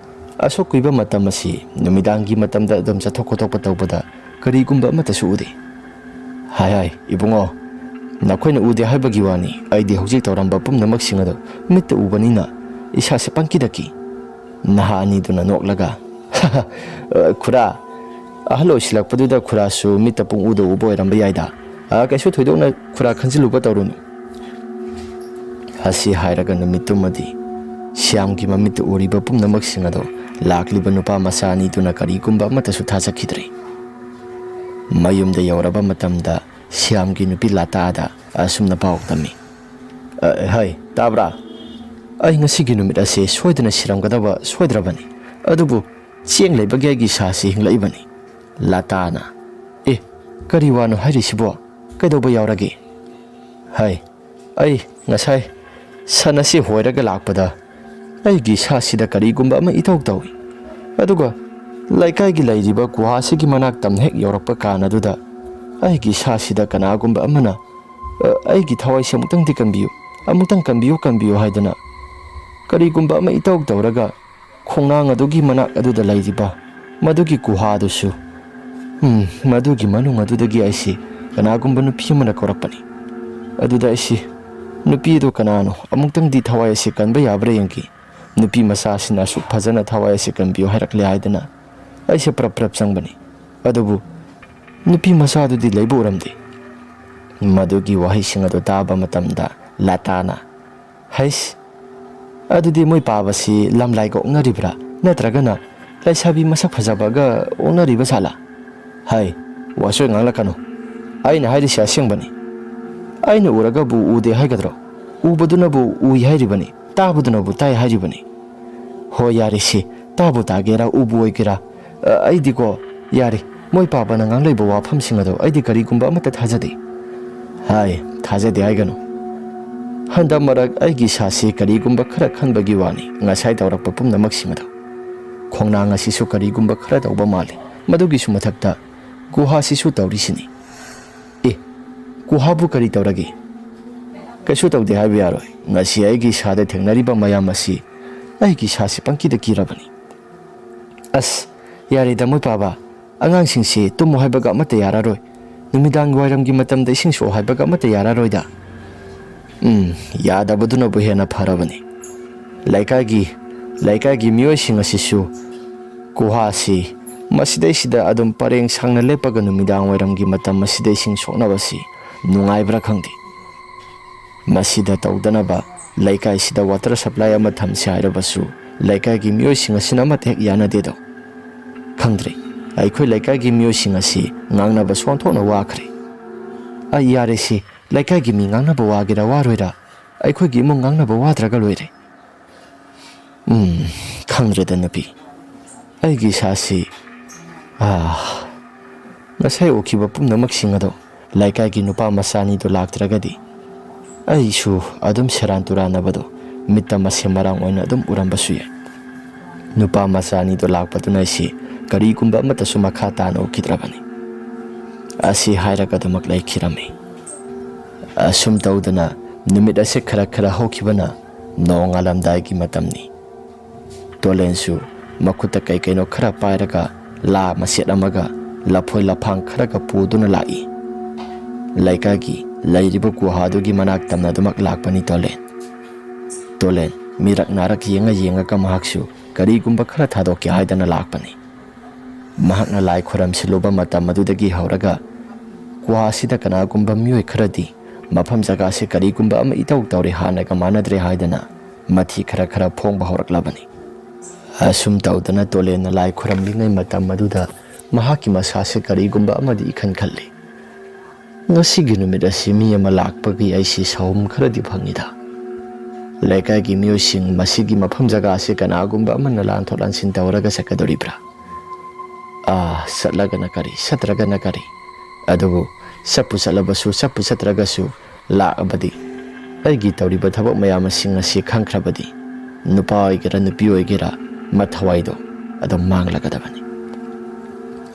ꯑꯁꯨꯛ ꯀꯨꯏꯕ ꯃꯇꯝ ꯑꯁꯤ ꯅꯨꯃꯤꯗꯥꯡꯒꯤ ꯃꯇꯝꯗ ꯑꯗꯨꯝ ꯆꯠꯊꯣꯛ ꯈꯣꯠꯇꯣꯛꯄ ꯇꯧꯕꯗ ꯀꯔꯤꯒꯨꯝꯕ ꯑꯃꯠꯇꯁꯨ ꯎꯗꯦ꯫" "ꯍꯥꯏ ꯍꯥꯏ, ꯏꯕꯨꯡꯉꯣ, ꯅꯈꯣꯏꯅ ꯎꯗꯦ ꯍꯥꯏꯕꯒꯤ ꯋꯥꯅꯤ, ꯑꯩꯗꯤ ꯍꯧꯖꯤꯛ ꯇꯧꯔꯝꯕ ꯄꯨꯝꯅꯃꯛꯁꯤꯡ ꯑꯗꯨ ꯃꯤꯠꯇ ꯎꯕꯅꯤꯅ ꯏꯁꯥꯁꯦ ꯄꯪꯀꯤꯗ ꯀꯤ꯫" ꯅꯍꯥ ꯑꯅꯤꯗꯨꯅ ꯅꯣꯛꯂꯒ, "ꯑ, ꯈꯨꯔꯥ, ꯑꯍꯜ ꯑꯣꯏꯁꯤꯜꯂꯛꯄꯗꯨꯗ ꯈꯨꯔꯥꯁꯨ ꯃꯤꯠꯇ ꯄꯨꯡꯎꯗ ꯎꯕ ꯑꯣꯏꯔꯝꯕ ꯌꯥꯏꯗ꯫ ꯑ, ꯀꯩꯁꯨ ꯊꯣꯏꯗꯣꯛꯅ ꯈꯨꯔꯥ ꯈꯟꯖꯤꯜꯂꯨꯕ ꯇꯧꯔꯨꯅꯨ꯫" ꯑꯁꯤ ꯍꯥꯏꯔꯒ ꯅꯨꯃꯤꯠꯇꯨꯃꯗꯤ ꯁ꯭ꯌꯥꯝꯒꯤ ꯃꯃꯤꯠꯇ ꯎꯔꯤꯕ ꯄꯨꯝꯅꯃꯛꯁꯤꯡ ꯑꯗꯨ ꯂꯥꯛꯂꯤꯕ ꯅꯨꯄꯥ ꯃꯆꯥ ꯑꯅꯤꯗꯨꯅ ꯀꯔꯤꯒꯨꯝꯕ ꯑꯃꯠꯇꯁꯨ ꯊꯥꯖꯈꯤꯗ꯭ꯔꯦ꯫ ꯃꯌꯨꯝꯗ ꯌꯧꯔꯕ ꯃꯇꯝꯗ ꯁ꯭ꯌꯥꯝꯒꯤ ꯅꯨꯄꯤ ꯂꯥꯇꯥꯗ ꯑꯁꯨꯝꯅ ꯄꯥꯎ ꯇꯝꯃꯤ, "ꯑ, ꯍꯩ, ꯇꯥꯕ꯭ꯔꯥ? ꯑꯩ ꯉꯁꯤꯒꯤ ꯅꯨꯃꯤꯠ ꯑꯁꯤ ꯁꯣꯏꯗꯅ ꯁꯤꯔꯝꯒꯗꯕ ꯁꯣꯏꯗ꯭ꯔꯕꯅꯤ꯫ ꯑꯗꯨꯕꯨ ꯆꯦꯡ ꯂꯩꯕꯒꯤ ꯑꯩꯒꯤ ꯏꯁꯥꯁꯤ ꯍꯤꯡꯂꯛꯏꯕꯅꯤ꯫" ꯂꯥꯇꯥꯅ, "ꯑꯦ, ꯀꯔꯤ ꯋꯥꯅꯣ ꯍꯥꯏꯔꯤꯁꯤꯕꯣ? ꯀꯩꯗꯧꯕ ꯌꯥꯎꯔꯒꯦ?" "ꯍꯩ, ꯑꯩ ꯉꯁꯥꯏ ꯁꯟ ꯑꯁꯤ ꯍꯣꯏꯔꯒ ꯂꯥꯛꯄꯗ ꯑꯩꯒꯤ ꯏꯁꯥꯁꯤꯗ ꯀꯔꯤꯒꯨꯝꯕ ꯑꯃ ꯏꯇꯧ ꯇꯧꯏ꯫ ꯑꯗꯨꯒ ꯂꯩꯀꯥꯏꯒꯤ ꯂꯩꯔꯤꯕ ꯒꯨꯍꯥꯁꯤꯒꯤ ꯃꯅꯥꯛ ꯇꯝꯅ ꯍꯦꯛ ꯌꯧꯔꯛꯄ ꯀꯥꯟ ꯑꯗꯨꯗ ꯑꯩꯒꯤ ꯏꯁꯥꯁꯤꯗ ꯀꯅꯥꯒꯨꯝꯕ ꯑꯃꯅ, ꯑ, ꯑꯩꯒꯤ ꯊꯋꯥꯏꯁꯦ ꯑꯃꯨꯛꯇꯪꯗꯤ ꯀꯟꯕꯤꯌꯨ, ꯑꯃꯨꯛꯇꯪ ꯀꯟꯕꯤꯌꯨ, ꯀꯟꯕꯤꯌꯨ ꯍꯥꯏꯗꯅ ꯀꯔꯤꯒꯨꯝꯕ ꯑꯃ ꯏꯇꯧ ꯇꯧꯔꯒ ꯈꯣꯡꯅꯥꯡ ꯑꯗꯨꯒꯤ ꯃꯅꯥꯛ ꯑꯗꯨꯗ ꯂꯩꯔꯤꯕ ꯃꯗꯨꯒꯤ ꯒꯨꯍꯥꯗꯨꯁꯨ, ꯎꯝ, ꯃꯗꯨꯒꯤ ꯃꯅꯨꯡ ꯑꯗꯨꯗꯒꯤ ꯑꯩꯁꯤ ꯀꯅꯥꯒꯨꯝꯕ ꯅꯨꯄꯤ ꯑꯃꯅ ꯀꯧꯔꯛꯄꯅꯤ꯫ ꯑꯗꯨꯗ ꯑꯩꯁꯤ ꯅꯨꯄꯤ ꯑꯗꯨ ꯀꯅꯥꯅꯣ, ꯑꯃꯨꯛꯇꯪꯗꯤ ꯊꯋꯥꯏ ꯑꯁꯤ ꯀꯟꯕ ꯌꯥꯕ꯭ꯔꯥ ꯌꯦꯡꯒꯦ꯫ ꯅꯨꯄꯤ ꯃꯆꯥꯁꯤꯅ ꯑꯁꯨꯛ ꯐꯖꯅ ꯊꯋꯥꯏ ꯑꯁꯤ ꯀꯟꯕꯤꯌꯨ ꯍꯥꯏꯔꯛꯂꯦ ꯍꯥꯏꯗꯅ ꯑꯩꯁꯦ ꯄ꯭ꯔꯞ ꯄ꯭ꯔꯞ ꯆꯪꯕꯅꯤ꯫ ꯑꯗꯨꯕꯨ ꯅꯨꯄꯤ ꯃꯆꯥꯗꯨꯗꯤ ꯂꯩꯕ ꯎꯔꯝꯗꯦ꯫ ꯃꯗꯨꯒꯤ ꯋꯥꯍꯩꯁꯤꯡ ꯑꯗꯨ ꯇꯥꯕ ꯃꯇꯝꯗ ꯂꯇꯥꯅ, "ꯍꯩꯁ, ꯑꯗꯨꯗꯤ ꯃꯣꯏ ꯄꯥꯕꯁꯤ ꯂꯝꯂꯥꯏꯒ ꯑꯣꯛꯅꯔꯤꯕ꯭ꯔꯥ, ꯅꯠꯇ꯭ꯔꯒꯅ ꯂꯩꯁꯥꯕꯤ ꯃꯁꯛ ꯐꯖꯕꯒ ꯑꯣꯛꯅꯔꯤꯕ ꯖꯥꯠꯂꯥ? ꯍꯥꯏ, ꯋꯥꯆꯣꯏ ꯉꯥꯡꯂꯛꯀꯅꯨ꯫ ꯑꯩꯅ ꯍꯥꯏꯔꯤꯁꯤ ꯑꯁꯦꯡꯕꯅꯤ꯫ ꯑꯩꯅ ꯎꯔꯒꯕꯨ ꯎꯗꯦ ꯍꯥꯏꯒꯗ꯭ꯔꯣ? ꯎꯕꯗꯨꯅꯕꯨ ꯎꯏ ꯍꯥꯏꯔꯤꯕꯅꯤ, ꯇꯥꯕꯗꯨꯅꯕꯨ ꯇꯥꯏ ꯍꯥꯏꯔꯤꯕꯅꯤ꯫ ꯍꯣꯏ, ꯌꯥꯔꯦꯁꯦ, ꯇꯥꯕꯨ ꯇꯥꯒꯦꯔꯥ, ꯎꯕꯨ ꯑꯣꯏꯒꯦꯔꯥ, ꯑ, ꯑꯩꯗꯤꯀꯣ, ꯌꯥꯔꯦ, ꯃꯣꯏ ꯄꯥꯕꯅ ꯉꯥꯡꯂꯛꯏꯕ ꯋꯥꯐꯝꯁꯤꯡ ꯑꯗꯣ ꯑꯩꯗꯤ ꯀꯔꯤꯒꯨꯝꯕ ꯑꯃꯠꯇ ꯊꯥꯖꯗꯦ"꯫ ꯍꯥꯏ, ꯊꯥꯖꯗꯦ ꯍꯥꯏꯒꯅꯨ꯫ ꯍꯟꯗꯛ ꯃꯔꯛ ꯑꯩꯒꯤ ꯏꯁꯥꯁꯤ ꯀꯔꯤꯒꯨꯝꯕ ꯈꯔ ꯈꯟꯕꯒꯤ ꯋꯥꯅꯤ, ꯉꯁꯥꯏ ꯇꯧꯔꯛꯄ ꯄꯨꯝꯅꯃꯛꯁꯤꯡ ꯑꯗꯣ꯫ ꯈꯣꯡꯅꯥꯡ ꯑꯁꯤꯁꯨ ꯀꯔꯤꯒꯨꯝꯕ ꯈꯔ ꯇꯧꯕ ꯃꯥꯜꯂꯤ꯫ ꯃꯗꯨꯒꯤꯁꯨ ꯃꯊꯛꯇ ꯒꯨꯍꯥꯁꯤꯁꯨ ꯇꯧꯔꯤꯁꯤꯅꯤ꯫ ꯑꯦ, ꯒꯨꯍꯥꯕꯨ ꯀꯔꯤ ꯇꯧꯔꯒꯦ? ꯀꯩꯁꯨ ꯇꯧꯗꯦ ꯍꯥꯏꯕ ꯌꯥꯔꯣꯏ꯫ ꯉꯁꯤ ꯑꯩꯒꯤ ꯏꯁꯥꯗ ꯊꯦꯡꯅꯔꯤꯕ ꯃꯌꯥꯝ ꯑꯁꯤ ꯑꯩꯒꯤ ꯏꯁꯥꯁꯤ ꯄꯪꯀꯤꯗ ꯀꯤꯔꯕꯅꯤ꯫ ꯑꯁ, ꯌꯥꯔꯦꯗ ꯃꯣꯏ ꯄꯥꯕ, ꯑꯉꯥꯡꯁꯤꯡꯁꯤ ꯇꯨꯝꯃꯨ ꯍꯥꯏꯕꯒ ꯑꯃꯠꯇ ꯌꯥꯔꯔꯣꯏ꯫ ꯅꯨꯃꯤꯗꯥꯡ ꯋꯥꯏꯔꯝꯒꯤ ꯃꯇꯝꯗ ꯏꯁꯤꯡ ꯁꯣꯛꯑꯣ ꯍꯥꯏꯕꯒ ꯑꯃꯠꯇ ꯌꯥꯔꯔꯣꯏꯗ꯫ ꯎꯝ, ꯌꯥꯗꯕꯗꯨꯅꯕꯨ ꯍꯦꯟꯅ ꯐꯔꯕꯅꯤ꯫ ꯂꯩꯀꯥꯏꯒꯤ, ꯂꯩꯀꯥꯏꯒꯤ ꯃꯤꯑꯣꯏꯁꯤꯡ ꯑꯁꯤꯁꯨ ꯒꯨꯍꯥꯁꯤ ꯃꯁꯤꯗꯩꯁꯤꯗ ꯑꯗꯨꯝ ꯄꯔꯦꯡ ꯁꯥꯡꯅ ꯂꯦꯞꯄꯒ ꯅꯨꯃꯤꯗꯥꯡ ꯋꯥꯏꯔꯝꯒꯤ ꯃꯇꯝ ꯑꯁꯤꯗ ꯏꯁꯤꯡ ꯁꯣꯛꯅꯕꯁꯤ ꯅꯨꯡꯉꯥꯏꯕ꯭ꯔꯥ ꯈꯪꯗꯦ꯫ ꯃꯁꯤꯗ ꯇꯧꯗꯅꯕ ꯂꯩꯀꯥꯏꯁꯤꯗ water supply ꯑꯃ ꯊꯝꯁꯤ ꯍꯥꯏꯔꯕꯁꯨ ꯂꯩꯀꯥꯏꯒꯤ ꯃꯤꯑꯣꯏꯁꯤꯡ ꯑꯁꯤꯅ ꯑꯃꯠꯇ ꯍꯦꯛ ꯌꯥꯅꯗꯦꯗꯣ꯫ ꯈꯪꯗ꯭ꯔꯦ, ꯑꯩꯈꯣꯏ ꯂꯩꯀꯥꯏꯒꯤ ꯃꯤꯑꯣꯏꯁꯤꯡ ꯑꯁꯤ ꯉꯥꯡꯅꯕꯁꯨ ꯑꯣꯟꯊꯣꯛꯅ ꯋꯥꯈ꯭ꯔꯦ꯫ ꯑꯩ ꯌꯥꯔꯦꯁꯤ, ꯂꯩꯀꯥꯏꯒꯤ ꯃꯤ ꯉꯥꯡꯅꯕ ꯋꯥꯒꯦꯔꯥ ꯋꯥꯔꯣꯏꯔꯥ, ꯑꯩꯈꯣꯏꯒꯤ ꯏꯃꯨꯡ ꯉꯥꯡꯅꯕ ꯋꯥꯗ꯭ꯔꯒ ꯂꯣꯏꯔꯦ꯫ ꯎꯝ, ꯈꯪꯗ꯭ꯔꯦꯗ ꯅꯨꯄꯤ꯫ ꯑꯩꯒꯤ ꯏꯁꯥꯁꯤ, ꯑꯥ, ꯉꯁꯥꯏ ꯎꯈꯤꯕ ꯄꯨꯝꯅꯃꯛꯁꯤꯡ ꯑꯗꯣ ꯂꯩꯀꯥꯏꯒꯤ ꯅꯨꯄꯥ ꯃꯆꯥ ꯑꯅꯤꯗꯣ ꯂꯥꯛꯇ꯭ꯔꯒꯗꯤ ꯑꯩꯁꯨ ꯑꯗꯨꯝ ꯁꯦꯔꯥꯟ ꯇꯨꯔꯥꯟꯅꯕꯗꯣ ꯃꯤꯠꯇ ꯃꯁꯦ ꯃꯔꯥꯡ ꯑꯣꯏꯅ ꯑꯗꯨꯝ ꯎꯔꯝꯕꯁꯨ ꯌꯥꯏ꯫ ꯅꯨꯄꯥ ꯃꯆꯥ ꯑꯅꯤꯗꯣ ꯂꯥꯛꯄꯗꯨꯅ ꯑꯩꯁꯤ ꯀꯔꯤꯒꯨꯝꯕ ꯑꯃꯠꯇꯁꯨ ꯃꯈꯥ ꯇꯥꯅ ꯎꯈꯤꯗ꯭ꯔꯕꯅꯤ꯫ ꯑꯁꯤ ꯍꯥꯏꯔꯒ ꯑꯗꯨꯃꯛ ꯂꯩꯈꯤꯔꯝꯃꯤ꯫ ꯑꯁꯨꯝ ꯇꯧꯗꯅ ꯅꯨꯃꯤꯠ ꯑꯁꯦ ꯈꯔ ꯈꯔ ꯍꯧꯈꯤꯕꯅ ꯅꯣꯡꯉꯥꯜꯂꯝꯗꯥꯏꯒꯤ ꯃꯇꯝꯅꯤ꯫ ꯇꯣꯂꯦꯟꯁꯨ ꯃꯈꯨꯠꯇ ꯀꯩ ꯀꯩꯅꯣ ꯈꯔ ꯄꯥꯏꯔꯒ ꯂꯥ ꯃꯆꯦꯠ ꯑꯃꯒ ꯂꯐꯣꯏ ꯂꯐꯥꯡ ꯈꯔꯒ ꯄꯨꯗꯨꯅ ꯂꯥꯛꯏ꯫ ꯂꯩꯀꯥꯏꯒꯤ ꯂꯩꯔꯤꯕ ꯒꯨꯍꯥꯗꯨꯒꯤ ꯃꯅꯥꯛ ꯇꯝꯅ ꯑꯗꯨꯃꯛ ꯂꯥꯛꯄꯅꯤ ꯇꯣꯂꯦꯟ꯫ ꯇꯣꯂꯦꯟ ꯃꯤꯔꯛ ꯅꯥꯔꯛ ꯌꯦꯡꯉ ꯌꯦꯡꯉꯒ ꯃꯍꯥꯛꯁꯨ ꯀꯔꯤꯒꯨꯝꯕ ꯈꯔ ꯊꯥꯗꯣꯛꯀꯦ ꯍꯥꯏꯗꯅ ꯂꯥꯛꯄꯅꯤ꯫ ꯃꯍꯥꯛꯅ ꯂꯥꯏ ꯈꯨꯔꯝꯁꯤꯜꯂꯨꯕ ꯃꯇꯝ ꯑꯗꯨꯗꯒꯤ ꯍꯧꯔꯒ ꯒꯨꯍꯥꯁꯤꯗ ꯀꯅꯥꯒꯨꯝꯕ ꯃꯤꯑꯣꯏ ꯈꯔꯗꯤ ꯃꯐꯝ ꯖꯒꯥꯁꯤ ꯀꯔꯤꯒꯨꯝꯕ ꯑꯃ ꯏꯇꯧ ꯇꯧꯔꯦ, ꯍꯥꯟꯅꯒ ꯃꯥꯟꯅꯗ꯭ꯔꯦ ꯍꯥꯏꯗꯅ ꯃꯊꯤ ꯈꯔ ꯈꯔ ꯐꯣꯡꯕ ꯍꯧꯔꯛꯂꯕꯅꯤ꯫ ꯑꯁꯨꯝ ꯇꯧꯗꯅ ꯇꯣꯂꯦꯟꯅ ꯂꯥꯏ ꯈꯨꯔꯝꯂꯤꯉꯩ ꯃꯇꯝ ꯑꯗꯨꯗ ꯃꯍꯥꯛꯀꯤ ꯃꯁꯥꯁꯦ ꯀꯔꯤꯒꯨꯝꯕ ꯑꯃꯗꯤ ꯏꯈꯟ ꯈꯜꯂꯤ꯫ "ꯉꯁꯤꯒꯤ ꯅꯨꯃꯤꯠ ꯑꯁꯤ ꯃꯤ ꯑꯃ ꯂꯥꯛꯄꯒꯤ ꯑꯩꯁꯤ ꯁꯥꯎꯍꯨꯝ ꯈꯔꯗꯤ ꯐꯪꯉꯤꯗ꯫ ꯂꯩꯀꯥꯏꯒꯤ ꯃꯤꯑꯣꯏꯁꯤꯡ ꯃꯁꯤꯒꯤ ꯃꯐꯝ ꯖꯒꯥ ꯑꯁꯤ ꯀꯅꯥꯒꯨꯝꯕ ꯑꯃꯅ ꯂꯥꯟꯊꯣꯛ ꯂꯥꯟꯁꯤꯟ ꯇꯧꯔꯒ ꯆꯠꯀꯗꯧꯔꯤꯕ꯭ꯔꯥ? ꯑꯥ, ꯆꯠꯂꯒꯅ ꯀꯔꯤ, ꯆꯠꯇ꯭ꯔꯒꯅ ꯀꯔꯤ? ꯑꯗꯨꯕꯨ ꯆꯠꯄꯨ ꯆꯠꯂꯕꯁꯨ, ꯆꯠꯄꯨ ꯆꯠꯇ꯭ꯔꯒꯁꯨ, ꯂꯥꯛꯑꯕꯗꯤ, ꯑꯩꯒꯤ ꯇꯧꯔꯤꯕ ꯊꯕꯛ ꯃꯌꯥꯝ ꯑꯁꯤꯡ ꯑꯁꯤ ꯈꯪꯈ꯭ꯔꯕꯗꯤ, ꯅꯨꯄꯥ ꯑꯣꯏꯒꯦꯔꯥ, ꯅꯨꯄꯤ ꯑꯣꯏꯒꯦꯔꯥ, ꯃꯊꯋꯥꯏꯗꯣ ꯑꯗꯨꯝ ꯃꯥꯡꯂꯒꯗꯕꯅꯤ"꯫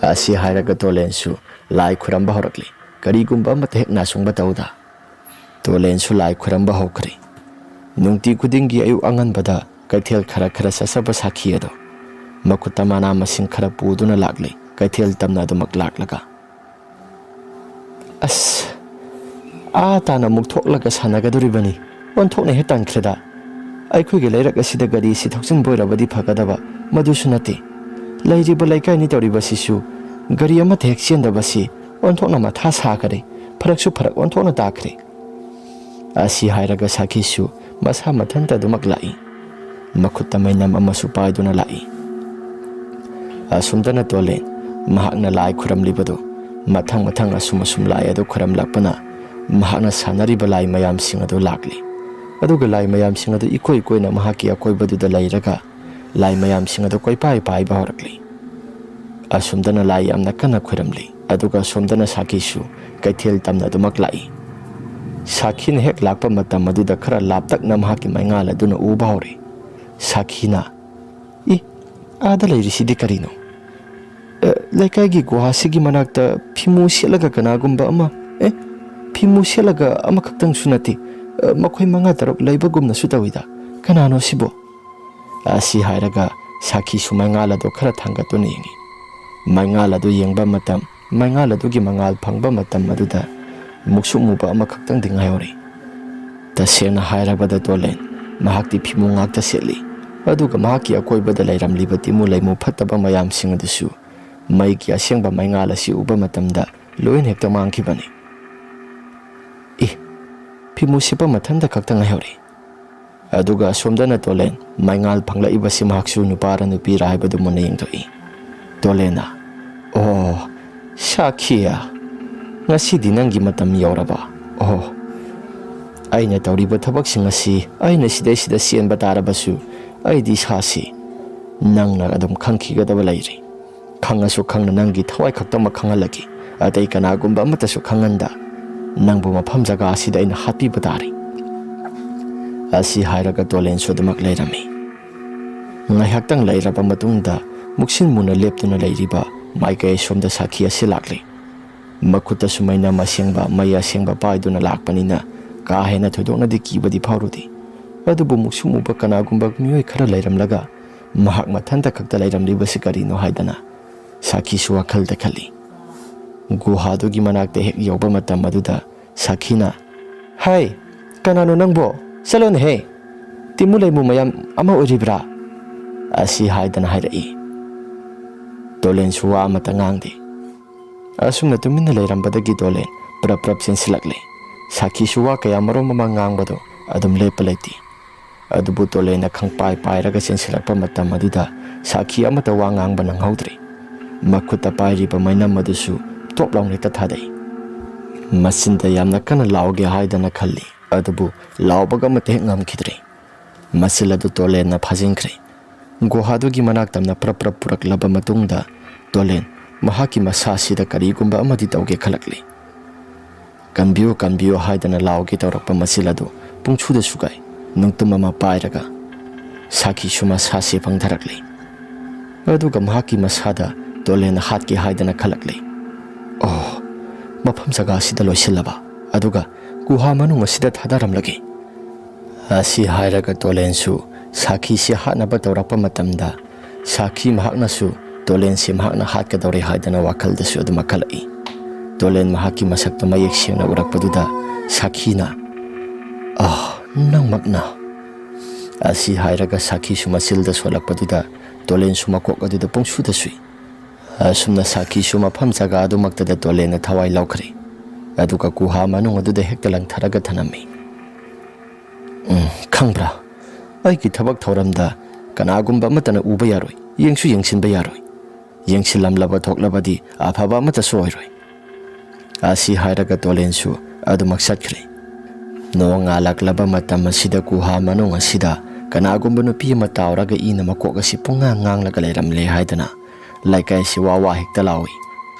ꯑꯁꯤ ꯍꯥꯏꯔꯒ ꯇꯣꯂꯦꯟꯁꯨ ꯂꯥꯏ ꯈꯨꯔꯝꯕ ꯍꯧꯔꯛꯂꯤ꯫ ꯀꯔꯤꯒꯨꯝꯕ ꯑꯃꯠꯇ ꯍꯦꯛ ꯅꯥꯁꯨꯡꯕ ꯇꯧꯗ꯫ ꯇꯣꯂꯦꯟꯁꯨ ꯂꯥꯏ ꯈꯨꯔꯝꯕ ꯍꯧꯈ꯭ꯔꯦ꯫ ꯅꯨꯡꯇꯤ ꯈꯨꯗꯤꯡꯒꯤ ꯑꯌꯨꯛ ꯑꯉꯟꯕꯗ ꯀꯩꯊꯦꯜ ꯈꯔ ꯈꯔ ꯆꯠꯆꯕ ꯁꯥꯈꯤ ꯑꯗꯣ ꯃꯈꯨꯠꯇ ꯃꯅꯥ ꯃꯁꯤꯡ ꯈꯔ ꯄꯨꯗꯨꯅ ꯂꯥꯛꯂꯦ꯫ ꯀꯩꯊꯦꯜ ꯇꯝꯅ ꯑꯗꯨꯃꯛ ꯂꯥꯛꯂꯒ, "ꯑꯁ, ꯑꯥ ꯇꯥꯅ ꯑꯃꯨꯛ ꯊꯣꯛꯂꯒ ꯁꯥꯟꯅꯒꯗꯧꯔꯤꯕꯅꯤ꯫ ꯑꯣꯟꯊꯣꯛꯅ ꯍꯦꯛ ꯇꯟꯈ꯭ꯔꯦꯗ꯫ ꯑꯩꯈꯣꯏꯒꯤ ꯂꯩꯔꯛ ꯑꯁꯤꯗ ꯒꯥꯔꯤꯁꯤ ꯊꯧꯖꯤꯟꯕ ꯑꯣꯏꯔꯕꯗꯤ ꯐꯒꯗꯕ, ꯃꯗꯨꯁꯨ ꯅꯠꯇꯦ꯫ ꯂꯩꯔꯤꯕ ꯂꯩꯀꯥꯏꯅꯤ ꯇꯧꯔꯤꯕꯁꯤꯁꯨ ꯒꯥꯔꯤ ꯑꯃꯠꯇ ꯍꯦꯛ ꯆꯦꯟꯗꯕꯁꯤ ꯑꯣꯟꯊꯣꯛꯅ ꯃꯊꯥ ꯁꯥꯈꯔꯦ꯫ ꯐꯔꯛꯁꯨ ꯐꯔꯛ ꯑꯣꯟꯊꯣꯛꯅ ꯇꯥꯈ꯭ꯔꯦ"꯫ ꯑꯁꯤ ꯍꯥꯏꯔꯒ ꯁꯥꯈꯤꯁꯨ ꯃꯁꯥ ꯃꯊꯟꯇ ꯑꯗꯨꯃꯛ ꯂꯥꯛꯏ꯫ ꯃꯈꯨꯠꯇ ꯃꯩꯅꯝ ꯑꯃꯁꯨ ꯄꯥꯏꯗꯨꯅ ꯂꯥꯛꯏ꯫ ꯑꯁꯨꯝꯗꯅ ꯇꯣꯂꯦꯟ ꯃꯍꯥꯛꯅ ꯂꯥꯏ ꯈꯨꯔꯝꯂꯤꯕꯗꯨ ꯃꯊꯪ ꯃꯊꯪ ꯑꯁꯨꯝ ꯑꯁꯨꯝ ꯂꯥꯏ ꯑꯗꯨ ꯈꯨꯔꯝꯂꯛꯄꯅ ꯃꯍꯥꯛꯅ ꯁꯥꯟꯅꯔꯤꯕ ꯂꯥꯏ ꯃꯌꯥꯝꯁꯤꯡ ꯑꯗꯨ ꯂꯥꯛꯂꯤ꯫ ꯑꯗꯨꯒ ꯂꯥꯏ ꯃꯌꯥꯝꯁꯤꯡ ꯑꯗꯨ ꯏꯀꯣꯏ ꯀꯣꯏꯅ ꯃꯍꯥꯛꯀꯤ ꯑꯀꯣꯏꯕꯗꯨꯗ ꯂꯩꯔꯒ ꯂꯥꯏ ꯃꯌꯥꯝꯁꯤꯡ ꯑꯗꯨ ꯀꯣꯏꯄꯥꯏ ꯄꯥꯏꯕ ꯍꯧꯔꯛꯂꯤ꯫ ꯑꯁꯨꯝꯗꯅ ꯂꯥꯏ ꯌꯥꯝꯅ ꯀꯟꯅ ꯈꯨꯔꯝꯂꯤ꯫ ꯑꯗꯨꯒ ꯑꯁꯣꯝꯗꯅ ꯁꯥꯈꯤꯁꯨ ꯀꯩꯊꯦꯜ ꯇꯝꯅ ꯑꯗꯨꯃꯛ ꯂꯥꯛꯏ꯫ ꯁꯥꯈꯤꯅ ꯍꯦꯛ ꯂꯥꯛꯄ ꯃꯇꯝ ꯑꯗꯨꯗ ꯈꯔ ꯂꯥꯞꯇꯛꯅ ꯃꯍꯥꯛꯀꯤ ꯃꯩꯉꯥꯜ ꯑꯗꯨꯅ ꯎꯕ ꯍꯧꯔꯦ꯫ ꯁꯥꯈꯤꯅ, "ꯏ, ꯑꯥꯗ ꯂꯩꯔꯤꯁꯤꯗꯤ ꯀꯔꯤꯅꯣ? ꯑ, ꯂꯩꯀꯥꯏꯒꯤ ꯒꯨꯍꯥꯁꯤꯒꯤ ꯃꯅꯥꯛꯇ ꯐꯤꯃꯨ ꯁꯦꯠꯂꯒ ꯀꯅꯥꯒꯨꯝꯕ ꯑꯃ, ꯑꯦ, ꯐꯤꯃꯨ ꯁꯦꯠꯂꯒ ꯑꯃꯈꯛꯇꯪꯁꯨ ꯅꯠꯇꯦ, ꯑ, ꯃꯈꯣꯏ ꯃꯉꯥ ꯇꯔꯨꯛ ꯂꯩꯕꯒꯨꯝꯅꯁꯨ ꯇꯧꯏꯗ꯫ ꯀꯅꯥꯅꯣ ꯁꯤꯕꯣ?" ꯑꯁꯤ ꯍꯥꯏꯔꯒ ꯁꯥꯈꯤꯁꯨ ꯃꯩꯉꯥꯜ ꯑꯗꯨ ꯈꯔ ꯊꯥꯡꯒꯠꯇꯨꯅ ꯌꯦꯡꯉꯤ꯫ ꯃꯩꯉꯥꯜ ꯑꯗꯨ ꯌꯦꯡꯕ ꯃꯇꯝ, ꯃꯩꯉꯥꯜ ꯑꯗꯨꯒꯤ ꯃꯉꯥꯜ ꯐꯪꯕ ꯃꯇꯝ ꯑꯗꯨꯗ ꯃꯨꯛꯁꯨꯛ ꯃꯨꯕ ꯑꯃꯈꯛꯇꯪꯗꯤ ꯉꯥꯏꯍꯧꯔꯦ꯫ ꯇꯁꯦꯡꯅ ꯍꯥꯏꯔꯕꯗ ꯇꯣꯂꯦꯟ, ꯃꯍꯥꯛꯇꯤ ꯐꯤꯃꯨ ꯉꯥꯛꯇ ꯁꯦꯠꯂꯤ꯫ ꯑꯗꯨꯒ ꯃꯍꯥꯛꯀꯤ ꯑꯀꯣꯏꯕꯗ ꯂꯩꯔꯝꯂꯤꯕ ꯇꯤꯃꯨ ꯂꯩꯃꯨ ꯐꯠꯇꯕ ꯃꯌꯥꯝꯁꯤꯡ ꯑꯗꯨꯁꯨ ꯃꯩꯒꯤ ꯑꯁꯦꯡꯕ ꯃꯩꯉꯥꯜ ꯑꯁꯤ ꯎꯕ ꯃꯇꯝꯗ ꯂꯣꯏꯅ ꯍꯦꯛꯇ ꯃꯥꯡꯈꯤꯕꯅꯤ꯫ "ꯏ, ꯐꯤꯃꯨ ꯁꯤꯞꯄ ꯃꯊꯟꯇ ꯈꯛꯇ ꯉꯥꯏꯍꯧꯔꯦ"꯫ ꯑꯗꯨꯒ ꯑꯁꯣꯝꯗꯅ ꯇꯣꯂꯦꯟ ꯃꯩꯉꯥꯜ ꯐꯪꯂꯛꯏꯕꯁꯤ ꯃꯍꯥꯛꯁꯨ ꯅꯨꯄꯥꯔ ꯅꯨꯄꯤꯔ ꯍꯥꯏꯕꯗꯨ ꯃꯨꯟꯅ ꯌꯦꯡꯊꯣꯛꯏ꯫ ꯇꯣꯂꯦꯟꯅ, "ꯑꯣ, ꯁꯥꯈꯤꯌꯥ, ꯉꯁꯤꯗꯤ ꯅꯪꯒꯤ ꯃꯇꯝ ꯌꯧꯔꯕ꯫ ꯑꯣ, ꯑꯩꯅ ꯇꯧꯔꯤꯕ ꯊꯕꯛꯁꯤꯡ ꯑꯁꯤ ꯑꯩꯅ ꯁꯤꯗꯩꯁꯤꯗ ꯆꯦꯟꯕ ꯇꯥꯔꯕꯁꯨ ꯑꯩꯗꯤ ꯏꯁꯥꯁꯤ ꯅꯪꯅ ꯑꯗꯨꯝ ꯈꯪꯈꯤꯒꯗꯕ ꯂꯩꯔꯤ꯫ ꯈꯪꯉꯁꯨ ꯈꯪꯅ ꯅꯪꯒꯤ ꯊꯋꯥꯏ ꯈꯛꯇꯃꯛ ꯈꯪꯍꯜꯂꯒꯦ꯫ ꯑꯇꯩ ꯀꯅꯥꯒꯨꯝꯕ ꯑꯃꯠꯇꯁꯨ ꯈꯪꯍꯟꯗ ꯅꯪꯕꯨ ꯃꯐꯝ ꯖꯒꯥ ꯑꯁꯤꯗ ꯑꯩꯅ ꯍꯥꯠꯄꯤꯕ ꯇꯥꯔꯦ"꯫ ꯑꯁꯤ ꯍꯥꯏꯔꯒ ꯇꯣꯂꯦꯟꯁꯨ ꯑꯗꯨꯃꯛ ꯂꯩꯔꯝꯃꯤ꯫ ꯉꯥꯏꯍꯥꯛꯇꯪ ꯂꯩꯔꯕ ꯃꯇꯨꯡꯗ ꯃꯨꯛꯁꯤꯟ ꯃꯨꯅ ꯂꯦꯞꯇꯨꯅ ꯂꯩꯔꯤꯕ ꯃꯥꯏꯀꯩ ꯑꯁꯣꯝꯗ ꯁꯥꯈꯤ ꯑꯁꯤ ꯂꯥꯛꯂꯦ꯫ ꯃꯈꯨꯠꯇꯁꯨ ꯃꯩꯅꯝ ꯑꯁꯦꯡꯕ, ꯃꯩ ꯑꯁꯦꯡꯕ ꯄꯥꯏꯗꯨꯅ ꯂꯥꯛꯄꯅꯤꯅ ꯀꯥ ꯍꯦꯟꯅ ꯊꯣꯏꯗꯣꯛꯅꯗꯤ ꯀꯤꯕꯗꯤ ꯐꯥꯎꯔꯨꯗꯦ꯫ ꯑꯗꯨꯕꯨ ꯃꯨꯛꯁꯨꯝ ꯃꯨꯕ ꯀꯅꯥꯒꯨꯝꯕ ꯃꯤꯑꯣꯏ ꯈꯔ ꯂꯩꯔꯝꯂꯒ ꯃꯍꯥꯛ ꯃꯊꯟꯇ ꯈꯛꯇ ꯂꯩꯔꯝꯂꯤꯕꯁꯤ ꯀꯔꯤꯅꯣ ꯍꯥꯏꯗꯅ ꯁꯥꯈꯤꯁꯨ ꯋꯥꯈꯜꯗ ꯈꯜꯂꯤ꯫ ꯒꯨꯍꯥꯗꯨꯒꯤ ꯃꯅꯥꯛꯇ ꯍꯦꯛ ꯌꯧꯕ ꯃꯇꯝ ꯑꯗꯨꯗ ꯁꯥꯈꯤꯅ, "ꯍꯥꯏ, ꯀꯅꯥꯅꯣ ꯅꯪꯕꯣ? ꯆꯠꯂꯣꯅꯦꯍꯦ! ꯇꯤꯃꯨ ꯂꯩꯃꯨ ꯃꯌꯥꯝ ꯑꯃ ꯑꯣꯏꯔꯤꯕ꯭ꯔꯥ?" ꯑꯁꯤ ꯍꯥꯏꯗꯅ ꯍꯥꯏꯔꯛꯏ꯫ ꯇꯣꯂꯦꯟꯁꯨ ꯋꯥ ꯑꯃꯠꯇ ꯉꯥꯡꯗꯦ꯫ ꯑꯁꯨꯝꯅ ꯇꯨꯃꯤꯟꯅ ꯂꯩꯔꯝꯕꯗꯒꯤ ꯇꯣꯂꯦꯟ ꯄ꯭ꯔꯞ ꯄ꯭ꯔꯞ ꯆꯦꯟꯁꯤꯜꯂꯛꯂꯦ꯫ ꯁꯥꯈꯤꯁꯨ ꯋꯥ ꯀꯌꯥ ꯃꯔꯨꯝ ꯑꯃ ꯉꯥꯡꯕꯗꯣ ꯑꯗꯨꯝ ꯂꯦꯞꯄ ꯂꯩꯇꯦ꯫ ꯑꯗꯨꯕꯨ ꯇꯣꯂꯦꯟꯅ ꯈꯪꯄꯥꯏ ꯄꯥꯏꯔꯒ ꯆꯦꯟꯁꯤꯜꯂꯛꯄ ꯃꯇꯝ ꯑꯗꯨꯗ ꯁꯥꯈꯤ ꯑꯃꯠꯇ ꯋꯥ ꯉꯥꯡꯕ ꯅꯪꯍꯧꯗ꯭ꯔꯦ꯫ ꯃꯈꯨꯠꯇ ꯄꯥꯏꯔꯤꯕ ꯃꯩꯅꯝ ꯑꯗꯨꯁꯨ ꯇꯣꯞ ꯂꯥꯎꯅ ꯍꯦꯛꯇ ꯊꯥꯗꯩ꯫ ꯃꯆꯤꯟꯗ ꯌꯥꯝꯅ ꯀꯟꯅ ꯂꯥꯎꯒꯦ ꯍꯥꯏꯗꯅ ꯈꯜꯂꯤ, ꯑꯗꯨꯕꯨ ꯂꯥꯎꯕꯒ ꯑꯃꯠꯇ ꯍꯦꯛ ꯉꯝꯈꯤꯗ꯭ꯔꯦ꯫ ꯃꯆꯤꯜ ꯑꯗꯨ ꯇꯣꯂꯦꯟꯅ ꯐꯥꯖꯤꯟꯈ꯭ꯔꯦ꯫ ꯒꯨꯍꯥꯗꯨꯒꯤ ꯃꯅꯥꯛ ꯇꯝꯅ ꯄ꯭ꯔꯞ ꯄ꯭ꯔꯞ ꯄꯨꯔꯛꯂꯕ ꯃꯇꯨꯡꯗ ꯇꯣꯂꯦꯟ ꯃꯍꯥꯛꯀꯤ ꯃꯁꯥꯁꯤꯗ ꯀꯔꯤꯒꯨꯝꯕ ꯑꯃꯗꯤ ꯇꯧꯒꯦ ꯈꯜꯂꯛꯂꯤ꯫ "ꯀꯟꯕꯤꯌꯨ, ꯀꯟꯕꯤꯌꯨ" ꯍꯥꯏꯗꯅ ꯂꯥꯎꯒꯦ ꯇꯧꯔꯛꯄ ꯃꯆꯤꯜ ꯑꯗꯨ ꯄꯨꯡꯁꯨꯗ ꯁꯨꯒꯥꯏ꯫ ꯅꯨꯡꯇꯨꯝ ꯑꯃ ꯄꯥꯏꯔꯒ ꯁꯥꯈꯤꯁꯨ ꯃꯁꯥꯁꯤ ꯐꯪꯊꯔꯛꯂꯤ꯫ ꯑꯗꯨꯒ ꯃꯍꯥꯛꯀꯤ ꯃꯁꯥꯗ ꯇꯣꯂꯦꯟꯅ ꯍꯥꯠꯀꯦ ꯍꯥꯏꯗꯅ ꯈꯜꯂꯛꯂꯤ꯫ "ꯑꯣ, ꯃꯐꯝ ꯖꯒꯥ ꯑꯁꯤꯗ ꯂꯣꯏꯁꯤꯜꯂꯕ, ꯑꯗꯨꯒ ꯒꯨꯍꯥ ꯃꯅꯨꯡ ꯑꯁꯤꯗ ꯊꯥꯗꯔꯝꯂꯒꯦ"꯫ ꯑꯁꯤ ꯍꯥꯏꯔꯒ ꯇꯣꯂꯦꯟꯁꯨ ꯁꯥꯈꯤꯁꯤ ꯍꯥꯠꯅꯕ ꯇꯧꯔꯛꯄ ꯃꯇꯝꯗ ꯁꯥꯈꯤ ꯃꯍꯥꯛꯅꯁꯨ ꯇꯣꯂꯦꯟꯁꯤ ꯃꯍꯥꯛꯅ ꯍꯥꯠꯀꯗꯧꯔꯦ ꯍꯥꯏꯗꯅ ꯋꯥꯈꯜꯗꯁꯨ ꯑꯗꯨꯃꯛ ꯈꯜꯂꯛꯏ꯫ ꯇꯣꯂꯦꯟ ꯃꯍꯥꯛꯀꯤ ꯃꯁꯛꯇ ꯃꯌꯦꯛ ꯁꯦꯡꯅ ꯎꯔꯛꯄꯗꯨꯗ ꯁꯥꯈꯤꯅ, "ꯑꯥ, ꯅꯪꯃꯛꯅ?" ꯑꯁꯤ ꯍꯥꯏꯔꯒ ꯁꯥꯈꯤꯁꯨ ꯃꯆꯤꯜꯗ ꯁꯣꯜꯂꯛꯄꯗꯨꯗ ꯇꯣꯂꯦꯟꯁꯨ ꯃꯀꯣꯛ ꯑꯗꯨꯗ ꯄꯨꯡꯁꯨꯗ ꯁꯨꯏ꯫ ꯑꯁꯨꯝꯅ ꯁꯥꯈꯤꯁꯨ ꯃꯐꯝ ꯖꯒꯥ ꯑꯗꯨꯃꯛꯇꯗ ꯇꯣꯂꯦꯟꯅ ꯊꯋꯥꯏ ꯂꯧꯈ꯭ꯔꯦ꯫ ꯑꯗꯨꯒ ꯒꯨꯍꯥ ꯃꯅꯨꯡ ꯑꯗꯨꯗ ꯍꯦꯛꯇ ꯂꯪꯊꯔꯒ ꯊꯅꯝꯃꯤ꯫ "ꯎꯝ, ꯈꯪꯕ꯭ꯔꯥ? ꯑꯩꯒꯤ ꯊꯕꯛ ꯊꯧꯔꯝꯗ ꯀꯅꯥꯒꯨꯝꯕ ꯑꯃꯠꯇꯅ ꯎꯕ ꯌꯥꯔꯣꯏ, ꯌꯦꯡꯁꯨ ꯌꯦꯡꯁꯤꯟꯕ ꯌꯥꯔꯣꯏ꯫ ꯌꯦꯡꯁꯤꯜꯂꯝꯂꯕ ꯊꯣꯛꯂꯕꯗꯤ ꯑꯐꯕ ꯑꯃꯠꯇꯁꯨ ꯑꯣꯏꯔꯣꯏ"꯫ ꯑꯁꯤ ꯍꯥꯏꯔꯒ ꯇꯣꯂꯦꯟꯁꯨ ꯑꯗꯨꯃꯛ ꯆꯠꯈ꯭ꯔꯦ꯫ ꯅꯣꯡꯉꯥꯜꯂꯛꯂꯕ ꯃꯇꯝ ꯑꯁꯤꯗ ꯒꯨꯍꯥ ꯃꯅꯨꯡ ꯑꯁꯤꯗ ꯀꯅꯥꯒꯨꯝꯕ ꯅꯨꯄꯤ ꯑꯃ ꯇꯥꯎꯔꯒ ꯏꯅ ꯃꯀꯣꯛ ꯑꯁꯤ ꯄꯨꯡꯉꯥꯡ ꯉꯥꯡꯂꯒ ꯂꯩꯔꯝꯂꯦ ꯍꯥꯏꯗꯅ ꯂꯩꯀꯥꯏꯁꯤ ꯋꯥ ꯋꯥ ꯍꯦꯛꯇ ꯂꯥꯎꯏ꯫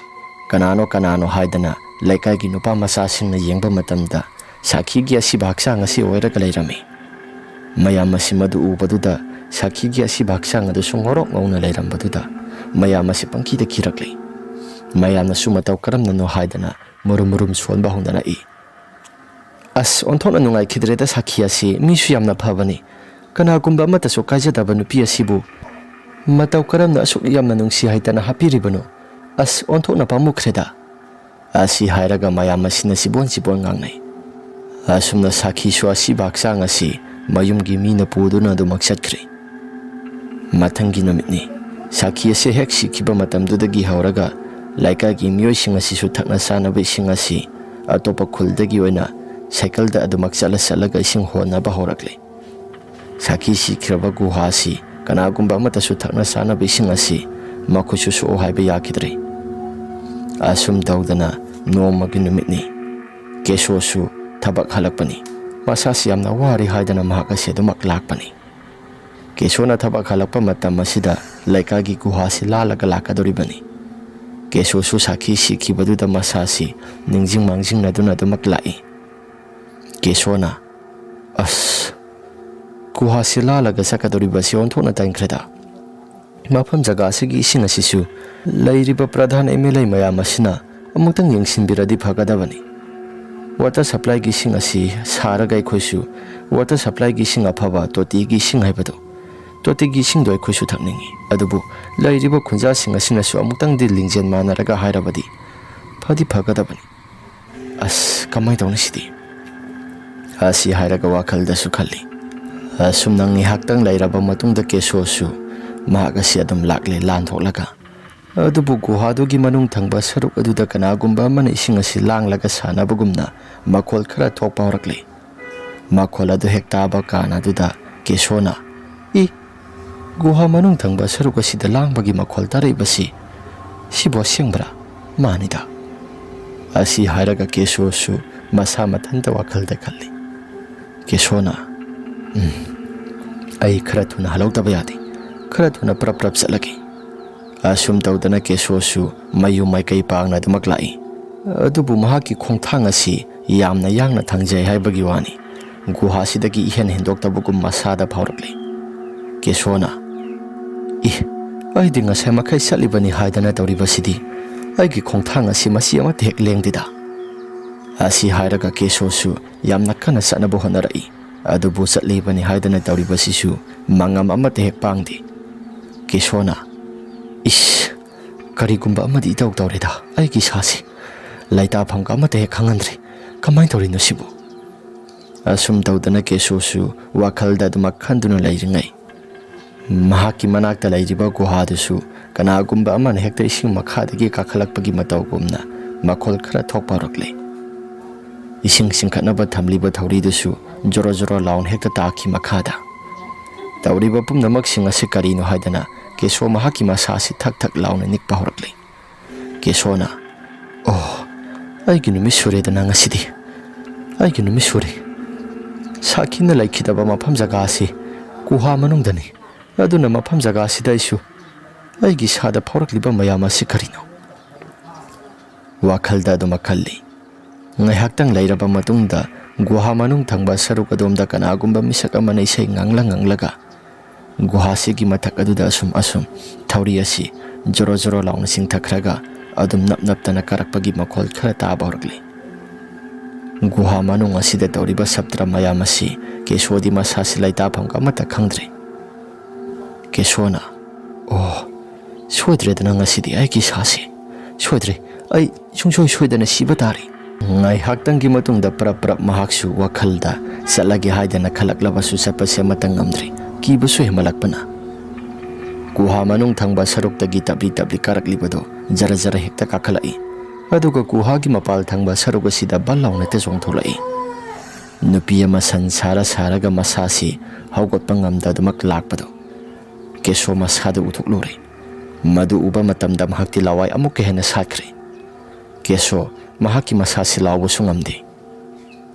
ꯀꯅꯥꯅꯣ ꯀꯅꯥꯅꯣ ꯍꯥꯏꯗꯅ ꯂꯩꯀꯥꯏꯒꯤ ꯅꯨꯄꯥ ꯃꯆꯥꯁꯤꯡꯅ ꯌꯦꯡꯕ ꯃꯇꯝꯗ ꯁꯥꯈꯤꯒꯤ ꯑꯁꯤꯕ ꯍꯛꯆꯥꯡ ꯑꯁꯤ ꯑꯣꯏꯔꯒ ꯂꯩꯔꯝꯃꯤ꯫ ꯃꯌꯥꯝ ꯑꯁꯤ ꯃꯗꯨ ꯎꯕꯗꯨꯗ ꯁꯥꯈꯤꯒꯤ ꯑꯁꯤꯕ ꯍꯛꯆꯥꯡ ꯑꯗꯨꯁꯨ ꯉꯧꯔꯣꯛ ꯉꯧꯅ ꯂꯩꯔꯝꯕꯗꯨꯗ ꯃꯌꯥꯝ ꯑꯁꯤ ꯄꯪꯀꯤꯗ ꯀꯤꯔꯛꯂꯤ꯫ ꯃꯌꯥꯝꯅꯁꯨ ꯃꯇꯧ ꯀꯔꯝꯅꯅꯣ ꯍꯥꯏꯗꯅ ꯃꯨꯔꯨꯝ ꯃꯨꯔꯨꯝ ꯁꯣꯟꯕ ꯍꯧꯅꯔꯛꯏ꯫ "ꯑꯁ, ꯑꯣꯟꯊꯣꯛꯅ ꯅꯨꯡꯉꯥꯏꯈꯤꯗ꯭ꯔꯦꯗ, ꯁꯥꯈꯤ ꯑꯁꯤ ꯃꯤꯁꯨ ꯌꯥꯝꯅ ꯐꯕꯅꯤ꯫ ꯀꯅꯥꯒꯨꯝꯕ ꯑꯃꯠꯇꯁꯨ ꯀꯥꯏꯖꯗꯕ ꯅꯨꯄꯤ ꯑꯁꯤꯕꯨ ꯃꯇꯧ ꯀꯔꯝꯅ ꯑꯁꯨꯛ ꯌꯥꯝꯅ ꯅꯨꯡꯁꯤ ꯍꯩꯇꯅ ꯍꯥꯞꯄꯤꯔꯤꯕꯅꯣ? ꯑꯁ, ꯑꯣꯟꯊꯣꯛꯅ ꯄꯥꯝꯃꯨꯈ꯭ꯔꯦꯗ"꯫ ꯑꯁꯤ ꯍꯥꯏꯔꯒ ꯃꯌꯥꯝ ꯑꯁꯤꯅ ꯆꯤꯕꯣꯟ ꯆꯤꯕꯣꯟ ꯉꯥꯡꯅꯩ꯫ ꯑꯁꯨꯝꯅ ꯁꯥꯈꯤꯁꯨ ꯑꯁꯤꯕ ꯍꯛꯆꯥꯡ ꯑꯁꯤ ꯃꯌꯨꯝꯒꯤ ꯃꯤꯅ ꯄꯨꯗꯨꯅ ꯑꯗꯨꯃꯛ ꯆꯠꯈ꯭ꯔꯦ꯫ ꯃꯊꯪꯒꯤ ꯅꯨꯃꯤꯠꯅꯤ꯫ ꯁꯥꯈꯤ ꯑꯁꯤ ꯍꯦꯛ ꯁꯤꯈꯤꯕ ꯃꯇꯝꯗꯨꯗꯒꯤ ꯍꯧꯔꯒ ꯂꯩꯀꯥꯏꯒꯤ ꯃꯤꯑꯣꯏꯁꯤꯡ ꯑꯁꯤꯁꯨ ꯊꯛꯅ ꯆꯥꯅꯕ ꯏꯁꯤꯡ ꯑꯁꯤ ꯑꯇꯣꯞꯄ ꯈꯨꯜꯗꯒꯤ ꯑꯣꯏꯅ ꯁꯥꯏꯀꯜꯗ ꯑꯗꯨꯃꯛ ꯆꯠꯂ ꯆꯠꯂꯒ ꯏꯁꯤꯡ ꯍꯣꯟꯅꯕ ꯍꯧꯔꯛꯂꯦ꯫ ꯁꯥꯈꯤ ꯁꯤꯈ꯭ꯔꯕ ꯒꯨꯍꯥ ꯑꯁꯤ ꯀꯅꯥꯒꯨꯝꯕ ꯑꯃꯠꯇꯁꯨ ꯊꯛꯅ ꯆꯥꯅꯕ ꯏꯁꯤꯡ ꯑꯁꯤ ꯃꯈꯨꯠꯁꯨ ꯁꯣꯛꯎ ꯍꯥꯏꯕ ꯌꯥꯈꯤꯗ꯭ꯔꯦ꯫ ꯑꯁꯨꯝ ꯇꯧꯗꯅ ꯅꯣꯡꯃꯒꯤ ꯅꯨꯃꯤꯠꯅꯤ꯫ ꯀꯦꯁꯣꯁꯨ ꯊꯕꯛ ꯍꯜꯂꯛꯄꯅꯤ꯫ ꯃꯁꯥꯁꯤ ꯌꯥꯝꯅ ꯋꯥꯔꯦ ꯍꯥꯏꯗꯅ ꯃꯍꯥꯛ ꯑꯁꯤ ꯑꯗꯨꯃꯛ ꯂꯥꯛꯄꯅꯤ꯫ ꯀꯦꯁꯣꯅ ꯊꯕꯛ ꯍꯜꯂꯛꯄ ꯃꯇꯝ ꯑꯁꯤꯗ ꯂꯩꯀꯥꯏꯒꯤ ꯒꯨꯍꯥꯁꯤ ꯂꯥꯜꯂꯒ ꯂꯥꯛꯀꯗꯧꯔꯤꯕꯅꯤ꯫ ꯀꯦꯁꯣꯁꯨ ꯁꯥꯈꯤ ꯁꯤꯈꯤꯕꯗꯨꯗ ꯃꯁꯥꯁꯤ ꯅꯤꯡꯁꯤꯡ ꯃꯥꯡꯖꯤꯡꯅꯗꯨꯅ ꯑꯗꯨꯃꯛ ꯂꯥꯛꯏ꯫ ꯀꯦꯁꯣꯅ, "ꯑꯁ, ꯒꯨꯍꯥꯁꯤ ꯂꯥꯜꯂꯒ ꯆꯠꯀꯗꯧꯔꯤꯕ ꯑꯁꯤ ꯑꯣꯟꯊꯣꯛꯅ ꯇꯟꯈ꯭ꯔꯦꯗ꯫ ꯃꯐꯝ ꯖꯒꯥ ꯑꯁꯤꯒꯤ ꯏꯁꯤꯡ ꯑꯁꯤꯁꯨ ꯂꯩꯔꯤꯕ ꯄ꯭ꯔꯙꯥꯟ ꯑꯦꯝ ꯑꯦꯜ ꯑꯦ ꯃꯌꯥꯝ ꯑꯁꯤꯅ ꯑꯃꯨꯛꯇꯪ ꯌꯦꯡꯁꯤꯟꯕꯤꯔꯗꯤ ꯐꯒꯗꯕꯅꯤ꯫ ꯋꯥꯇꯔ ꯁꯄ꯭ꯂꯥꯏꯒꯤ ꯏꯁꯤꯡ ꯑꯁꯤ ꯁꯥꯔꯒ ꯑꯩꯈꯣꯏꯁꯨ ꯋꯥꯇꯔ ꯁꯄ꯭ꯂꯥꯏꯒꯤ ꯏꯁꯤꯡ ꯑꯐꯕ ꯇꯣꯇꯤꯒꯤ ꯏꯁꯤꯡ ꯍꯥꯏꯕꯗꯣ, ꯇꯣꯇꯤꯒꯤ ꯏꯁꯤꯡꯗꯣ ꯑꯩꯈꯣꯏꯁꯨ ꯊꯛꯅꯤꯡꯏ꯫ ꯑꯗꯨꯕꯨ ꯂꯩꯔꯤꯕ ꯈꯨꯟꯖꯥꯁꯤꯡ ꯑꯁꯤꯅꯁꯨ ꯑꯃꯨꯛꯇꯪꯗꯤ ꯂꯤꯡꯖꯦꯜ ꯃꯥꯟꯅꯔꯒ ꯍꯥꯏꯔꯕꯗꯤ ꯐꯗꯤ ꯐꯒꯗꯕꯅꯤ꯫ ꯑꯁ, ꯀꯃꯥꯏꯅ ꯇꯧꯅꯤ ꯁꯤꯗꯤ?" ꯑꯁꯤ ꯍꯥꯏꯔꯒ ꯋꯥꯈꯜꯗꯁꯨ ꯈꯜꯂꯤ꯫ ꯑꯁꯨꯝꯅ ꯉꯥꯏꯍꯥꯛꯇꯪ ꯂꯩꯔꯕ ꯃꯇꯨꯡꯗ ꯀꯦꯁꯣꯁꯨ ꯃꯍꯥꯛ ꯑꯁꯤ ꯑꯗꯨꯝ ꯂꯥꯛꯂꯦ ꯂꯥꯟꯊꯣꯛꯂꯒ꯫ ꯑꯗꯨꯕꯨ ꯒꯨꯍꯥꯗꯨꯒꯤ ꯃꯅꯨꯡ ꯊꯪꯕ ꯁꯔꯨꯛ ꯑꯗꯨꯗ ꯀꯅꯥꯒꯨꯝꯕ ꯑꯃꯅ ꯏꯁꯤꯡ ꯑꯁꯤ ꯂꯥꯡꯂꯒ ꯁꯥꯟꯅꯕꯒꯨꯝꯅ ꯃꯈꯣꯜ ꯈꯔ ꯊꯣꯛꯄ ꯍꯧꯔꯛꯂꯤ꯫ ꯃꯈꯣꯜ ꯑꯗꯨ ꯍꯦꯛ ꯇꯥꯕ ꯀꯥꯟ ꯑꯗꯨꯗ ꯀꯦꯁꯣꯅ, "ꯏ, ꯒꯨꯍꯥ ꯃꯅꯨꯡ ꯊꯪꯕ ꯁꯔꯨꯛ ꯑꯁꯤꯗ ꯂꯥꯡꯕꯒꯤ ꯃꯈꯣꯜ ꯇꯥꯔꯛꯏꯕꯁꯤ, ꯁꯤꯕꯨ ꯑꯁꯦꯡꯕ꯭ꯔꯥ? ꯃꯥꯅꯤꯗ"꯫ ꯑꯁꯤ ꯍꯥꯏꯔꯒ ꯀꯦꯁꯣꯁꯨ ꯃꯁꯥ ꯃꯊꯟꯇ ꯋꯥꯈꯜꯗ ꯈꯜꯂꯤ꯫ ꯀꯦꯁꯣꯅ, "ꯎꯝ, ꯑꯩ ꯈꯔ ꯊꯨꯅ ꯍꯜꯍꯧꯗꯕ ꯌꯥꯗꯦ꯫ ꯈꯔ ꯊꯨꯅ ꯄ꯭ꯔꯞ ꯄ꯭ꯔꯞ ꯆꯠꯂꯒꯦ"꯫ ꯑꯁꯨꯝ ꯇꯧꯗꯅ ꯀꯦꯁꯣꯁꯨ ꯃꯌꯨꯝ ꯃꯥꯏꯀꯩ ꯄꯥꯡꯅ ꯑꯗꯨꯃꯛ ꯂꯥꯛꯏ꯫ ꯑꯗꯨꯕꯨ ꯃꯍꯥꯛꯀꯤ ꯈꯣꯡꯊꯥꯡ ꯑꯁꯤ ꯌꯥꯝꯅ ꯌꯥꯡꯅ ꯊꯥꯡꯖꯩ ꯍꯥꯏꯕꯒꯤ ꯋꯥꯅꯤ꯫ ꯒꯨꯍꯥꯁꯤꯗꯒꯤ ꯏꯍꯦꯟ ꯍꯦꯟꯗꯣꯛꯇꯕꯒꯨꯝ ꯃꯁꯥꯗ ꯐꯥꯎꯔꯛꯂꯤ꯫ ꯀꯦꯁꯣꯅ, "ꯏ, ꯑꯩꯗꯤ ꯉꯁꯥꯏ ꯃꯈꯩ ꯆꯠꯂꯤꯕꯅꯤ ꯍꯥꯏꯗꯅ ꯇꯧꯔꯤꯕꯁꯤꯗꯤ꯫ ꯑꯩꯒꯤ ꯈꯣꯡꯊꯥꯡ ꯑꯁꯤ ꯃꯆꯤ ꯑꯃꯠꯇ ꯍꯦꯛ ꯂꯦꯡꯗꯦꯗ"꯫ ꯑꯁꯤ ꯍꯥꯏꯔꯒ ꯀꯦꯁꯣꯁꯨ ꯌꯥꯝꯅ ꯀꯟꯅ ꯆꯠꯅꯕ ꯍꯣꯠꯅꯔꯛꯏ꯫ ꯑꯗꯨꯕꯨ ꯆꯠꯂꯤꯕꯅꯤ ꯍꯥꯏꯗꯅ ꯇꯧꯔꯤꯕꯁꯤꯁꯨ ꯃꯉꯝ ꯑꯃꯠꯇ ꯍꯦꯛ ꯄꯥꯡꯗꯦ꯫ ꯀꯦꯁꯣꯅ, "ꯏꯁ, ꯀꯔꯤꯒꯨꯝꯕ ꯑꯃꯗꯤ ꯏꯇꯧ ꯇꯧꯔꯦꯗ ꯑꯩꯒꯤ ꯏꯁꯥꯁꯤ꯫ ꯂꯩꯇꯥꯐꯝꯒ ꯑꯃꯠꯇ ꯍꯦꯛ ꯈꯪꯍꯟꯗ꯭ꯔꯦ꯫ ꯀꯃꯥꯏꯅ ꯇꯧꯔꯤꯅꯣ ꯁꯤꯕꯨ?" ꯑꯁꯨꯝ ꯇꯧꯗꯅ ꯀꯦꯁꯣꯁꯨ ꯋꯥꯈꯜꯗ ꯑꯗꯨꯃꯛ ꯈꯟꯗꯨꯅ ꯂꯩꯔꯤꯉꯩ, ꯃꯍꯥꯛꯀꯤ ꯃꯅꯥꯛꯇ ꯂꯩꯔꯤꯕ ꯒꯨꯍꯥꯗꯨꯁꯨ ꯀꯅꯥꯒꯨꯝꯕ ꯑꯃꯅ ꯍꯦꯛꯇ ꯏꯁꯤꯡ ꯃꯈꯥꯗꯒꯤ ꯀꯥꯈꯠꯂꯛꯄꯒꯤ ꯃꯇꯧꯒꯨꯝꯅ ꯃꯈꯣꯜ ꯈꯔ ꯊꯣꯛꯄ ꯍꯧꯔꯛꯂꯦ꯫ ꯏꯁꯤꯡ ꯆꯤꯡꯈꯠꯅꯕ ꯊꯝꯂꯤꯕ ꯊꯧꯔꯤꯗꯨꯁꯨ ꯖꯣꯔꯣ ꯖꯣꯔꯣ ꯂꯥꯎꯅ ꯍꯦꯛꯇ ꯇꯥꯈꯤ ꯃꯈꯥꯗ꯫ ꯇꯧꯔꯤꯕ ꯄꯨꯝꯅꯃꯛꯁꯤꯡ ꯑꯁꯤ ꯀꯔꯤꯅꯣ ꯍꯥꯏꯗꯅ ꯀꯦꯁꯣ ꯃꯍꯥꯛꯀꯤ ꯃꯁꯥꯁꯤ ꯊꯛ ꯊꯛ ꯂꯥꯎꯅ ꯅꯤꯛꯄ ꯍꯧꯔꯛꯂꯦ꯫ ꯀꯦꯁꯣꯅ, "ꯑꯣ, ꯑꯩꯒꯤ ꯅꯨꯃꯤꯠ ꯁꯨꯔꯦꯗꯅ ꯉꯁꯤꯗꯤ꯫ ꯑꯩꯒꯤ ꯅꯨꯃꯤꯠ ꯁꯨꯔꯦ꯫ ꯁꯥꯈꯤꯅ ꯂꯩꯈꯤꯗꯕ ꯃꯐꯝ ꯖꯒꯥ ꯑꯁꯤ ꯒꯨꯍꯥ ꯃꯅꯨꯡꯗꯅꯤ꯫ ꯑꯗꯨꯅ ꯃꯐꯝ ꯖꯒꯥ ꯑꯁꯤꯗ ꯑꯩꯁꯨ ꯑꯩꯒꯤ ꯏꯁꯥꯗ ꯐꯥꯎꯔꯛꯂꯤꯕ ꯃꯌꯥꯝ ꯑꯁꯤ ꯀꯔꯤꯅꯣ?" ꯋꯥꯈꯜꯗ ꯑꯗꯨꯃꯛ ꯈꯜꯂꯤ꯫ ꯉꯥꯏꯍꯥꯛꯇꯪ ꯂꯩꯔꯕ ꯃꯇꯨꯡꯗ ꯒꯨꯍꯥ ꯃꯅꯨꯡ ꯊꯪꯕ ꯁꯔꯨꯛ ꯑꯗꯣꯝꯗ ꯀꯅꯥꯒꯨꯝꯕ ꯃꯤꯁꯛ ꯑꯃꯅ ꯏꯁꯩ ꯉꯥꯡꯂ ꯉꯥꯡꯂꯒ ꯒꯨꯍꯥꯁꯤꯒꯤ ꯃꯊꯛ ꯑꯗꯨꯗ ꯑꯁꯨꯝ ꯑꯁꯨꯝ ꯊꯧꯔꯤ ꯑꯁꯤ ꯖꯣꯔꯣ ꯖꯣꯔꯣ ꯂꯥꯎꯅ ꯆꯤꯡꯊꯈ꯭ꯔꯒ ꯑꯗꯨꯝ ꯅꯞ ꯅꯞꯇꯅ ꯀꯥꯔꯛꯄꯒꯤ ꯃꯈꯣꯜ ꯈꯔ ꯇꯥꯕ ꯍꯧꯔꯛꯂꯤ꯫ ꯒꯨꯍꯥ ꯃꯅꯨꯡ ꯑꯁꯤꯗ ꯇꯧꯔꯤꯕ ꯁꯞꯇ꯭ꯔ ꯃꯌꯥꯝ ꯑꯁꯤ ꯀꯦꯁꯣꯗꯤ ꯃꯁꯥꯁꯤ ꯂꯩꯇꯥꯐꯝꯒ ꯑꯃꯠꯇ ꯈꯪꯗ꯭ꯔꯦ꯫ ꯀꯦꯁꯣꯅ, "ꯑꯣ, ꯁꯣꯏꯗ꯭ꯔꯦꯗꯅ ꯉꯁꯤꯗꯤ ꯑꯩꯒꯤ ꯏꯁꯥꯁꯤ꯫ ꯁꯣꯏꯗ꯭ꯔꯦ, ꯑꯩ ꯁꯨꯡꯁꯣꯏ ꯁꯣꯏꯗꯅ ꯁꯤꯕ ꯇꯥꯔꯦ"꯫ ꯉꯥꯏꯍꯥꯛꯇꯪꯒꯤ ꯃꯇꯨꯡꯗ ꯄ꯭ꯔꯞ ꯄ꯭ꯔꯞ ꯃꯍꯥꯛꯁꯨ ꯋꯥꯈꯜꯗ ꯆꯠꯂꯒꯦ ꯍꯥꯏꯗꯅ ꯈꯜꯂꯛꯂꯕꯁꯨ ꯆꯠꯄꯁꯦ ꯑꯃꯠꯇ ꯉꯝꯗ꯭ꯔꯦ, ꯀꯤꯕꯁꯨ ꯍꯦꯟꯃꯠꯂꯛꯄꯅ꯫ ꯒꯨꯍꯥ ꯃꯅꯨꯡ ꯊꯪꯕ ꯁꯔꯨꯛꯇꯒꯤ ꯇꯞꯂꯤ ꯇꯞꯂꯤ ꯀꯥꯔꯛꯂꯤꯕꯗꯨ ꯖꯔ ꯖꯔ ꯍꯦꯛꯇ ꯀꯥꯈꯠꯂꯛꯏ꯫ ꯑꯗꯨꯒ ꯒꯨꯍꯥꯒꯤ ꯃꯄꯥꯜ ꯊꯪꯕ ꯁꯔꯨꯛ ꯑꯁꯤꯗ ꯕꯜ ꯂꯥꯎꯅ ꯍꯦꯛꯇ ꯆꯣꯡꯊꯣꯛꯂꯛꯏ꯫ ꯅꯨꯄꯤ ꯑꯃ ꯁꯟ ꯁꯥꯔ ꯁꯥꯔꯒ ꯃꯁꯥꯁꯤ ꯍꯧꯒꯠꯄ ꯉꯝꯗꯗꯨꯃꯛ ꯂꯥꯛꯄꯗꯨ ꯀꯦꯁꯣ ꯃꯁꯥꯗ ꯎꯊꯣꯛꯂꯨꯔꯦ꯫ ꯃꯗꯨ ꯎꯕ ꯃꯇꯝꯗ ꯃꯍꯥꯛꯇꯤ ꯂꯋꯥꯏ ꯑꯃꯨꯛꯀ ꯍꯦꯟꯅ ꯁꯥꯠꯈ꯭ꯔꯦ꯫ ꯀꯦꯁꯣ ꯃꯍꯥꯛꯀꯤ ꯃꯁꯥꯁꯤ ꯂꯥꯎꯕꯁꯨ ꯉꯝꯗꯦ꯫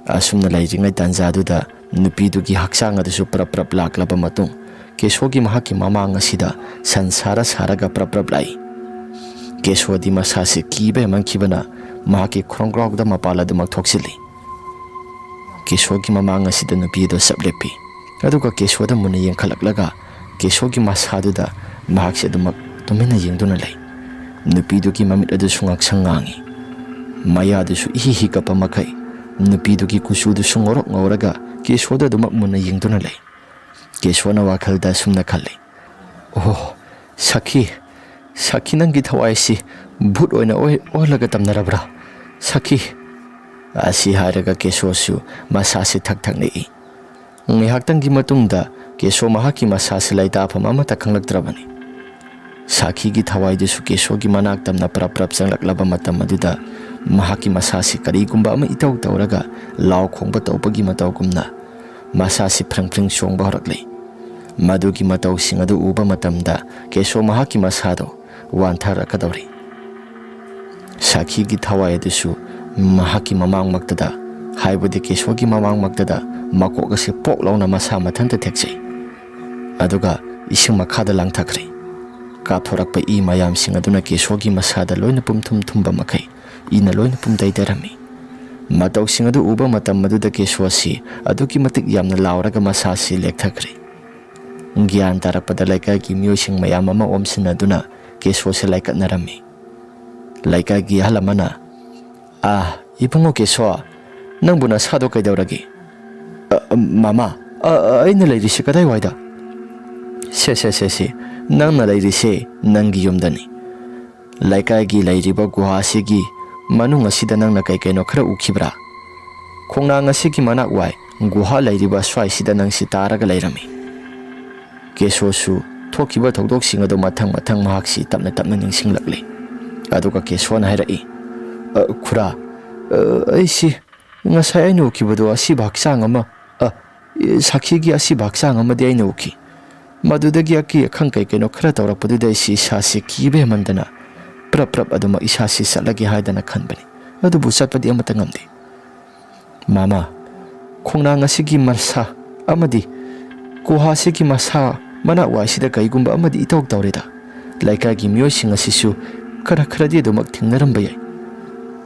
ꯑꯁꯨꯝꯅ ꯂꯩꯔꯤꯉꯩ ꯇꯥꯟꯖꯥꯗꯨꯗ ꯅꯨꯄꯤꯗꯨꯒꯤ ꯍꯛꯆꯥꯡ ꯑꯗꯨꯁꯨ ꯄ꯭ꯔꯞ ꯄ꯭ꯔꯞ ꯂꯥꯛꯂꯕ ꯃꯇꯨꯡ, ꯀꯦꯁꯣꯒꯤ ꯃꯍꯥꯛꯀꯤ ꯃꯃꯥꯡ ꯑꯁꯤꯗ ꯁꯟ ꯁꯥꯔ ꯁꯥꯔꯒ ꯄ꯭ꯔꯞ ꯄ꯭ꯔꯞ ꯂꯥꯛꯏ꯫ ꯀꯦꯁꯣꯗꯤ ꯃꯁꯥꯁꯤ ꯀꯤꯕ ꯍꯦꯟꯃꯟꯈꯤꯕꯅ ꯃꯍꯥꯛꯀꯤ ꯈꯣꯡꯒ꯭ꯔꯥꯎꯗ ꯃꯄꯥꯜ ꯑꯗꯨꯃꯛ ꯊꯣꯛꯆꯤꯜꯂꯤ꯫ ꯀꯦꯁꯣꯒꯤ ꯃꯃꯥꯡ ꯑꯁꯤꯗ ꯅꯨꯄꯤ ꯑꯗꯨ ꯆꯞ ꯂꯦꯞꯄꯤ꯫ ꯑꯗꯨꯒ ꯀꯦꯁꯣꯗ ꯃꯨꯟꯅ ꯌꯦꯡꯈꯠꯂꯛꯂꯒ ꯀꯦꯁꯣꯒꯤ ꯃꯁꯥꯗꯨꯗ ꯃꯍꯥꯛꯁꯦ ꯑꯗꯨꯃꯛ ꯇꯨꯃꯤꯟꯅ ꯌꯦꯡꯗꯨꯅ ꯂꯩ꯫ ꯅꯨꯄꯤꯗꯨꯒꯤ ꯃꯃꯤꯠ ꯑꯗꯨꯁꯨ ꯉꯥꯡꯁꯪ ꯉꯥꯡꯉꯤ꯫ ꯃꯌꯥꯗꯨꯁꯨ ꯏꯍꯤ ꯍꯤ ꯀꯞꯄ ꯃꯈꯩ ꯅꯨꯄꯤꯗꯨꯒꯤ ꯀꯨꯆꯨꯗꯨꯁꯨ ꯉꯧꯔꯣꯛ ꯉꯧꯔꯒ ꯀꯦꯁꯣꯗ ꯑꯗꯨꯃꯛ ꯃꯨꯟꯅ ꯌꯦꯡꯗꯨꯅ ꯂꯩ꯫ ꯀꯦꯁꯣꯅ ꯋꯥꯈꯜꯗ ꯑꯁꯨꯝꯅ ꯈꯜꯂꯤ, "ꯑꯣꯍꯣ, ꯁꯈꯤ, ꯁꯈꯤ, ꯅꯪꯒꯤ ꯊꯋꯥꯏꯁꯤ ꯚꯨꯠ ꯑꯣꯏꯅ ꯑꯣꯏ-, ꯑꯣꯜꯂꯒ ꯇꯝꯅꯔꯕ꯭ꯔꯥ? ꯁꯈꯤ!" ꯑꯁꯤ ꯍꯥꯏꯔꯒ ꯀꯦꯁꯣꯁꯨ ꯃꯁꯥꯁꯤ ꯊꯛ ꯊꯛ ꯅꯤꯛꯏ꯫ ꯉꯥꯏꯍꯥꯛꯇꯪꯒꯤ ꯃꯇꯨꯡꯗ ꯀꯦꯁꯣ ꯃꯍꯥꯛꯀꯤ ꯃꯁꯥꯁꯤ ꯂꯩꯇꯥꯐꯝ ꯑꯃꯠꯇ ꯈꯪꯂꯛꯇ꯭ꯔꯕꯅꯤ꯫ ꯁꯥꯈꯤꯒꯤ ꯊꯋꯥꯏꯗꯨꯁꯨ ꯀꯦꯁꯣꯒꯤ ꯃꯅꯥꯛ ꯇꯝꯅ ꯄ꯭ꯔꯞ ꯄ꯭ꯔꯞ ꯆꯪꯂꯛꯂꯕ ꯃꯇꯝ ꯑꯗꯨꯗ ꯃꯍꯥꯛꯀꯤ ꯃꯁꯥꯁꯤ ꯀꯔꯤꯒꯨꯝꯕ ꯑꯃ ꯏꯇꯧ ꯇꯧꯔꯒ ꯂꯥꯎ ꯈꯣꯡꯕ ꯇꯧꯕꯒꯤ ꯃꯇꯧꯒꯨꯝꯅ ꯃꯁꯥꯁꯤ ꯐ꯭ꯔꯤꯡ ꯐ꯭ꯔꯤꯡ ꯆꯣꯡꯕ ꯍꯧꯔꯛꯂꯤ꯫ ꯃꯗꯨꯒꯤ ꯃꯇꯧꯁꯤꯡ ꯑꯗꯨ ꯎꯕ ꯃꯇꯝꯗ ꯀꯦꯁꯣ ꯃꯍꯥꯛꯀꯤ ꯃꯁꯥꯗꯣ ꯋꯥꯟꯊꯔꯛꯀꯗꯧꯔꯤ꯫ ꯁꯥꯈꯤꯒꯤ ꯊꯋꯥꯏ ꯑꯗꯨꯁꯨ ꯃꯍꯥꯛꯀꯤ ꯃꯃꯥꯡꯃꯛꯇꯗ, ꯍꯥꯏꯕꯗꯤ ꯀꯦꯁꯣꯒꯤ ꯃꯃꯥꯡꯃꯛꯇꯗ ꯃꯀꯣꯛ ꯑꯁꯤ ꯄꯣꯛ ꯂꯥꯎꯅ ꯃꯁꯥ ꯃꯊꯟꯇ ꯊꯦꯛꯆꯩ꯫ ꯑꯗꯨꯒ ꯏꯁꯤꯡ ꯃꯈꯥꯗ ꯂꯥꯡꯊꯈ꯭ꯔꯦ꯫ ꯀꯥꯞꯊꯣꯔꯛꯄ ꯏ ꯃꯌꯥꯝꯁꯤꯡ ꯑꯗꯨꯅ ꯀꯦꯁꯣꯒꯤ ꯃꯁꯥꯗ ꯂꯣꯏꯅ ꯄꯨꯝꯊꯨꯝ ꯊꯨꯝꯕ ꯃꯈꯩ ꯏꯅ ꯂꯣꯏꯅ ꯄꯨꯝꯇꯩ ꯇꯩꯔꯝꯃꯤ꯫ ꯃꯇꯧꯁꯤꯡ ꯑꯗꯨ ꯎꯕ ꯃꯇꯝ ꯑꯗꯨꯗ ꯀꯦꯁꯣ ꯑꯁꯤ ꯑꯗꯨꯛꯀꯤ ꯃꯇꯤꯛ ꯌꯥꯝꯅ ꯂꯥꯎꯔꯒ ꯃꯁꯥꯁꯤ ꯂꯦꯛꯊꯈ꯭ꯔꯦ꯫ ꯒ꯭ꯌꯥꯟ ꯇꯥꯔꯛꯄꯗ ꯂꯩꯀꯥꯏꯒꯤ ꯃꯤꯑꯣꯏꯁꯤꯡ ꯃꯌꯥꯝ ꯑꯃ ꯑꯣꯝꯁꯤꯟꯅꯗꯨꯅ ꯀꯦꯁꯣꯁꯦ ꯂꯥꯏꯀꯠꯅꯔꯝꯃꯤ꯫ ꯂꯩꯀꯥꯏꯒꯤ ꯑꯍꯜ ꯑꯃꯅ, "ꯑꯥ, ꯏꯕꯨꯡꯉꯣ ꯀꯦꯁꯣ, ꯅꯪꯕꯨ ꯅꯁꯥꯗꯣ ꯀꯩꯗꯧꯔꯒꯦ?" "ꯑ, ꯑ, ꯃꯃꯥ, ꯑ, ꯑ, ꯑꯩꯅ ꯂꯩꯔꯤꯁꯤ ꯀꯗꯥꯏꯋꯥꯏꯗ?" "ꯁꯦ, ꯁꯦ, ꯁꯦ, ꯁꯦ, ꯅꯪꯅ ꯂꯩꯔꯤꯁꯦ ꯅꯪꯒꯤ ꯌꯨꯝꯗꯅꯤ꯫ ꯂꯩꯀꯥꯏꯒꯤ ꯂꯩꯔꯤꯕ ꯒꯨꯍꯥꯁꯤꯒꯤ ꯃꯅꯨꯡ ꯑꯁꯤꯗ ꯅꯪꯅ ꯀꯩ ꯀꯩꯅꯣ ꯈꯔ ꯎꯈꯤꯕ꯭ꯔꯥ? ꯈꯣꯡꯅꯥꯡ ꯑꯁꯤꯒꯤ ꯃꯅꯥꯛ ꯋꯥꯏ ꯒꯨꯍꯥ ꯂꯩꯔꯤꯕ ꯁ꯭ꯋꯥꯏꯁꯤꯗ ꯅꯪꯁꯤ ꯇꯥꯔꯒ ꯂꯩꯔꯝꯃꯤ꯫" ꯀꯦꯁꯣꯁꯨ ꯊꯣꯛꯈꯤꯕ ꯊꯧꯗꯣꯛꯁꯤꯡ ꯑꯗꯨ ꯃꯊꯪ ꯃꯊꯪ ꯃꯍꯥꯛꯁꯤ ꯇꯞꯅ ꯇꯞꯅ ꯅꯤꯡꯁꯤꯡꯂꯛꯂꯤ꯫ ꯑꯗꯨꯒ ꯀꯦꯁꯣꯅ ꯍꯥꯏꯔꯛꯏ, "ꯑ, ꯈꯨꯔꯥ, ꯑ, ꯑꯩꯁꯤ ꯉꯁꯥꯏ ꯑꯩꯅ ꯎꯈꯤꯕꯗꯣ ꯑꯁꯤꯕ ꯍꯛꯆꯥꯡ ꯑꯃ, ꯑ, ꯁꯥꯈꯤꯒꯤ ꯑꯁꯤꯕ ꯍꯛꯆꯥꯡ ꯑꯃꯗꯤ ꯑꯩꯅ ꯎꯈꯤ꯫ ꯃꯗꯨꯗꯒꯤ ꯑꯀꯤ ꯑꯈꯪ ꯀꯩ ꯀꯩꯅꯣ ꯈꯔ ꯇꯧꯔꯛꯄꯗꯨꯗ ꯑꯩꯁꯤ ꯏꯁꯥꯁꯤ ꯀꯤꯕ ꯍꯦꯟꯃꯟꯗꯅ ꯄ꯭ꯔꯞ ꯄ꯭ꯔꯞ ꯑꯗꯨꯃꯛ ꯏꯁꯥꯁꯤ ꯆꯠꯂꯒꯦ ꯍꯥꯏꯗꯅ ꯈꯟꯕꯅꯤ꯫ ꯑꯗꯨꯕꯨ ꯆꯠꯄꯗꯤ ꯑꯃꯠꯇ ꯉꯝꯗꯦ꯫ ꯃꯃꯥ, ꯈꯣꯡꯅꯥꯡ ꯑꯁꯤꯒꯤ ꯃꯁꯥ ꯑꯃꯗꯤ ꯒꯨꯍꯥꯁꯤꯒꯤ ꯃꯁꯥ ꯃꯅꯥꯛ ꯋꯥꯏꯁꯤꯗ ꯀꯔꯤꯒꯨꯝꯕ ꯑꯃꯗꯤ ꯏꯇꯧ ꯇꯧꯔꯦꯗ꯫ ꯂꯩꯀꯥꯏꯒꯤ ꯃꯤꯑꯣꯏꯁꯤꯡ ꯑꯁꯤꯁꯨ ꯈꯔ ꯈꯔꯗꯤ ꯑꯗꯨꯃꯛ ꯊꯦꯡꯅꯔꯝꯕ ꯌꯥꯏ꯫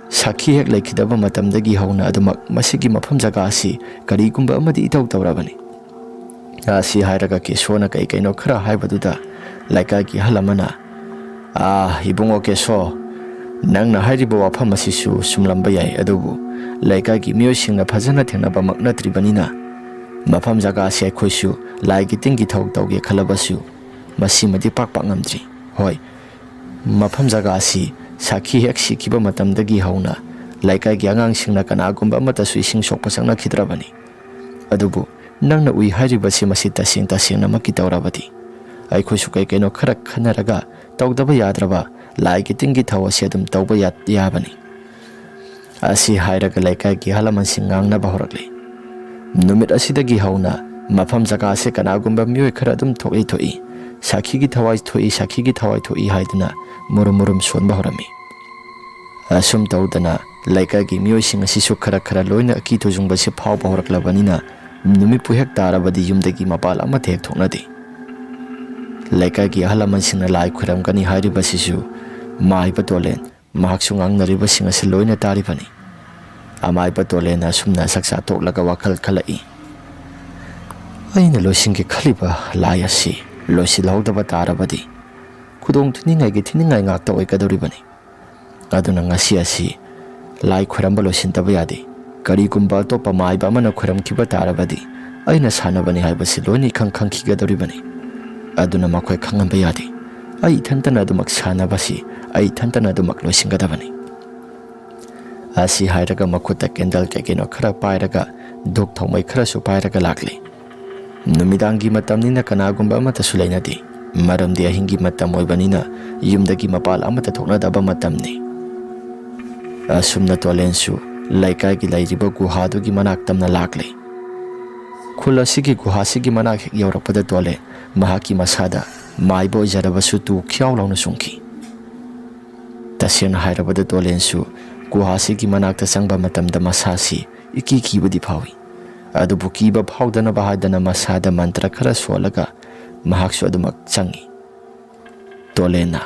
ꯁꯥꯈꯤ ꯍꯦꯛ ꯂꯩꯈꯤꯗꯕ ꯃꯇꯝꯗꯒꯤ ꯍꯧꯅ ꯑꯗꯨꯃꯛ ꯃꯁꯤꯒꯤ ꯃꯐꯝ ꯖꯒꯥ ꯑꯁꯤ ꯀꯔꯤꯒꯨꯝꯕ ꯑꯃꯗꯤ ꯏꯇꯧ ꯇꯧꯔꯕꯅꯤ"꯫ ꯑꯁꯤ ꯍꯥꯏꯔꯒ ꯀꯦꯁꯣꯅ ꯀꯩ ꯀꯩꯅꯣ ꯈꯔ ꯍꯥꯏꯕꯗꯨꯗ ꯂꯩꯀꯥꯏꯒꯤ ꯑꯍꯜ ꯑꯃꯅ, "ꯑꯥ, ꯏꯕꯨꯡꯉꯣ ꯀꯦꯁꯣ, ꯅꯪꯅ ꯍꯥꯏꯔꯤꯕ ꯋꯥꯐꯝ ꯑꯁꯤꯁꯨ ꯆꯨꯝꯂꯝꯕ ꯌꯥꯏ, ꯑꯗꯨꯕꯨ ꯂꯩꯀꯥꯏꯒꯤ ꯃꯤꯑꯣꯏꯁꯤꯡꯅ ꯐꯖꯅ ꯊꯦꯡꯅꯕꯃꯛ ꯅꯠꯇ꯭ꯔꯤꯕꯅꯤꯅ ꯃꯐꯝ ꯖꯒꯥ ꯑꯁꯤ ꯑꯩꯈꯣꯏꯁꯨ ꯂꯥꯏꯒꯤ ꯇꯤꯟꯒꯤ ꯊꯧ ꯇꯧꯒꯦ ꯈꯜꯂꯕꯁꯨ ꯃꯁꯤꯃꯗꯤ ꯄꯥꯛ ꯄꯥꯛ ꯉꯝꯗ꯭ꯔꯤ꯫ ꯍꯣꯏ, ꯃꯐꯝ ꯖꯒꯥ ꯑꯁꯤ ꯁꯥꯈꯤ ꯍꯦꯛ ꯁꯤꯈꯤꯕ ꯃꯇꯝꯗꯒꯤ ꯍꯧꯅ ꯂꯩꯀꯥꯏꯒꯤ ꯑꯉꯥꯡꯁꯤꯡꯅ ꯀꯅꯥꯒꯨꯝꯕ ꯑꯃꯠꯇꯁꯨ ꯏꯁꯤꯡ ꯁꯣꯛꯄ ꯆꯪꯅꯈꯤꯗ꯭ꯔꯕꯅꯤ꯫ ꯑꯗꯨꯕꯨ ꯅꯪꯅ ꯎꯏ ꯍꯥꯏꯔꯤꯕꯁꯤ ꯃꯁꯤ ꯇꯁꯦꯡ ꯇꯁꯦꯡꯅꯃꯛꯀꯤ ꯇꯧꯔꯕꯗꯤ ꯑꯩꯈꯣꯏꯁꯨ ꯀꯩ ꯀꯩꯅꯣ ꯈꯔ ꯈꯟꯅꯔꯒ ꯇꯧꯗꯕ ꯌꯥꯗ꯭ꯔꯕ ꯂꯥꯏꯒꯤ ꯇꯤꯟꯒꯤ ꯊꯧ ꯑꯁꯤ ꯑꯗꯨꯝ ꯇꯧꯕ ꯌꯥ-, ꯌꯥꯕꯅꯤ"꯫ ꯑꯁꯤ ꯍꯥꯏꯔꯒ ꯂꯩꯀꯥꯏꯒꯤ ꯑꯍꯜ ꯂꯃꯟꯁꯤꯡ ꯉꯥꯡꯅꯕ ꯍꯧꯔꯛꯂꯤ꯫ ꯅꯨꯃꯤꯠ ꯑꯁꯤꯗꯒꯤ ꯍꯧꯅ ꯃꯐꯝ ꯖꯒꯥ ꯑꯁꯤ ꯀꯅꯥꯒꯨꯝꯕ ꯃꯤꯑꯣꯏ ꯈꯔ ꯑꯗꯨꯝ ꯊꯣꯛꯏ ꯊꯣꯛꯏ, ꯁꯥꯈꯤꯒꯤ ꯊꯋꯥꯏ ꯊꯣꯛꯏ, ꯁꯥꯈꯤꯒꯤ ꯊꯋꯥꯏ ꯊꯣꯛꯏ ꯍꯥꯏꯗꯨꯅ ꯃꯨꯔꯨꯝ ꯃꯨꯔꯨꯝ ꯁꯣꯟꯕ ꯍꯧꯔꯝꯃꯤ꯫ ꯑꯁꯨꯝ ꯇꯧꯗꯅ ꯂꯩꯀꯥꯏꯒꯤ ꯃꯤꯑꯣꯏꯁꯤꯡ ꯑꯁꯤꯁꯨ ꯈꯔ ꯈꯔ ꯂꯣꯏꯅ ꯑꯀꯤ ꯇꯨꯖꯨꯡꯕꯁꯤ ꯐꯥꯎꯕ ꯍꯧꯔꯛꯂꯕꯅꯤꯅ ꯅꯨꯃꯤꯠꯄꯨ ꯍꯦꯛ ꯇꯥꯔꯕꯗꯤ ꯌꯨꯝꯗꯒꯤ ꯃꯄꯥꯜ ꯑꯃꯠꯇ ꯍꯦꯛ ꯊꯣꯛꯅꯗꯦ꯫ ꯂꯩꯀꯥꯏꯒꯤ ꯑꯍꯜ ꯂꯃꯟꯁꯤꯡꯅ ꯂꯥꯏ ꯈꯨꯔꯝꯒꯅꯤ ꯍꯥꯏꯔꯤꯕꯁꯤꯁꯨ ꯃꯥꯏꯕ ꯇꯣꯂꯦꯟ, ꯃꯍꯥꯛꯁꯨ ꯉꯥꯡꯅꯔꯤꯕꯁꯤꯡ ꯑꯁꯤ ꯂꯣꯏꯅ ꯇꯥꯔꯤꯕꯅꯤ꯫ ꯑꯃꯥꯏꯕ ꯇꯣꯂꯦꯟꯅ ꯑꯁꯨꯝꯅ ꯆꯥꯛꯆꯥ ꯇꯣꯛꯂꯒ ꯋꯥꯈꯜ ꯈꯜꯂꯛꯏ, "ꯑꯩꯅ ꯂꯣꯏꯁꯤꯟꯒꯦ ꯈꯜꯂꯤꯕ ꯂꯥꯏ ꯑꯁꯤ ꯂꯣꯏꯁꯤꯜꯍꯧꯗꯕ ꯇꯥꯔꯕꯗꯤ ꯈꯨꯗꯣꯡ ꯊꯤꯅꯤꯡꯉꯥꯏꯒꯤ ꯊꯤꯅꯤꯡꯉꯥꯏ ꯉꯥꯛꯇ ꯑꯣꯏꯒꯗꯧꯔꯤꯕꯅꯤ꯫ ꯑꯗꯨꯅ ꯉꯁꯤ ꯑꯁꯤ ꯂꯥꯏ ꯈꯣꯏꯔꯝꯕ ꯂꯣꯏꯁꯤꯟꯗꯕ ꯌꯥꯗꯦ꯫ ꯀꯔꯤꯒꯨꯝꯕ ꯑꯇꯣꯞꯄ ꯃꯥꯏꯕ ꯑꯃꯅ ꯈꯣꯏꯔꯝꯈꯤꯕ ꯇꯥꯔꯕꯗꯤ ꯑꯩꯅ ꯁꯥꯟꯅꯕꯅꯤ ꯍꯥꯏꯕꯁꯤ ꯂꯣꯏꯅ ꯏꯈꯪ ꯈꯪꯈꯤꯒꯗꯧꯔꯤꯕꯅꯤ꯫ ꯑꯗꯨꯅ ꯃꯈꯣꯏ ꯈꯪꯍꯟꯕ ꯌꯥꯗꯦ꯫ ꯑꯩ ꯏꯊꯟꯇꯅ ꯑꯗꯨꯃꯛ ꯁꯥꯟꯅꯕꯁꯤ ꯑꯩ ꯏꯊꯟꯇꯅ ꯑꯗꯨꯃꯛ ꯂꯣꯏꯁꯤꯟꯒꯗꯕꯅꯤ"꯫ ꯑꯁꯤ ꯍꯥꯏꯔꯒ ꯃꯈꯨꯠꯇ ꯀꯦꯟꯗꯜ ꯀꯩ ꯀꯩꯅꯣ ꯈꯔ ꯄꯥꯏꯔꯒ ꯙꯨꯞ ꯊꯥꯎꯃꯩ ꯈꯔꯁꯨ ꯄꯥꯏꯔꯒ ꯂꯥꯛꯂꯤ꯫ ꯅꯨꯃꯤꯗꯥꯡꯒꯤ ꯃꯇꯝꯅꯤꯅ ꯀꯅꯥꯒꯨꯝꯕ ꯑꯃꯠꯇꯁꯨ ꯂꯩꯅꯗꯦ꯫ ꯃꯔꯝꯗꯤ ꯑꯍꯤꯡꯒꯤ ꯃꯇꯝ ꯑꯣꯏꯕꯅꯤꯅ ꯌꯨꯝꯗꯒꯤ ꯃꯄꯥꯜ ꯑꯃꯠꯇ ꯊꯣꯛꯅꯗꯕ ꯃꯇꯝꯅꯤ꯫ ꯑꯁꯨꯝꯅ ꯇꯣꯂꯦꯟꯁꯨ ꯂꯩꯀꯥꯏꯒꯤ ꯂꯩꯔꯤꯕ ꯒꯨꯍꯥꯗꯨꯒꯤ ꯃꯅꯥꯛ ꯇꯝꯅ ꯂꯥꯛꯂꯦ꯫ ꯈꯨꯜ ꯑꯁꯤꯒꯤ ꯒꯨꯍꯥꯁꯤꯒꯤ ꯃꯅꯥꯛ ꯍꯦꯛ ꯌꯧꯔꯛꯄꯗ ꯇꯣꯂꯦꯟ ꯃꯍꯥꯛꯀꯤ ꯃꯁꯥꯗ ꯃꯥꯏꯕ ꯑꯣꯏꯖꯔꯕꯁꯨ ꯇꯨ ꯈ꯭ꯌꯥꯎ ꯂꯥꯎꯅ ꯆꯣꯡꯈꯤ꯫ ꯇꯁꯦꯡꯅ ꯍꯥꯏꯔꯕꯗ ꯇꯣꯂꯦꯟꯁꯨ ꯒꯨꯍꯥꯁꯤꯒꯤ ꯃꯅꯥꯛꯇ ꯆꯪꯕ ꯃꯇꯝꯗ ꯃꯁꯥꯁꯤ ꯏꯀꯤ ꯀꯤꯕꯗꯤ ꯐꯥꯎꯏ꯫ ꯑꯗꯨꯕꯨ ꯀꯤꯕ ꯐꯥꯎꯗꯅꯕ ꯍꯥꯏꯗꯅ ꯃꯁꯥꯗ ꯃꯟꯇ꯭ꯔ ꯈꯔ ꯁꯣꯜꯂꯒ ꯃꯍꯥꯛꯁꯨ ꯑꯗꯨꯃꯛ ꯆꯪꯏ꯫ ꯇꯣꯂꯦꯟꯅ,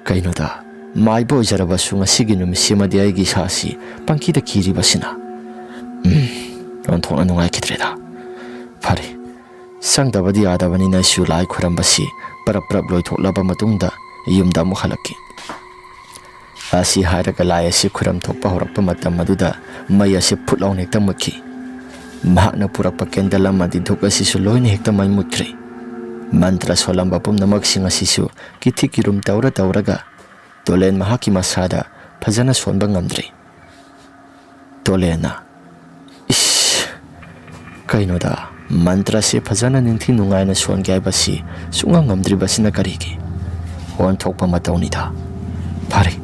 "ꯀꯩꯅꯣꯗ, ꯃꯥꯏꯕ ꯑꯣꯏꯖꯔꯕꯁꯨ ꯉꯁꯤꯒꯤ ꯅꯨꯃꯤꯠꯁꯤꯃꯗꯤ ꯑꯩꯒꯤ ꯏꯁꯥꯁꯤ ꯄꯪꯀꯤꯗ ꯀꯤꯔꯤꯕꯁꯤꯅ?" ꯎꯝ, ꯑꯣꯟꯊꯣꯛꯅ ꯅꯨꯡꯉꯥꯏꯈꯤꯗ꯭ꯔꯦꯗ꯫ ꯐꯔꯦ, ꯆꯪꯗꯕꯗꯤ ꯌꯥꯗꯕꯅꯤꯅ ꯑꯩꯁꯨ ꯂꯥꯏ ꯈꯨꯔꯝꯕꯁꯤ ꯄꯔꯞ ꯄꯔꯞ ꯂꯣꯏꯊꯣꯛꯂꯕ ꯃꯇꯨꯡꯗ ꯌꯨꯝꯗ ꯑꯃꯨꯛ ꯍꯜꯂꯛꯈꯤ꯫ ꯑꯁꯤ ꯍꯥꯏꯔꯒ ꯂꯥꯏ ꯑꯁꯤ ꯈꯨꯔꯝ ꯊꯣꯛꯄ ꯍꯧꯔꯛꯄ ꯃꯇꯝ ꯑꯗꯨꯗ ꯃꯩ ꯑꯁꯤ ꯐꯨꯠ ꯂꯥꯎꯅ ꯍꯦꯛꯇ ꯃꯨꯠꯈꯤ꯫ ꯃꯍꯥꯛꯅ ꯄꯨꯔꯛꯄ ꯀꯦꯟꯗꯜ ꯑꯃꯗꯤ ꯙꯨꯞ ꯑꯁꯤꯁꯨ ꯂꯣꯏꯅ ꯍꯦꯛꯇ ꯃꯩ ꯃꯨꯠꯈ꯭ꯔꯦ꯫ ꯃꯟꯇ꯭ꯔ ꯁꯣꯜꯂꯝꯕ ꯄꯨꯝꯅꯃꯛꯁꯤꯡ ꯑꯁꯤꯁꯨ ꯀꯤꯊꯤ ꯀꯤꯔꯨꯝ ꯇꯧꯔ ꯇꯧꯔꯒ ꯇꯣꯂꯦꯟ ꯃꯍꯥꯛꯀꯤ ꯃꯁꯥꯗ ꯐꯖꯅ ꯁꯣꯟꯕ ꯉꯝꯗ꯭ꯔꯦ꯫ ꯇꯣꯂꯦꯟꯅ, "ꯏꯁ! ꯀꯩꯅꯣꯗ, ꯃꯟꯇ꯭ꯔꯁꯦ ꯐꯖꯅ ꯅꯤꯡꯊꯤ ꯅꯨꯡꯉꯥꯏꯅ ꯁꯣꯟꯒꯦ ꯍꯥꯏꯕꯁꯤ ꯁꯨꯡꯉꯝ ꯉꯝꯗ꯭ꯔꯤꯕꯁꯤꯅ ꯀꯔꯤꯒꯤ? ꯑꯣꯟꯊꯣꯛꯄ ꯃꯇꯧꯅꯤꯗ꯫ ꯐꯔꯦ,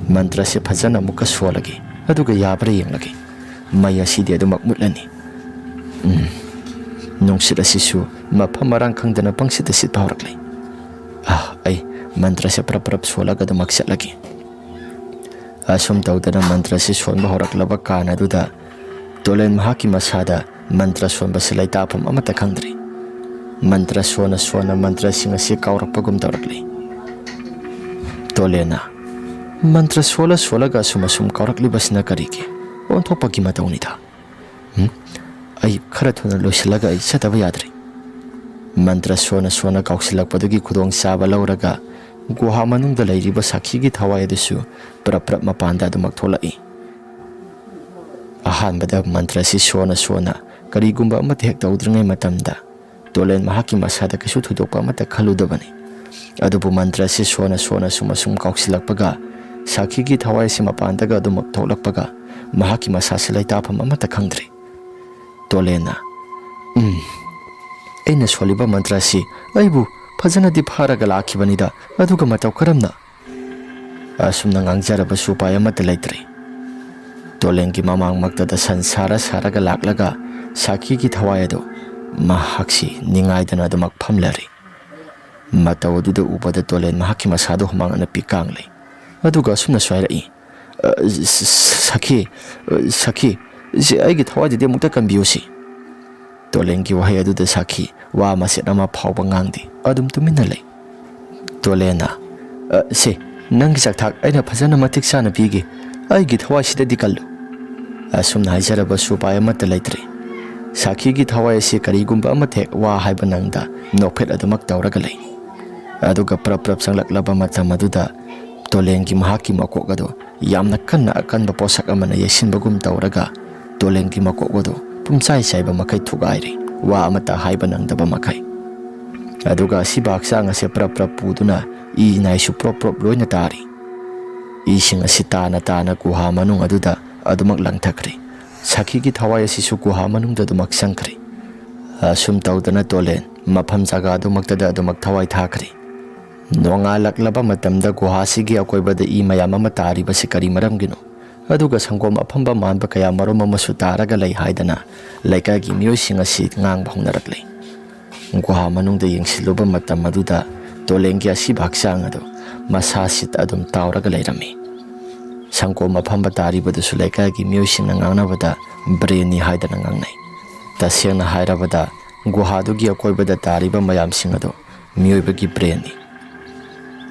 ꯃꯟꯇ꯭ꯔꯁꯦ ꯐꯖꯅ ꯑꯃꯨꯛꯀ ꯁꯣꯜꯂꯒꯦ, ꯑꯗꯨꯒ ꯌꯥꯕ꯭ꯔꯥ ꯌꯦꯡꯂꯒꯦ꯫ ꯃꯩ ꯑꯁꯤꯗꯤ ꯑꯗꯨꯃꯛ ꯃꯨꯠꯂꯅꯤ꯫ ꯎꯝ, ꯅꯨꯡꯁꯤꯠ ꯑꯁꯤꯁꯨ ꯃꯐꯝ ꯃꯔꯥꯡ ꯈꯪꯗꯅ ꯄꯪꯁꯤꯠꯇ ꯁꯤꯠꯄ ꯍꯧꯔꯛꯂꯦ꯫ ꯑꯥ, ꯑꯩ ꯃꯟꯇ꯭ꯔꯁꯦ ꯄ꯭ꯔꯞ ꯄ꯭ꯔꯞ ꯁꯣꯜꯂꯒ ꯑꯗꯨꯃꯛ ꯆꯠꯂꯒꯦ꯫" ꯑꯁꯨꯝ ꯇꯧꯗꯅ ꯃꯟꯇ꯭ꯔꯁꯤ ꯁꯣꯟꯕ ꯍꯧꯔꯛꯂꯕ ꯀꯥꯟ ꯑꯗꯨꯗ ꯇꯣꯂꯦꯟ ꯃꯍꯥꯛꯀꯤ ꯃꯁꯥꯗ ꯃꯟꯇ꯭ꯔ ꯁꯣꯟꯕꯁꯤ ꯂꯩꯇꯥꯐꯝ ꯑꯃꯠꯇ ꯈꯪꯗ꯭ꯔꯦ꯫ ꯃꯟꯇ꯭ꯔ ꯁꯣꯟꯅ ꯁꯣꯟꯅ ꯃꯟꯇ꯭ꯔꯁꯤꯡ ꯑꯁꯤ ꯀꯥꯎꯔꯛꯄꯒꯨꯝ ꯇꯧꯔꯛꯂꯤ꯫ ꯇꯣꯂꯦꯟꯅ, "ꯃꯟꯇ꯭ꯔ ꯁꯣꯜꯂ ꯁꯣꯜꯂꯒ ꯑꯁꯨꯝ ꯑꯁꯨꯝ ꯀꯥꯎꯔꯛꯂꯤꯕꯁꯤꯅ ꯀꯔꯤꯒꯤ? ꯑꯣꯟꯊꯣꯛꯄꯒꯤ ꯃꯇꯧꯅꯤꯗ꯫ ꯎꯝ? ꯑꯩ ꯈꯔ ꯊꯨꯅ ꯂꯣꯏꯁꯤꯜꯂꯒ ꯑꯩ ꯆꯠꯇꯕ ꯌꯥꯗ꯭ꯔꯦ꯫" ꯃꯟꯇ꯭ꯔ ꯁꯣꯟꯅ ꯁꯣꯟꯅ ꯀꯥꯎꯁꯤꯜꯂꯛꯄꯗꯨꯒꯤ ꯈꯨꯗꯣꯡꯆꯥꯕ ꯂꯧꯔꯒ ꯒꯨꯍꯥ ꯃꯅꯨꯡꯗ ꯂꯩꯔꯤꯕ ꯁꯥꯈꯤꯒꯤ ꯊꯋꯥꯏ ꯑꯗꯨꯁꯨ ꯄ꯭ꯔꯞ ꯄ꯭ꯔꯞ ꯃꯄꯥꯟꯗ ꯑꯗꯨꯃꯛ ꯊꯣꯛꯂꯛꯏ꯫ ꯑꯍꯥꯟꯕꯗ ꯃꯟꯇ꯭ꯔꯁꯤ ꯁꯣꯟꯅ ꯁꯣꯟꯅ ꯀꯔꯤꯒꯨꯝꯕ ꯑꯃꯠꯇ ꯍꯦꯛ ꯇꯧꯗ꯭ꯔꯤꯉꯩ ꯃꯇꯝꯗ ꯇꯣꯂꯦꯟ ꯃꯍꯥꯛꯀꯤ ꯃꯁꯥꯗ ꯀꯩꯁꯨ ꯊꯣꯏꯗꯣꯛꯄ ꯑꯃꯠꯇ ꯈꯜꯂꯨꯗꯕꯅꯤ꯫ ꯑꯗꯨꯕꯨ ꯃꯟꯇ꯭ꯔꯁꯤ ꯁꯣꯟꯅ ꯁꯣꯟꯅ ꯁꯨꯝ ꯑꯁꯨꯝ ꯀꯥꯎꯁꯤꯜꯂꯛꯄꯒ ꯁꯥꯈꯤꯒꯤ ꯊꯋꯥꯏꯁꯤ ꯃꯄꯥꯟꯗꯒ ꯑꯗꯨꯃꯛ ꯊꯣꯛꯂꯛꯄꯒ ꯃꯍꯥꯛꯀꯤ ꯃꯁꯥꯁꯤ ꯂꯩꯇꯥꯐꯝ ꯑꯃꯠꯇ ꯈꯪꯗ꯭ꯔꯦ꯫ ꯇꯣꯂꯦꯟꯅ, "ꯎꯝ, ꯑꯩꯅ ꯁꯣꯜꯂꯤꯕ ꯃꯟꯇ꯭ꯔ ꯑꯁꯤ ꯑꯩꯕꯨ ꯐꯖꯅꯗꯤ ꯐꯥꯔꯒ ꯂꯥꯛꯈꯤꯕꯅꯤꯗ, ꯑꯗꯨꯒ ꯃꯇꯧ ꯀꯔꯝꯅ? ꯑꯁꯨꯝꯅ ꯉꯥꯡꯖꯔꯕꯁꯨ ꯎꯄꯥꯏ ꯑꯃꯠꯇ ꯂꯩꯇ꯭ꯔꯦ꯫ ꯇꯣꯂꯦꯟꯒꯤ ꯃꯃꯥꯡꯃꯛꯇꯗ ꯁꯟ ꯁꯥꯔ ꯁꯥꯔꯒ ꯂꯥꯛꯂꯒ ꯁꯥꯈꯤꯒꯤ ꯊꯋꯥꯏ ꯑꯗꯨ ꯃꯍꯥꯛꯁꯤ ꯅꯤꯡꯉꯥꯏꯗꯅ ꯑꯗꯨꯃꯛ ꯐꯝꯂꯔꯤ꯫ ꯃꯇꯧ ꯑꯗꯨꯗ ꯎꯕꯗ ꯇꯣꯂꯦꯟ ꯃꯍꯥꯛꯀꯤ ꯃꯁꯥꯗ ꯍꯨꯃꯥꯡ ꯑꯅꯞꯄꯤ ꯀꯥꯡꯂꯩ꯫ ꯑꯗꯨꯒ ꯑꯁꯨꯝꯅꯁꯨ ꯍꯥꯏꯔꯛꯏ, "ꯑ, ꯁ-, ꯁ-, ꯁꯈꯤ, ꯑ, ꯁꯈꯤ, ꯁꯤ ꯑꯩꯒꯤ ꯊꯋꯥꯏꯗꯨꯗꯤ ꯑꯃꯨꯛꯇ ꯀꯟꯕꯤꯌꯨ ꯁꯤ꯫" ꯇꯣꯂꯦꯟꯒꯤ ꯋꯥꯍꯩ ꯑꯗꯨꯗ ꯁꯥꯈꯤ ꯋꯥ ꯃꯆꯦꯠ ꯑꯃ ꯐꯥꯎꯕ ꯉꯥꯡꯗꯦ, ꯑꯗꯨꯝ ꯇꯨꯃꯤꯟꯅ ꯂꯩ꯫ ꯇꯣꯂꯦꯟꯅ, "ꯑ, ꯁꯦ, ꯅꯪꯒꯤ ꯆꯥꯛꯊꯥꯛ ꯑꯩꯅ ꯐꯖꯅ ꯃꯇꯤꯛ ꯆꯥꯅ ꯄꯤꯒꯦ, ꯑꯩꯒꯤ ꯊꯋꯥꯏꯁꯤꯗꯗꯤ ꯀꯜꯂꯨ꯫" ꯑꯁꯨꯝꯅ ꯍꯥꯏꯖꯔꯕꯁꯨ ꯎꯄꯥꯏ ꯑꯃꯠꯇ ꯂꯩꯇ꯭ꯔꯦ꯫ ꯁꯥꯈꯤꯒꯤ ꯊꯋꯥꯏ ꯑꯁꯤ ꯀꯔꯤꯒꯨꯝꯕ ꯑꯃꯠꯇ ꯍꯦꯛ ꯋꯥ ꯍꯥꯏꯕ ꯅꯪꯗ ꯅꯣꯛꯐꯦꯠ ꯑꯗꯨꯃꯛ ꯇꯧꯔꯒ ꯂꯩ꯫ ꯑꯗꯨꯒ ꯄ꯭ꯔꯞ ꯄ꯭ꯔꯞ ꯆꯪꯂꯛꯂꯕ ꯃꯇꯝ ꯑꯗꯨꯗ ꯇꯣꯂꯦꯟꯒꯤ ꯃꯍꯥꯛꯀꯤ ꯃꯀꯣꯛ ꯑꯗꯨ ꯌꯥꯝꯅ ꯀꯟꯅ ꯑꯀꯟꯕ ꯄꯣꯠꯁꯛ ꯑꯃꯅ ꯌꯩꯁꯤꯟꯕꯒꯨꯝ ꯇꯧꯔꯒ ꯇꯣꯂꯦꯟꯒꯤ ꯃꯀꯣꯛ ꯑꯗꯨ ꯄꯨꯝꯆꯥꯏ ꯆꯥꯏꯕ ꯃꯈꯩ ꯊꯨꯒꯥꯏꯔꯦ, ꯋꯥ ꯑꯃꯠꯇ ꯍꯥꯏꯕ ꯅꯪꯗꯕ ꯃꯈꯩ꯫ ꯑꯗꯨꯒ ꯑꯁꯤꯕ ꯍꯛꯆꯥꯡ ꯑꯁꯦ ꯄ꯭ꯔꯞ ꯄ꯭ꯔꯞ ꯄꯨꯗꯨꯅ ꯏ ꯏꯅꯥꯏꯁꯨ ꯄ꯭ꯔꯣꯞ ꯄ꯭ꯔꯣꯞ ꯂꯣꯏꯅ ꯇꯥꯔꯤ꯫ ꯏꯁꯤꯡ ꯑꯁꯤ ꯇꯥꯅ ꯇꯥꯅ ꯒꯨꯍꯥ ꯃꯅꯨꯡ ꯑꯗꯨꯗ ꯑꯗꯨꯃꯛ ꯂꯪꯊꯈ꯭ꯔꯦ꯫ ꯁꯥꯈꯤꯒꯤ ꯊꯋꯥꯏ ꯑꯁꯤꯁꯨ ꯒꯨꯍꯥ ꯃꯅꯨꯡꯗ ꯑꯗꯨꯃꯛ ꯆꯪꯈ꯭ꯔꯦ꯫ ꯑꯁꯨꯝ ꯇꯧꯗꯅ ꯇꯣꯂꯦꯟ ꯃꯐꯝ ꯖꯒꯥ ꯑꯗꯨꯃꯛꯇꯗ ꯑꯗꯨꯃꯛ ꯊꯋꯥꯏ ꯊꯥꯈ꯭ꯔꯦ꯫ ꯅꯣꯡꯉꯥꯜꯂꯛꯂꯕ ꯃꯇꯝꯗ ꯒꯨꯍꯥꯁꯤꯒꯤ ꯑꯀꯣꯏꯕꯗ ꯏ ꯃꯌꯥꯝ ꯑꯃ ꯇꯥꯔꯤꯕꯁꯤ ꯀꯔꯤ ꯃꯔꯝꯒꯤꯅꯣ? ꯑꯗꯨꯒ ꯁꯪꯒꯣꯝ ꯑꯐꯝꯕ ꯃꯥꯟꯕ ꯀꯌꯥ ꯃꯔꯨꯝ ꯑꯃꯁꯨ ꯇꯥꯔꯒ ꯂꯩ ꯍꯥꯏꯗꯅ ꯂꯩꯀꯥꯏꯒꯤ ꯃꯤꯑꯣꯏꯁꯤꯡ ꯑꯁꯤ ꯉꯥꯡꯕ ꯍꯧꯅꯔꯛꯂꯦ꯫ ꯒꯨꯍꯥ ꯃꯅꯨꯡꯗ ꯌꯦꯡꯁꯤꯜꯂꯨꯕ ꯃꯇꯝ ꯑꯗꯨꯗ ꯇꯣꯂꯦꯟꯒꯤ ꯑꯁꯤꯕ ꯍꯛꯆꯥꯡ ꯑꯗꯨ ꯃꯁꯥꯁꯤꯗ ꯑꯗꯨꯝ ꯇꯥꯎꯔꯒ ꯂꯩꯔꯝꯃꯤ꯫ ꯁꯪꯒꯣꯝ ꯑꯐꯝꯕ ꯇꯥꯔꯤꯕꯗꯨꯁꯨ ꯂꯩꯀꯥꯏꯒꯤ ꯃꯤꯑꯣꯏꯁꯤꯡꯅ ꯉꯥꯡꯅꯕꯗ ꯕ꯭ꯔꯦꯟꯅꯤ ꯍꯥꯏꯗꯅ ꯉꯥꯡꯅꯩ꯫ ꯇꯁꯦꯡꯅ ꯍꯥꯏꯔꯕꯗ ꯒꯨꯍꯥꯗꯨꯒꯤ ꯑꯀꯣꯏꯕꯗ ꯇꯥꯔꯤꯕ ꯃꯌꯥꯝꯁꯤꯡ ꯑꯗꯨ ꯃꯤꯑꯣꯏꯕꯒꯤ ꯕ꯭ꯔꯦꯟꯅꯤ꯫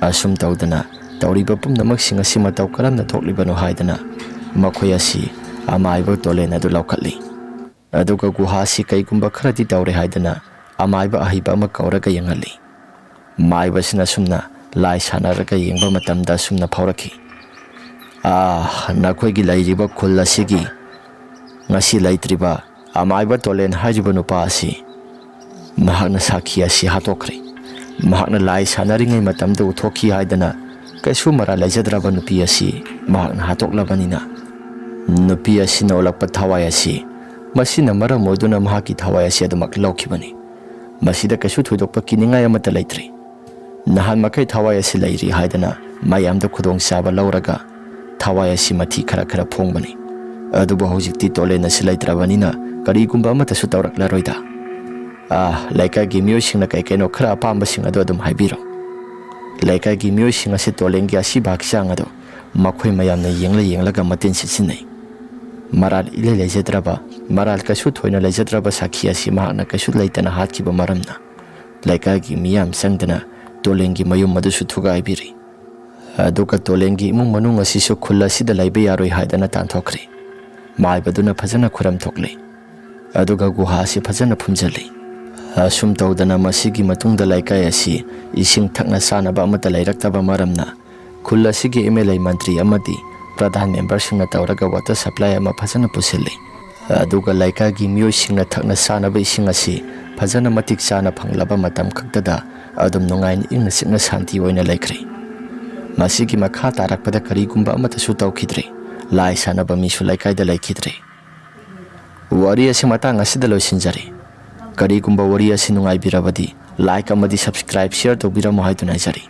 ꯑꯁꯨꯝ ꯇꯧꯗꯅ ꯇꯧꯔꯤꯕ ꯄꯨꯝꯅꯃꯛꯁꯤꯡ ꯑꯁꯤ ꯃꯇꯧ ꯀꯔꯝꯅ ꯊꯣꯛꯂꯤꯕꯅꯣ ꯍꯥꯏꯗꯅ ꯃꯈꯣꯏ ꯑꯁꯤ ꯑꯃꯥꯏꯕ ꯇꯣꯂꯦꯟ ꯑꯗꯨ ꯂꯧꯈꯠꯂꯤ꯫ ꯑꯗꯨꯒ ꯒꯨꯍꯥꯁꯤ ꯀꯩꯒꯨꯝꯕ ꯈꯔꯗꯤ ꯇꯧꯔꯦ ꯍꯥꯏꯗꯅ ꯑꯃꯥꯏꯕ ꯑꯍꯩꯕ ꯑꯃ ꯀꯧꯔꯒ ꯌꯦꯡꯍꯜꯂꯤ꯫ ꯃꯥꯏꯕꯁꯤꯅ ꯑꯁꯨꯝꯅ ꯂꯥꯏ ꯁꯥꯟꯅꯔꯒ ꯌꯦꯡꯕ ꯃꯇꯝꯗ ꯑꯁꯨꯝꯅ ꯐꯥꯎꯔꯛꯈꯤ, "ꯑꯥ, ꯅꯈꯣꯏꯒꯤ ꯂꯩꯔꯤꯕ ꯈꯨꯜ ꯑꯁꯤꯒꯤ ꯉꯁꯤ ꯂꯩꯇ꯭ꯔꯤꯕ ꯑꯃꯥꯏꯕ ꯇꯣꯂꯦꯟ ꯍꯥꯏꯔꯤꯕ ꯅꯨꯄꯥ ꯑꯁꯤ ꯃꯍꯥꯛꯅ ꯁꯥꯈꯤ ꯑꯁꯤ ꯍꯥꯠꯇꯣꯛꯈ꯭ꯔꯦ꯫ ꯃꯍꯥꯛꯅ ꯂꯥꯏ ꯁꯥꯟꯅꯔꯤꯉꯩ ꯃꯇꯝꯗ ꯎꯊꯣꯛꯈꯤ ꯍꯥꯏꯗꯅ ꯀꯩꯁꯨ ꯃꯔꯥꯜ ꯂꯩꯖꯗ꯭ꯔꯕ ꯅꯨꯄꯤ ꯑꯁꯤ ꯃꯍꯥꯛꯅ ꯍꯥꯠꯇꯣꯛꯂꯕꯅꯤꯅ, ꯅꯨꯄꯤ ꯑꯁꯤꯅ ꯑꯣꯜꯂꯛꯄ ꯊꯋꯥꯏ ꯑꯁꯤ, ꯃꯁꯤꯅ ꯃꯔꯝ ꯑꯣꯏꯗꯨꯅ ꯃꯍꯥꯛꯀꯤ ꯊꯋꯥꯏ ꯑꯁꯤ ꯑꯗꯨꯃꯛ ꯂꯧꯈꯤꯕꯅꯤ꯫ ꯃꯁꯤꯗ ꯀꯩꯁꯨ ꯊꯣꯏꯗꯣꯛꯄ ꯀꯤꯅꯤꯡꯉꯥꯏ ꯑꯃꯠꯇ ꯂꯩꯇ꯭ꯔꯤ꯫ ꯅꯍꯥꯟ ꯃꯈꯩ ꯊꯋꯥꯏ ꯑꯁꯤ ꯂꯩꯔꯤ ꯍꯥꯏꯗꯅ ꯃꯌꯥꯝꯗ ꯈꯨꯗꯣꯡꯆꯥꯕ ꯂꯧꯔꯒ ꯊꯋꯥꯏ ꯑꯁꯤ ꯃꯊꯤ ꯈꯔ ꯈꯔ ꯐꯣꯡꯕꯅꯤ꯫ ꯑꯗꯨꯕꯨ ꯍꯧꯖꯤꯛꯇꯤ ꯇꯣꯂꯦꯟ ꯑꯁꯤ ꯂꯩꯇ꯭ꯔꯕꯅꯤꯅ ꯀꯔꯤꯒꯨꯝꯕ ꯑꯃꯠꯇꯁꯨ ꯇꯧꯔꯛꯂꯔꯣꯏꯗ꯫ ꯑꯥ, ꯂꯩꯀꯥꯏꯒꯤ ꯃꯤꯑꯣꯏꯁꯤꯡꯅ ꯀꯩ ꯀꯩꯅꯣ ꯈꯔ ꯑꯄꯥꯝꯕꯁꯤꯡ ꯑꯗꯨ ꯑꯗꯨꯝ ꯍꯥꯏꯕꯤꯔꯣ꯫ ꯂꯩꯀꯥꯏꯒꯤ ꯃꯤꯑꯣꯏꯁꯤꯡ ꯑꯁꯤ ꯇꯣꯂꯦꯟꯒꯤ ꯑꯁꯤꯕ ꯍꯛꯆꯥꯡ ꯑꯗꯨ ꯃꯈꯣꯏ ꯃꯌꯥꯝꯅ ꯌꯦꯡꯂ ꯌꯦꯡꯂꯒ ꯃꯇꯤꯟ ꯁꯤꯠꯆꯤꯟꯅꯩ꯫ ꯃꯔꯥꯜ ꯏꯂꯩ ꯂꯩꯖꯗ꯭ꯔꯕ, ꯃꯔꯥꯜ ꯀꯩꯁꯨ ꯊꯣꯏꯅ ꯂꯩꯖꯗ꯭ꯔꯕ ꯁꯥꯈꯤ ꯑꯁꯤ ꯃꯍꯥꯛꯅ ꯀꯩꯁꯨ ꯂꯩꯇꯅ ꯍꯥꯠꯈꯤꯕ ꯃꯔꯝꯅ ꯂꯩꯀꯥꯏꯒꯤ ꯃꯤꯌꯥꯝ ꯆꯪꯗꯅ ꯇꯣꯂꯦꯟꯒꯤ ꯃꯌꯨꯝ ꯑꯗꯨꯁꯨ ꯊꯨꯒꯥꯏꯕꯤꯔꯤ꯫ ꯑꯗꯨꯒ ꯇꯣꯂꯦꯟꯒꯤ ꯏꯃꯨꯡ ꯃꯅꯨꯡ ꯑꯁꯤꯁꯨ ꯈꯨꯜ ꯑꯁꯤꯗ ꯂꯩꯕ ꯌꯥꯔꯣꯏ ꯍꯥꯏꯗꯅ ꯇꯥꯟꯊꯣꯛꯈ꯭ꯔꯦ꯫ ꯃꯥꯏꯕꯗꯨꯅ ꯐꯖꯅ ꯈꯨꯔꯝ ꯊꯣꯛꯂꯦ꯫ ꯑꯗꯨꯒ ꯒꯨꯍꯥ ꯑꯁꯤ ꯐꯖꯅ ꯐꯨꯝꯖꯤꯜꯂꯤ꯫ ꯑꯁꯨꯝ ꯇꯧꯗꯅ ꯃꯁꯤꯒꯤ ꯃꯇꯨꯡꯗ ꯂꯩꯀꯥꯏ ꯑꯁꯤ ꯏꯁꯤꯡ ꯊꯛꯅ ꯆꯥꯅꯕ ꯑꯃꯠꯇ ꯂꯩꯔꯛꯇꯕ ꯃꯔꯝꯅ ꯈꯨꯜ ꯑꯁꯤꯒꯤ ꯑꯦꯝ ꯑꯦꯜ ꯑꯦ, ꯃꯟꯇ꯭ꯔꯤ ꯑꯃꯗꯤ ꯄ꯭ꯔꯙꯥꯟ ꯃꯦꯝꯕꯔꯁꯤꯡꯅ ꯇꯧꯔꯒ ꯋꯥꯇꯔ ꯁꯄ꯭ꯂꯥꯏ ꯑꯃ ꯐꯖꯅ ꯄꯨꯁꯤꯜꯂꯤ꯫ ꯑꯗꯨꯒ ꯂꯩꯀꯥꯏꯒꯤ ꯃꯤꯑꯣꯏꯁꯤꯡꯅ ꯊꯛꯅ ꯆꯥꯅꯕ ꯏꯁꯤꯡ ꯑꯁꯤ ꯐꯖꯅ ꯃꯇꯤꯛ ꯆꯥꯅ ꯐꯪꯂꯕ ꯃꯇꯝ ꯈꯛꯇꯗ ꯑꯗꯨꯝ ꯅꯨꯡꯉꯥꯏꯅ ꯏꯪꯅ ꯆꯤꯛꯅ ꯁꯥꯟꯇꯤ ꯑꯣꯏꯅ ꯂꯩꯈ꯭ꯔꯦ꯫ ꯃꯁꯤꯒꯤ ꯃꯈꯥ ꯇꯥꯔꯛꯄꯗ ꯀꯔꯤꯒꯨꯝꯕ ꯑꯃꯠꯇꯁꯨ ꯇꯧꯈꯤꯗ꯭ꯔꯦ꯫ ꯂꯥꯏ ꯁꯥꯟꯅꯕ ꯃꯤꯁꯨ ꯂꯩꯀꯥꯏꯗ ꯂꯩꯈꯤꯗ꯭ꯔꯦ꯫ ꯋꯥꯔꯤ ꯑꯁꯤ ꯃꯇꯥꯡ ꯑꯁꯤꯗ ꯂꯣꯏꯁꯤꯟꯖꯔꯦ꯫ ꯀꯔꯤꯒꯨꯝꯕ ꯋꯥꯔꯤ ꯑꯁꯤ ꯅꯨꯡꯉꯥꯏꯕꯤꯔꯕꯗꯤ like ꯑꯃꯗꯤ subscribe, share ꯇꯧꯕꯤꯔꯝꯃꯨ ꯍꯥꯏꯗꯨꯅ ꯍꯥꯏꯖꯔꯤ꯫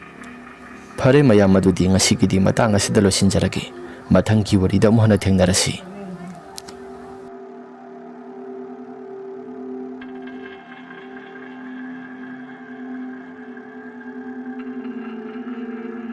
ꯐꯔꯦ ꯃꯌꯥꯝ, ꯑꯗꯨꯗꯤ ꯉꯁꯤꯒꯤꯗꯤ ꯃꯇꯥꯡ ꯑꯁꯤꯗ ꯂꯣꯏꯁꯤꯟꯖꯔꯒꯦ꯫ ꯃꯊꯪꯒꯤ ꯋꯥꯔꯤꯗ ꯑꯃꯨꯛ ꯍꯟꯅ ꯊꯦꯡꯅꯔꯁꯤ꯫